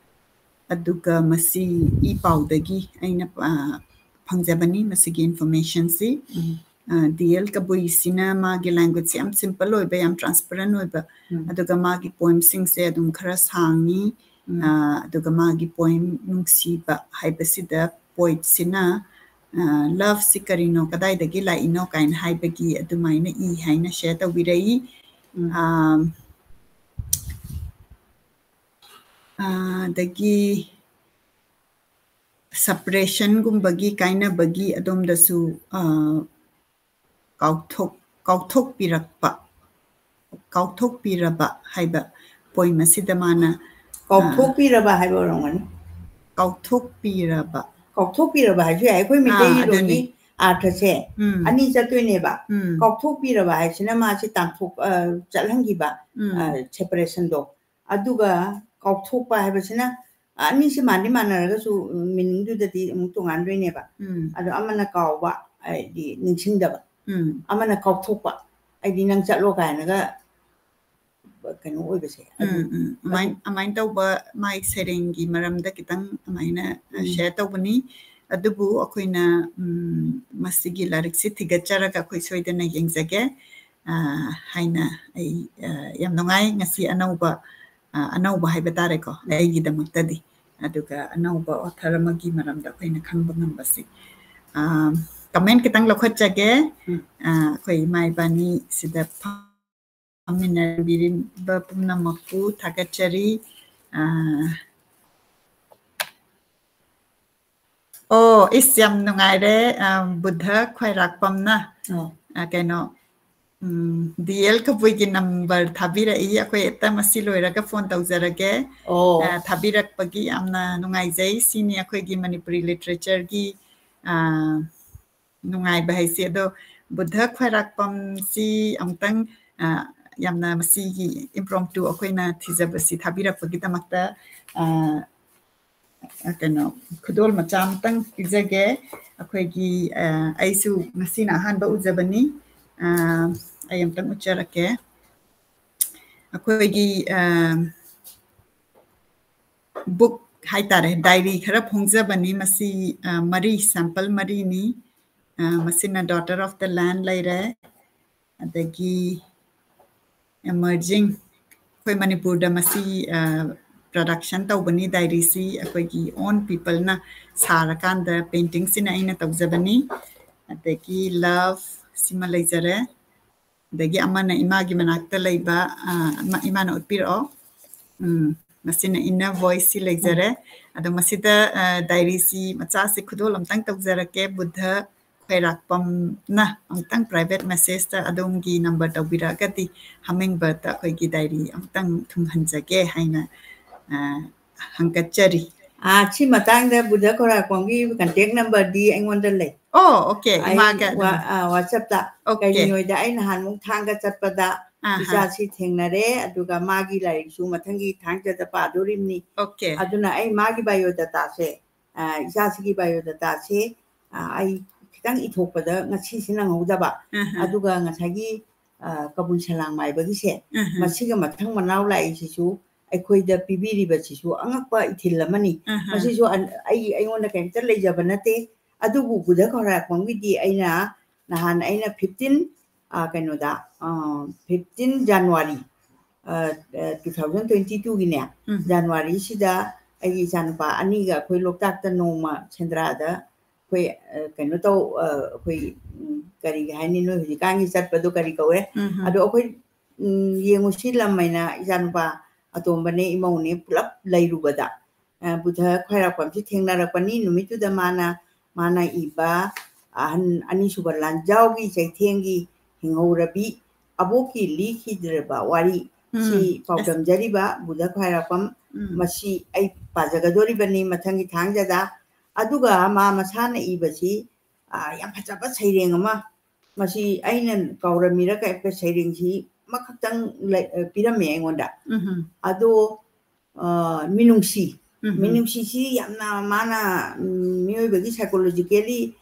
ꯑꯗꯨꯒ ꯃꯁꯤ ꯏ ꯄꯥꯎꯗꯒꯤ ꯑꯩꯅ, ꯑ, ꯐꯪꯖꯕꯅꯤ ꯃꯁꯤꯒꯤ information ꯁꯤ꯫ ꯎꯝ꯫ ꯑ, ꯗꯤ ꯑꯦꯜ ꯀꯕꯨꯏꯁꯤꯅ ꯃꯥꯒꯤ language ꯁꯤ ꯌꯥꯝ simple ꯑꯣꯏꯕ, ꯌꯥꯝ transparent ꯑꯣꯏꯕ, ꯎꯝ꯫ ꯑꯗꯨꯒ ꯃꯥꯒꯤ poem ꯁꯤꯡꯁꯦ ꯑꯗꯨꯝ ꯈꯔ ꯁꯥꯡꯉꯤ꯫ ꯎꯝ꯫ ꯑ, ꯑꯗꯨꯒ ꯃꯥꯒꯤ poem ꯅꯨꯡꯁꯤꯕ ꯍꯥꯏꯕꯁꯤꯗ poet ꯁꯤꯅ, ꯑ, love ꯁꯤ ꯀꯔꯤꯅꯣ, ꯀꯗꯥꯏꯗꯒꯤ ꯂꯥꯛꯏꯅꯣ ꯀꯥꯏꯅ ꯍꯥꯏꯕꯒꯤ ꯑꯗꯨꯃꯥꯏꯅ ꯏ ꯍꯥꯏꯅ share ꯇꯧꯕꯤꯔꯛꯏ꯫ ꯎꯝ꯫ ꯑ, ꯑ, ꯑꯗꯒꯤ separation ꯒꯨꯝꯕꯒꯤ, ꯀꯥꯏꯅꯕꯒꯤ ꯑꯗꯣꯝꯗꯁꯨ, ꯑ, ꯀꯥꯎꯊꯣꯛ-, ꯀꯥꯎꯊꯣꯛꯄꯤꯔꯛꯄ, ꯀꯥꯎꯊꯣꯛꯄꯤꯔꯕ ꯍꯥꯏꯕ poem ꯑꯁꯤꯗ ꯃꯥꯅ, ꯑ, ꯀꯥꯎꯊꯣꯛꯄꯤꯔꯕ ꯍꯥꯏꯕ ꯑꯣꯏꯔꯝꯒꯅꯤ꯫ ꯀꯥꯎꯊꯣꯛꯄꯤꯔꯕ꯫ ꯀꯥꯎꯊꯣꯛꯄꯤꯔꯕ ꯍꯥꯏꯁꯨ ꯌꯥꯏ꯫ ꯑꯩꯈꯣꯏ ꯑꯥ, ꯃꯩꯇꯩꯂꯣꯟꯒꯤ ꯑꯗꯨꯅꯤ꯫ ꯑꯥꯔꯊꯁꯦ ꯎꯝ꯫ ꯑꯅꯤ ꯆꯠꯇꯣꯏꯅꯦꯕ꯫ ꯎꯝ꯫ ꯀꯥꯎꯊꯣꯛꯄꯤꯔꯕ ꯍꯥꯏꯁꯤꯅ ꯃꯥꯁꯦ ꯇꯥꯟꯊꯣꯛ-, ꯑ, ꯆꯠꯍꯟꯈꯤꯕ, ꯎꯝ꯫ ꯑ, separation ꯗꯣ꯫ ꯑꯗꯨꯒ ꯀꯥꯎꯊꯣꯛꯄ ꯍꯥꯏꯕꯁꯤꯅ, ꯑ, ꯑꯅꯤꯁꯤ ꯃꯥꯟꯗꯤ ꯃꯥꯟꯅꯔꯒꯁꯨ, ꯎꯝ, meaning ꯗꯨꯗꯗꯤ ꯑꯃꯨꯛ ꯇꯣꯉꯥꯟꯗꯣꯏꯅꯦꯕ꯫ ꯎꯝ꯫ ꯑꯗꯣ ꯑꯃꯅ ꯀꯥꯎꯕ, ꯍꯥꯏꯗꯤ ꯅꯤꯡꯁꯤꯡꯗꯕ꯫ ꯎꯝ꯫ ꯑꯃꯅ ꯀꯥꯎꯊꯣꯛꯄ, ꯍꯥꯏꯗꯤ ꯅꯪ ꯆꯠꯂꯣ ꯀꯥꯏꯅꯒ ꯀꯩꯅꯣ ꯑꯣꯏꯕꯁꯦ꯫ ꯑꯗꯨ ꯎꯝ, ꯎꯝ꯫ ꯑꯗꯨꯃꯥꯏ-, ꯑꯗꯨꯃꯥꯏꯅ ꯇꯧꯕ ꯃꯥꯏ ꯁꯩꯔꯦꯡꯒꯤ ꯃꯔꯝꯗ ꯈꯤꯇꯪ ꯑꯗꯨꯃꯥꯏꯅ, ꯑ, ꯎꯝ꯫ share ꯇꯧꯕꯅꯤ꯫ ꯑꯗꯨꯕꯨ ꯑꯩꯈꯣꯏꯅ, ꯎꯝ, ꯃꯁꯤꯒꯤ ꯂꯥꯏꯔꯤꯛꯁꯤ ꯊꯤꯒꯠꯆꯔꯒ ꯑꯩꯈꯣꯏ ꯁꯣꯏꯗꯅ ꯌꯦꯡꯖꯒꯦ, ꯑ, ꯍꯥꯏꯅ ꯑꯩ, ꯑ, ꯌꯥꯝ ꯅꯨꯡꯉꯥꯏ ꯉꯁꯤ ꯑꯅꯧꯕ, ꯑ, ꯑꯅꯧꯕ ꯍꯥꯏꯕ ꯇꯥꯔꯦꯀꯣ, ꯎꯝ꯫ ꯑꯩꯒꯤꯗꯃꯛꯇꯗꯤ꯫ ꯑꯗꯨꯒ ꯑꯅꯧꯕ author ꯑꯃꯒꯤ ꯃꯔꯝꯗ ꯑꯩꯈꯣꯏꯅ ꯈꯪꯕ ꯉꯝꯕꯁꯤ꯫ ꯑ, comment ꯈꯤꯇꯪ ꯂꯧꯈꯠꯆꯒꯦ꯫ ꯎꯝ꯫ ꯑ, ꯑꯩꯈꯣꯏ ꯏꯃꯥ ꯏꯕꯥꯅꯤ ꯁꯤꯗ ꯐꯝꯃꯤꯟꯅꯕꯤꯔꯤꯕ ꯄꯨꯝꯅꯃꯛꯄꯨ ꯊꯥꯒꯠꯆꯔꯤ꯫ ꯑ, ꯑꯣ, ꯏꯁ, ꯌꯥꯝ ꯅꯨꯡꯉꯥꯏꯔꯦ꯫ ꯑ, ꯕꯨꯙ ꯈ꯭ꯋꯥꯏꯔꯥꯛꯄꯝꯅ, ꯑꯣ꯫ ꯑ, ꯀꯩꯅꯣ, ꯎꯝ, ꯗꯤ ꯑꯦꯜ ꯀꯕꯨꯏꯒꯤ number ꯊꯥꯕꯤꯔꯛꯏ꯫ ꯑꯩꯈꯣꯏ ꯍꯦꯛꯇ ꯃꯁꯤ ꯂꯣꯏꯔꯒ phone ꯇꯧꯖꯔꯒꯦ꯫ ꯑꯣ꯫ ꯑ, ꯊꯥꯕꯤꯔꯛꯄꯒꯤ ꯌꯥꯝꯅ ꯅꯨꯡꯉꯥꯏꯖꯩ꯫ ꯁꯤꯅꯤ ꯑꯩꯈꯣꯏꯒꯤ ꯃꯅꯤꯄꯨꯔꯤ literature ꯒꯤ, ꯑ, ꯅꯨꯡꯉꯥꯏꯕ ꯍꯥꯏꯁꯦ꯫ ꯑꯗꯣ ꯕꯨꯙ ꯈ꯭ꯋꯥꯏꯔꯥꯛꯄꯝꯁꯤ ꯑꯃꯨꯛꯇꯪ, ꯑ, ꯌꯥꯝꯅ ꯃꯁꯤꯒꯤ impromptu ꯑꯩꯈꯣꯏꯅ ꯊꯤꯖꯕꯁꯤ ꯊꯥꯕꯤꯔꯛꯄꯒꯤꯗꯃꯛꯇ, ꯑ, ꯑ, ꯀꯩꯅꯣ, ꯈꯨꯗꯣꯜ ꯃꯆꯥ ꯑꯃꯇꯪ ꯄꯤꯖꯒꯦ꯫ ꯑꯩꯈꯣꯏꯒꯤ, ꯑ, ꯑꯩꯁꯨ ꯉꯁꯤꯅ ꯑꯍꯥꯟꯕ ꯎꯖꯕꯅꯤ꯫ ꯑ, ꯑꯩ ꯑꯝꯇꯪ ꯎꯠꯆꯔꯛꯀꯦ꯫ ꯑꯩꯈꯣꯏꯒꯤ, ꯑ, book ꯍꯥꯏꯇꯥꯔꯦ, diary ꯈꯔ ꯐꯣꯡꯖꯕꯅꯤ꯫ ꯃꯁꯤ, ꯑ, ꯃꯔꯤ, sample ꯃꯔꯤꯅꯤ꯫ ꯑ, ꯃꯁꯤꯅ Daughter of the Land ꯂꯩꯔꯦ, ꯑꯗꯒꯤ Emerging, ꯑꯩꯈꯣꯏ ꯃꯅꯤꯄꯨꯔꯗ ꯃꯁꯤ, ꯑ, production ꯇꯧꯕꯅꯤ꯫ Diaryꯁꯤ ꯑꯩꯈꯣꯏꯒꯤ own peopleꯅ ꯁꯥꯔꯀꯥꯟꯗ paintingꯁꯤꯅ ꯑꯩꯅ ꯇꯧꯖꯕꯅꯤ꯫ ꯑꯗꯒꯤ Love ꯁꯤꯃ ꯂꯩꯖꯔꯦ꯫ ꯑꯗꯒꯤ ꯑꯃꯅ ꯏꯃꯥꯒꯤ ꯃꯅꯥꯛꯇ ꯂꯩꯕ, ꯑ, ꯑꯃ ꯏꯃꯥꯅ ꯎꯠꯄꯤꯔꯛꯑꯣ꯫ ꯎꯝ, ꯃꯁꯤꯅ Inner Voiceꯁꯤ ꯂꯩꯖꯔꯦ꯫ ꯑꯗꯣ ꯃꯁꯤꯗ, ꯑ, diaryꯁꯤ ꯃꯆꯥꯁꯤ ꯈꯨꯗꯣꯜ ꯑꯝꯇꯪ ꯇꯧꯖꯔꯛꯀꯦ꯫ ꯕꯨꯙ ꯈ꯭ꯋꯥꯏꯔꯥꯛꯄꯝꯅ ꯑꯃꯨꯛꯇꯪ private messageꯇ ꯑꯗꯣꯝꯒꯤ number ꯇꯧꯕꯤꯔꯛꯑꯒꯗꯤ Hummingbirdꯇ ꯑꯩꯈꯣꯏꯒꯤ diary ꯑꯃꯨꯛꯇꯪ ꯊꯨꯡꯍꯟꯖꯒꯦ ꯍꯥꯏꯅ, ꯑ, ꯍꯪꯒꯠꯆꯔꯤ꯫ ꯑꯥ, ꯁꯤ ꯃꯇꯥꯡꯗ ꯕꯨꯙ ꯈ꯭ꯋꯥꯏꯔꯥꯛꯄꯝꯒꯤ contact numberꯗꯤ ꯑꯩꯉꯣꯟꯗ ꯂꯩ꯫ ꯑꯣ, okay, ꯑꯩ ꯏꯃꯥꯒ ꯋꯥ-, ꯑꯗꯨꯝ꯫ ꯑꯥ, WhatsAppꯇ Okay. ꯀꯩꯒꯤꯅꯣꯗ ꯑꯩ ꯅꯍꯥꯟꯃꯨꯛ ꯊꯥꯡꯒ ꯆꯠꯄꯗ ꯑꯍꯥ꯫ ꯏꯆꯥꯁꯤ ꯊꯦꯡꯅꯔꯦ, ꯑꯗꯨꯒ ꯃꯥꯒꯤ ꯂꯥꯏꯔꯤꯛꯁꯨ ꯃꯊꯪꯒꯤ ꯊꯥꯡꯖꯗ ꯄꯥꯗꯣꯔꯤꯕꯅꯤ꯫ Okay. ꯑꯗꯨꯅ ꯑꯩ ꯃꯥꯒꯤ bioDataꯁꯦ, ꯑꯥ, ꯏꯆꯥꯁꯤꯒꯤ bioDataꯁꯦ, ꯑꯥ, ꯑꯩ ꯈꯤꯇꯪ ꯏꯊꯣꯛꯄꯗ ꯉꯁꯤꯁꯤ ꯅꯪꯍꯧꯗꯕ꯫ ꯑꯍꯥ꯫ ꯑꯗꯨꯒ ꯉꯁꯥꯏꯒꯤ, ꯑꯥ, ꯀꯕꯨꯏ ꯁꯂꯥꯡ ꯃꯥꯏꯕꯒꯤꯁꯦ, ꯑꯍꯥ꯫ ꯃꯁꯤꯒ ꯃꯊꯪ ꯃꯅꯥꯎ ꯂꯥꯛꯏꯁꯤꯁꯨ ꯑꯩꯈꯣꯏꯗ ꯄꯤꯕꯤꯔꯤꯕꯁꯤꯁꯨ ꯑꯉꯛꯄ ꯏꯊꯤꯜ ꯑꯃꯅꯤ꯫ ꯑꯍꯥ꯫ ꯃꯁꯤꯁꯨ ꯑꯟ-, ꯑꯩ, ꯑꯩꯉꯣꯟꯗ ꯀꯔꯤꯝꯇ ꯂꯩꯖꯕ ꯅꯠꯇꯦ꯫ ꯑꯗꯨꯕꯨ ꯕꯨꯙ ꯈ꯭ꯋꯥꯏꯔꯥꯛꯄꯝꯒꯤꯗꯤ ꯑꯩꯅ ꯅꯍꯥꯟ ꯑꯩꯅ fifteen, ꯑ, ꯀꯩꯅꯣꯗ, ꯑ, fifteen January, ꯑ, ꯑ, two thousand twenty twoꯒꯤꯅꯦ, ꯎꯝ꯫ Januaryꯁꯤꯗ ꯑꯩꯒꯤ ꯏꯆꯥꯅꯨꯄꯥ ꯑꯅꯤꯒ ꯑꯩꯈꯣꯏ ꯂꯣꯛꯇꯥꯛꯇ ꯅꯣꯡꯃ ꯁꯦꯟꯗ꯭ꯔꯥꯗ ꯑꯩꯈꯣꯏ, ꯑ, ꯀꯩꯅꯣ ꯇꯧ, ꯑ, ꯑꯩꯈꯣꯏ, ꯎꯝ, ꯀꯔꯤ ꯍꯥꯏꯅꯤ, ꯅꯣꯏ ꯍꯧꯖꯤꯛꯀꯥꯟꯒꯤ ꯆꯠꯄꯗꯣ ꯀꯔꯤ ꯀꯧꯋꯦ? ꯎꯝ ꯍꯝ꯫ ꯑꯗꯣ ꯑꯩꯈꯣꯏ, ꯎꯝ, ꯌꯦꯡꯉꯨꯁꯤ ꯂꯝ ꯍꯥꯏꯅ ꯏꯆꯥꯅꯨꯄꯥ ꯑꯇꯣꯝꯕꯅꯦ, ꯏꯃꯧꯅꯦ ꯄꯨꯂꯞ ꯂꯩꯔꯨꯕꯗ, ꯑ, ꯕꯨꯙ ꯈ꯭ꯋꯥꯏꯔꯥꯛꯄꯝꯁꯤ ꯊꯦꯡꯅꯔꯛꯄꯅꯤ꯫ ꯅꯨꯃꯤꯠꯇꯨꯗ ꯃꯥꯅ, ꯃꯥꯅ ꯏꯕ ꯑꯍꯟ ꯑꯅꯤꯁꯨꯕ ꯂꯥꯟꯖꯥꯎꯒꯤ ꯆꯩꯊꯦꯡꯒꯤ ꯍꯤꯡꯍꯧꯔꯕꯤ ꯑꯕꯣꯛꯀꯤ ꯂꯤꯈꯤꯗ꯭ꯔꯕ ꯋꯥꯔꯤ, ꯎꯝ, ꯁꯤ ꯑꯁ꯫ ꯄꯥꯎꯗꯝꯖꯔꯤꯕ ꯕꯨꯙ ꯈ꯭ꯋꯥꯏꯔꯥꯛꯄꯝ, ꯎꯝ꯫ ꯃꯁꯤ ꯑꯩ ꯄꯥꯖꯒꯗꯣꯔꯤꯕꯅꯤ ꯃꯊꯪꯒꯤ ꯊꯥꯡꯖꯗ꯫ ꯑꯗꯨꯒ ꯃꯥ ꯃꯁꯥꯅ ꯏꯕꯁꯤ, ꯑ, ꯌꯥꯝ ꯐꯖꯕ ꯁꯩꯔꯦꯡ ꯑꯃ, ꯃꯁꯤ ꯑꯩꯅ ꯀꯥꯎꯔꯝꯃꯤꯔ ꯀꯩ-, ꯁꯩꯔꯦꯡꯁꯤ ꯑꯃꯈꯛꯇꯪ ꯂꯩ-, ꯑ, ꯄꯤꯔꯝꯃꯦ ꯑꯩꯉꯣꯟꯗ꯫ ꯎꯝ꯫ ꯑꯗꯣ, ꯑ, ꯃꯤꯅꯨꯡꯁꯤ꯫ ꯎꯝ꯫ ꯃꯤꯅꯨꯡꯁꯤꯁꯤ ꯌꯥꯝꯅ ꯃꯥꯅ, ꯎꯝ, ꯃꯤꯑꯣꯏꯕꯒꯤ psychologically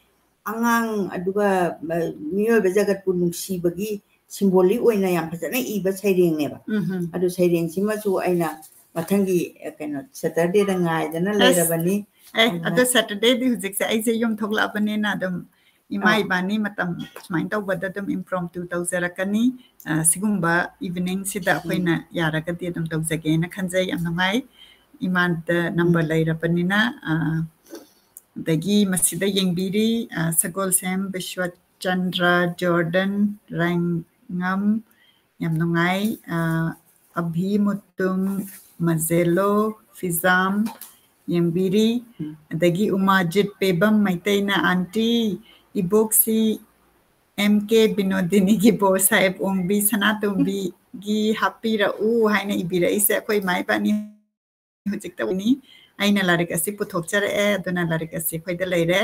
ꯑꯉꯥꯡ ꯑꯗꯨꯒ, ꯑ, ꯃꯤꯑꯣꯏꯕ ꯖꯒꯠꯄꯨ ꯅꯨꯡꯁꯤꯕꯒꯤ symbolic ꯑꯣꯏꯅ ꯌꯥꯝ ꯐꯖꯅ ꯏꯕ ꯁꯩꯔꯦꯡꯅꯦꯕ꯫ ꯎꯝ ꯍꯝ꯫ ꯑꯗꯨ ꯁꯩꯔꯦꯡꯁꯤꯃꯁꯨ ꯑꯩꯅ ꯃꯊꯪꯒꯤ, ꯑ, ꯀꯩꯅꯣ, Saturdayꯗ ꯉꯥꯏꯗꯅ ꯑꯁ, ꯂꯩꯔꯕꯅꯤ꯫ ꯑꯦ, ꯑꯗꯨꯅ ꯑꯗꯣ Saturdayꯗꯤ ꯍꯧꯖꯤꯛꯁꯦ ꯑꯩꯁꯦ ꯌꯨꯝ ꯊꯣꯛꯂꯛꯑꯕꯅꯤꯅ ꯑꯗꯨꯝ ꯏꯃꯥ ꯑꯥ꯫ ꯏꯕꯥꯅꯤ ꯃꯇꯝ ꯁꯨꯃꯥꯏꯅ ꯇꯧꯕꯗ ꯑꯗꯨꯝ impromptu ꯇꯧꯖꯔꯛꯀꯅꯤ꯫ ꯑ, ꯁꯤꯒꯨꯝꯕ eveningꯁꯤꯗ ꯑꯩꯈꯣꯏꯅ ꯎꯝ꯫ ꯌꯥꯔꯒꯗꯤ ꯑꯗꯨꯝ ꯇꯧꯖꯒꯦꯅ ꯈꯟꯖꯩ꯫ ꯌꯥꯝ ꯅꯨꯡꯉꯥꯏ꯫ ꯏꯃꯥꯟꯗ number ꯎꯝ꯫ ꯂꯩꯔꯕꯅꯤꯅ, ꯑ, ꯑꯗꯒꯤ ꯃꯁꯤꯗ ꯌꯦꯡꯕꯤꯔꯤ, ꯑ, ꯁꯒꯣꯜꯁꯦꯝ ꯕꯤꯁ꯭ꯋꯆꯟꯗ꯭ꯔ, ꯖꯣꯔꯗꯟ, ꯔꯥꯏꯉꯝ, ꯌꯥꯝ ꯅꯨꯡꯉꯥꯏ꯫ ꯑ, ꯑꯚꯤ ꯃꯨꯇꯨꯝ, ꯃꯖꯦꯂꯣ, ꯐꯤꯖꯥꯝ, ꯌꯦꯡꯕꯤꯔꯤ꯫ ꯎꯝ꯫ ꯑꯗꯒꯤ ꯎꯃꯥꯖꯤꯠ ꯄꯦꯕꯝ ꯃꯩꯇꯩꯅ, "Aunty, ꯏꯕꯣꯛꯁꯤ M K ꯕꯤꯅꯣꯗꯤꯅꯤꯒꯤ ꯕꯣꯔ ꯁꯥꯍꯦꯕ ꯑꯣꯡꯕꯤ ꯁꯅꯥꯇꯣꯝꯕꯤꯒꯤ ꯍꯥꯞꯄꯤꯔꯛꯎ" ꯍꯥꯏꯅ ꯏꯕꯤꯔꯛꯏꯁꯦ ꯑꯩꯈꯣꯏ ꯏꯃꯥ ꯏꯕꯥꯅꯤ ꯍꯧꯖꯤꯛꯇ ꯎꯅꯤ꯫ ꯑꯩꯅ ꯂꯥꯏꯔꯤꯛ ꯑꯁꯤ ꯄꯨꯊꯣꯛꯆꯔꯛꯑꯦ, ꯑꯗꯨꯅ ꯂꯥꯏꯔꯤꯛ ꯑꯁꯤ ꯑꯩꯈꯣꯏꯗ ꯂꯩꯔꯦ꯫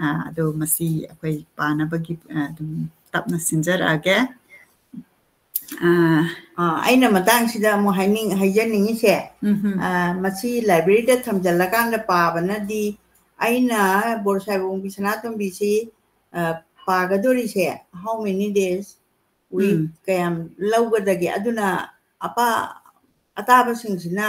ꯑ, ꯑꯗꯣ ꯃꯁꯤ ꯑꯩꯈꯣꯏ ꯄꯥꯅꯕꯒꯤ, ꯑ, ꯑꯗꯨꯝ ꯇꯞꯅ ꯁꯤꯟꯖꯔꯛꯑꯒꯦ꯫ ꯑ, ꯑ, ꯑꯩꯅ ꯃꯇꯥꯡꯁꯤꯗ ꯑꯃꯨꯛ ꯍꯥꯏꯅꯤꯡ-, ꯍꯥꯏꯖꯅꯤꯡꯉꯤꯁꯦ, ꯎꯝ ꯍꯝ꯫ ꯑ, ꯃꯁꯤ libraryꯗ ꯊꯝꯖꯤꯜꯂꯀꯥꯟꯗ ꯄꯥꯕꯅꯗꯤ, ꯑꯩꯅ ꯕꯣꯔ ꯁꯥꯍꯦꯕ ꯑꯣꯡꯕꯤ ꯁꯅꯥꯇꯣꯝꯕꯤꯁꯤ, ꯑ, ꯄꯥꯒꯗꯣꯔꯤꯁꯦ how many days, week ꯎꯝ꯫ ꯀꯌꯥꯝ ꯂꯧꯒꯗꯒꯦ? ꯑꯗꯨꯅ ꯑꯄꯥ-, ꯑꯇꯥꯕꯁꯤꯡꯁꯤꯅ,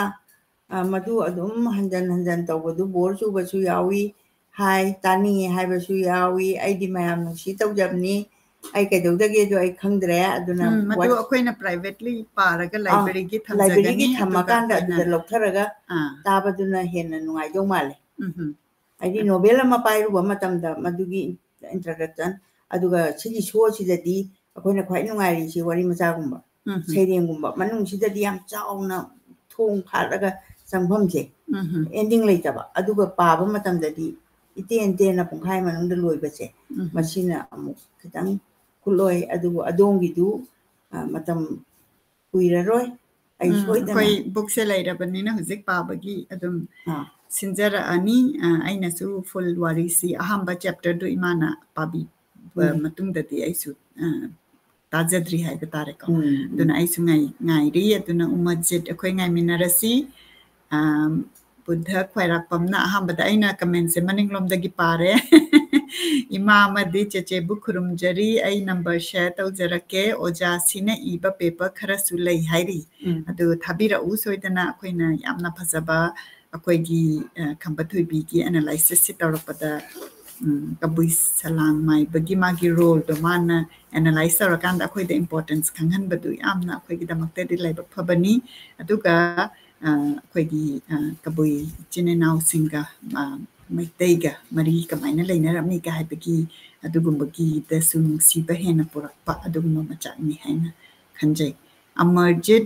ꯑ, ꯃꯗꯨ ꯑꯗꯨꯝ ꯍꯟꯖꯟ ꯍꯟꯖꯟ ꯇꯧꯕꯗꯨ ꯕꯣꯔ ꯆꯨꯕꯁꯨ ꯌꯥꯎꯏ ꯍꯥꯏ, ꯇꯥꯅꯤꯡꯉꯤ ꯍꯥꯏꯕꯁꯨ ꯌꯥꯎꯏ꯫ ꯑꯩꯗꯤ ꯃꯌꯥꯝ ꯅꯨꯡꯁꯤ ꯇꯧꯖꯕꯅꯤ, ꯑꯩ ꯀꯩꯗꯧꯗꯒꯦꯗꯣ ꯑꯩ ꯈꯪꯗ꯭ꯔꯦ꯫ ꯑꯗꯨꯅ ꯎꯝ, ꯃꯗꯨ what-, ꯑꯩꯈꯣꯏꯅ privately ꯄꯥꯔꯒ ꯑꯥ, libraryꯒꯤ ꯊꯝꯖꯒꯅꯤ, libraryꯒꯤ ꯑꯗꯨꯒ ꯊꯝꯃꯀꯥꯟꯗ ꯑꯩꯈꯣꯏꯅ, ꯑꯗꯨꯗ ꯂꯧꯊꯔꯒ ꯑꯥ꯫ ꯇꯥꯕꯗꯨꯅ ꯍꯦꯟꯅ ꯅꯨꯡꯉꯥꯏꯗꯧ ꯃꯥꯜꯂꯦ꯫ ꯎꯝ ꯍꯝ꯫ ꯍꯥꯏꯗꯤ novel ꯑꯃ ꯄꯥꯏꯔꯨꯕ ꯃꯇꯝꯗ ꯃꯗꯨꯒꯤ introduction, ꯑꯗꯨꯒ ꯁꯤꯒꯤ showꯁꯤꯗꯗꯤ ꯑꯩꯈꯣꯏꯅ ꯈ꯭ꯋꯥꯏ ꯅꯨꯡꯉꯥꯏꯔꯤꯁꯤ ꯋꯥꯔꯤ ꯃꯆꯥꯒꯨꯝꯕ, ꯎꯝ ꯍꯝ꯫ ꯁꯩꯔꯦꯡꯒꯨꯝꯕ, ꯃꯅꯨꯡꯁꯤꯗꯗꯤ ꯌꯥꯝ ꯆꯥꯎꯅ ꯊꯣꯡ ꯈꯥꯠꯂꯒ ꯆꯪꯐꯝꯁꯦ, ꯎꯝ ꯍꯝ꯫ ending ꯂꯩꯇꯕ, ꯑꯗꯨꯒ ꯄꯥꯕ ꯃꯇꯝꯗꯗꯤ ꯏꯇꯦꯟ ꯇꯦꯟꯅ ꯄꯨꯡꯈꯥꯏ ꯃꯅꯨꯡꯗ ꯂꯣꯏꯕꯁꯦ, ꯎꯝ ꯍꯝ꯫ ꯃꯁꯤꯅ ꯑꯃꯨꯛ ꯈꯤꯇꯪ ꯈꯨꯠꯂꯣꯏ꯫ ꯑꯗꯨꯕꯨ ꯑꯗꯣꯝꯒꯤꯗꯨ, ꯑ, ꯃꯇꯝ ꯀꯨꯏꯔꯔꯣꯏ꯫ ꯑꯩ ꯎꯝ, ꯁꯣꯏꯗꯅ ꯑꯩꯈꯣꯏ bookꯁꯦ ꯂꯩꯔꯕꯅꯤꯅ ꯍꯧꯖꯤꯛ ꯄꯥꯕꯒꯤ ꯑꯗꯨꯝ ꯑꯥ꯫ ꯁꯤꯟꯖꯔꯛꯑꯅꯤ꯫ ꯑ, ꯑꯩꯅꯁꯨ full ꯋꯥꯔꯤꯁꯤ ꯑꯍꯥꯟꯕ chapterꯗꯨ ꯏꯃꯥꯅ ꯄꯥꯕꯤꯕ ꯎꯝ꯫ ꯃꯇꯨꯡꯗꯗꯤ ꯑꯩꯁꯨ, ꯑ, ꯇꯥꯖꯗ꯭ꯔꯤ ꯍꯥꯏꯕ ꯇꯥꯔꯦꯀꯣ꯫ ꯎꯝ, ꯎꯝ꯫ ꯑꯗꯨꯅ ꯑꯩꯁꯨ ꯉꯥꯏ-, ꯉꯥꯏꯔꯤ꯫ ꯑꯗꯨꯅ ꯎꯃꯖꯤꯠ ꯑꯩꯈꯣꯏ ꯉꯥꯏꯃꯤꯟꯅꯔꯁꯤ꯫ ꯑ, ꯕꯨꯙ ꯈ꯭ꯋꯥꯏꯔꯥꯛꯄꯝꯅ ꯑꯍꯥꯟꯕꯗ ꯑꯩꯅ commentꯁꯦ ꯃꯅꯤꯡꯂꯣꯝꯗꯒꯤ ꯄꯥꯔꯦ꯫ ꯏꯃꯥ ꯑꯃꯗꯤ ꯆꯦꯆꯦꯕꯨ ꯈꯨꯔꯨꯝꯖꯔꯤ꯫ ꯑꯩ number share ꯇꯧꯖꯔꯛꯀꯦ꯫ ꯑꯣꯖꯥꯁꯤꯅ ꯏꯕ paper ꯈꯔꯁꯨ ꯂꯩ ꯍꯥꯏꯔꯤ꯫ ꯎꯝ꯫ ꯑꯗꯨ ꯊꯥꯕꯤꯔꯛꯎ ꯁꯣꯏꯗꯅ꯫ ꯑꯩꯈꯣꯏꯅ ꯌꯥꯝꯅ ꯐꯖꯕ ꯑꯩꯈꯣꯏꯒꯤ, ꯑ, ꯈꯝꯕ ꯊꯣꯏꯕꯤꯒꯤ analysisꯁꯤ ꯇꯧꯔꯛꯄꯗ, ꯎꯝ, ꯀꯕꯨꯏ ꯁꯂꯥꯡ ꯃꯥꯏꯕꯒꯤ ꯃꯥꯒꯤ roleꯗꯣ ꯃꯥꯅ analyse ꯇꯧꯔꯀꯥꯟꯗ ꯑꯩꯈꯣꯏꯗ importance ꯈꯪꯍꯟꯕꯗꯨ ꯌꯥꯝꯅ ꯑꯩꯈꯣꯏꯒꯤꯗꯃꯛꯇꯗꯤ ꯂꯥꯏꯕꯛ ꯐꯕꯅꯤ꯫ ꯑꯗꯨꯒ, ꯑ, ꯑꯩꯈꯣꯏꯒꯤ, ꯑ, ꯀꯕꯨꯏ ꯏꯆꯤꯟ ꯏꯅꯥꯎꯁꯤꯡꯒ, ꯑ, ꯃꯩꯇꯩꯒ ꯃꯔꯤ ꯀꯃꯥꯏꯅ ꯂꯩꯅꯔꯝꯃꯤꯒ ꯍꯥꯏꯕꯒꯤ ꯑꯗꯨꯒꯨꯝꯕꯒꯤꯗꯁꯨ ꯅꯨꯡꯁꯤꯕ ꯍꯦꯟꯅ ꯄꯨꯔꯛꯄ ꯑꯗꯨꯒꯨꯝꯕ ꯃꯆꯥꯛꯅꯤ ꯍꯥꯏꯅ ꯈꯟꯖꯩ꯫ ꯑꯃꯔꯖꯤꯠ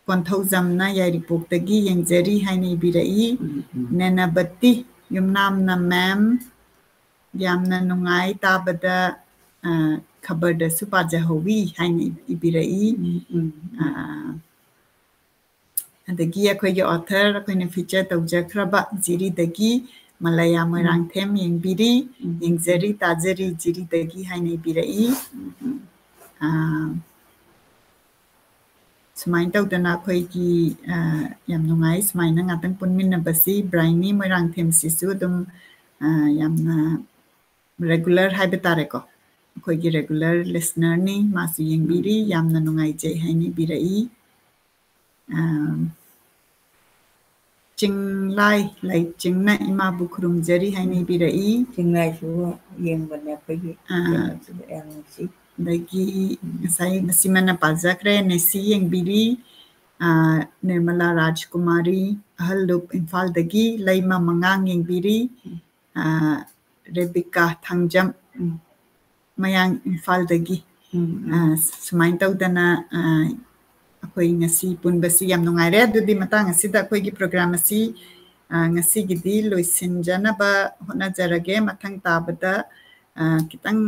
ꯀꯣꯟꯊꯧꯖꯝꯅ ꯌꯥꯏꯔꯤꯄꯣꯛꯇꯒꯤ ꯌꯦꯡꯖꯔꯤ ꯍꯥꯏꯅ ꯏꯕꯤꯔꯛꯏ꯫ ꯎꯝ, ꯎꯝ꯫ ꯅꯦꯅꯕꯇꯤ ꯌꯨꯝꯅꯥꯝꯅ ma'am, ꯌꯥꯝꯅ ꯅꯨꯡꯉꯥꯏ ꯇꯥꯕꯗ, ꯑ, ꯈꯕꯔꯗꯁꯨ ꯄꯥꯖꯍꯧꯋꯤ ꯍꯥꯏꯅ ꯏꯕꯤꯔꯛꯏ꯫ ꯎꯝ, ꯎꯝ, ꯎꯝ꯫ ꯑ, ꯑꯗꯒꯤ ꯑꯩꯈꯣꯏꯒꯤ author ꯑꯩꯈꯣꯏꯅ feature ꯇꯧꯖꯈ꯭ꯔꯕ ꯖꯤꯔꯤꯗꯒꯤ ꯃꯂꯌꯥ ꯎꯝ꯫ ꯃꯣꯏꯔꯥꯡꯊꯦꯝ ꯌꯦꯡꯕꯤꯔꯤ, ꯎꯝ꯫ ꯌꯦꯡꯖꯔꯤ, ꯇꯥꯖꯔꯤ ꯖꯤꯔꯤꯗꯒꯤ ꯍꯥꯏꯅ ꯏꯕꯤꯔꯛꯏ꯫ ꯎꯝ, ꯎꯝ꯫ ꯑ, ꯁꯨꯃꯥꯏꯅ ꯇꯧꯗꯅ ꯑꯩꯈꯣꯏꯒꯤ, ꯑ, ꯌꯥꯝ ꯅꯨꯡꯉꯥꯏ ꯁꯨꯃꯥꯏꯅ ꯉꯥꯛꯇꯪ ꯄꯨꯟꯃꯤꯟꯅꯕꯁꯤ꯫ ꯕ꯭ꯔꯥꯏꯅꯤ ꯃꯣꯏꯔꯥꯡꯊꯦꯝꯁꯤꯁꯨ ꯑꯗꯨꯝ, ꯑ, ꯌꯥꯝꯅ regular ꯍꯥꯏꯕ ꯇꯥꯔꯦꯀꯣ, ꯑꯩꯈꯣꯏꯒꯤ regular listenerꯅꯤ, ꯃꯥꯁꯨ ꯌꯦꯡꯕꯤꯔꯤ, ꯎꯝ꯫ ꯌꯥꯝꯅ ꯅꯨꯡꯉꯥꯏꯖꯩ ꯍꯥꯏꯅ ꯏꯕꯤꯔꯛꯏ꯫ ꯑ, ꯆꯤꯡꯂꯥꯏ ꯂꯩꯆꯤꯡꯅ ꯏꯃꯥꯕꯨ ꯈꯨꯔꯨꯝꯖꯔꯤ ꯍꯥꯏꯅ ꯏꯕꯤꯔꯛꯏ꯫ ꯆꯤꯡꯂꯥꯏꯁꯨ ꯌꯦꯡꯕꯅꯦ ꯑꯩꯈꯣꯏꯒꯤ ꯑꯥ꯫ ꯀꯩꯅꯣꯁꯤꯗ, ꯌꯥꯝ ꯅꯨꯡꯁꯤ꯫ ꯑꯗꯒꯤ ꯎꯝ꯫ ꯉꯁꯥꯏ ꯃꯁꯤꯃꯅ ꯄꯥꯖꯈ꯭ꯔꯦ, ꯅꯦꯁꯤ ꯌꯦꯡꯕꯤꯔꯤ꯫ ꯑꯥ, ꯅꯤꯔꯃꯂꯥ ꯔꯥꯖꯀꯨꯃꯥꯔꯤ, ꯑꯍꯜꯂꯨꯞ ꯏꯝꯐꯥꯜꯗꯒꯤ, ꯂꯩꯃ ꯃꯉꯥꯡ ꯌꯦꯡꯕꯤꯔꯤ꯫ ꯎꯝ꯫ ꯑꯥ, ꯔꯦꯕꯤꯀꯥ ꯊꯥꯡꯖꯝ, ꯎꯝ꯫ ꯃꯌꯥꯡ ꯏꯝꯐꯥꯜꯗꯒꯤ꯫ ꯎꯝ, ꯎꯝ꯫ ꯑ, ꯁꯨꯃꯥꯏꯅ ꯇꯧꯗꯅ, ꯑ, ꯑꯩꯈꯣꯏ ꯉꯁꯤ ꯄꯨꯟꯕꯁꯤ ꯌꯥꯝ ꯅꯨꯡꯉꯥꯏꯔꯦ꯫ ꯑꯗꯨꯗꯤ ꯃꯇꯥꯡ ꯑꯁꯤꯗ ꯑꯩꯈꯣꯏꯒꯤ program ꯑꯁꯤ, ꯑ, ꯉꯁꯤꯒꯤꯗꯤ ꯂꯣꯏꯁꯤꯟꯖꯅꯕ ꯍꯣꯠꯅꯖꯔꯒꯦ꯫ ꯃꯊꯪ ꯇꯥꯕꯗ, ꯑ, ꯈꯤꯇꯪ,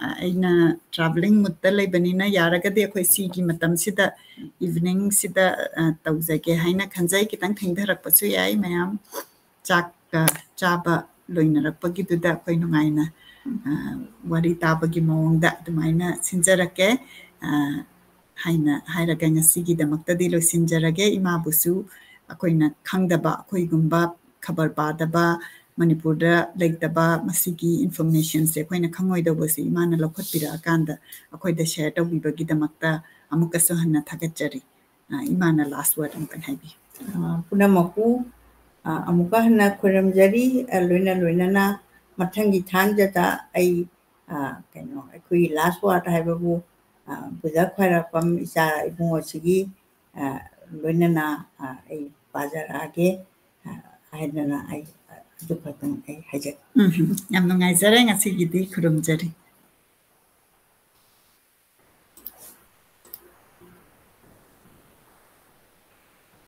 ꯑ, ꯑꯩꯅ travelling moodꯇ ꯂꯩꯕꯅꯤꯅ ꯌꯥꯔꯒꯗꯤ ꯑꯩꯈꯣꯏ ꯁꯤꯒꯤ ꯃꯇꯝꯁꯤꯗ, eveningꯁꯤꯗ, ꯑ, ꯇꯧꯖꯒꯦ ꯍꯥꯏꯅ ꯈꯟꯖꯩ꯫ ꯈꯤꯇꯪ ꯊꯦꯡꯊꯔꯛꯄꯁꯨ ꯌꯥꯏ ꯃꯌꯥꯝ꯫ ꯆꯥꯛ, ꯑ, ꯆꯥꯕ ꯂꯣꯏꯅꯔꯛꯄꯒꯤꯗꯨꯗ ꯑꯩꯈꯣꯏ ꯅꯨꯡꯉꯥꯏꯅ, ꯑ, ꯋꯥꯔꯤ ꯇꯥꯕꯒꯤ ꯃꯑꯣꯡꯗ ꯑꯗꯨꯃꯥꯏꯅ ꯁꯤꯟꯖꯔꯛꯀꯦ꯫ ꯑ, ꯍꯥꯏꯅ ꯍꯥꯏꯔꯒ ꯉꯁꯤꯒꯤꯗꯃꯛꯇꯗꯤ ꯂꯣꯏꯁꯤꯟꯖꯔꯒꯦ꯫ ꯏꯃꯥꯕꯨꯁꯨ ꯑꯩꯈꯣꯏꯅ ꯈꯪꯗꯕ, ꯑꯩꯈꯣꯏꯒꯨꯝꯕ ꯈꯕꯔ ꯄꯥꯗꯕ, ꯃꯅꯤꯄꯨꯔꯗ ꯂꯩꯇꯕ ꯃꯁꯤꯒꯤ informationꯁꯦ ꯑꯩꯈꯣꯏꯅ ꯈꯪꯉꯣꯏꯗꯧꯕꯁꯦ ꯏꯃꯥꯅ ꯂꯧꯈꯠꯄꯤꯔꯛꯑꯀꯥꯟꯗ ꯑꯩꯈꯣꯏꯗ share ꯇꯧꯕꯤꯕꯒꯤꯗꯃꯛꯇ ꯑꯃꯨꯛꯀꯁꯨ ꯍꯟꯅ ꯊꯥꯒꯠꯆꯔꯤ꯫ ꯑ, ꯏꯃꯥꯅ last word ꯑꯃꯨꯛꯇꯪ ꯍꯥꯏꯕꯤꯌꯨ꯫ ꯑ, ꯄꯨꯝꯅꯃꯛꯄꯨ, ꯑ, ꯑꯃꯨꯛꯀ ꯍꯟꯅ ꯈꯣꯏꯔꯝꯖꯔꯤ꯫ ꯑ, ꯂꯣꯏꯅ ꯂꯣꯏꯅꯅ ꯃꯊꯪꯒꯤ ꯊꯥꯡꯖꯗ ꯑꯩ, ꯑ, ꯀꯩꯅꯣ, ꯑꯩꯈꯣꯏꯒꯤ last word ꯍꯥꯏꯕꯕꯨ, ꯑ, ꯕꯨꯙ ꯈ꯭ꯋꯥꯏꯔꯥꯛꯄꯝ ꯏꯆꯥ ꯏꯕꯨꯡꯉꯣꯁꯤꯒꯤ, ꯑ, ꯂꯣꯏꯅꯅ, ꯑ, ꯑꯩ ꯄꯥꯖꯔꯛꯑꯒꯦ, ꯑ, ꯍꯥꯏꯗꯅ ꯑꯩ ꯑꯗꯨ ꯈꯛꯇꯪ ꯑꯩ ꯍꯥꯏꯖꯒꯦ꯫ ꯎꯝ, ꯌꯥꯝ ꯅꯨꯡꯉꯥꯏꯖꯔꯦ꯫ ꯉꯁꯤꯒꯤꯗꯤ ꯈꯨꯔꯨꯝꯖꯔꯤ꯫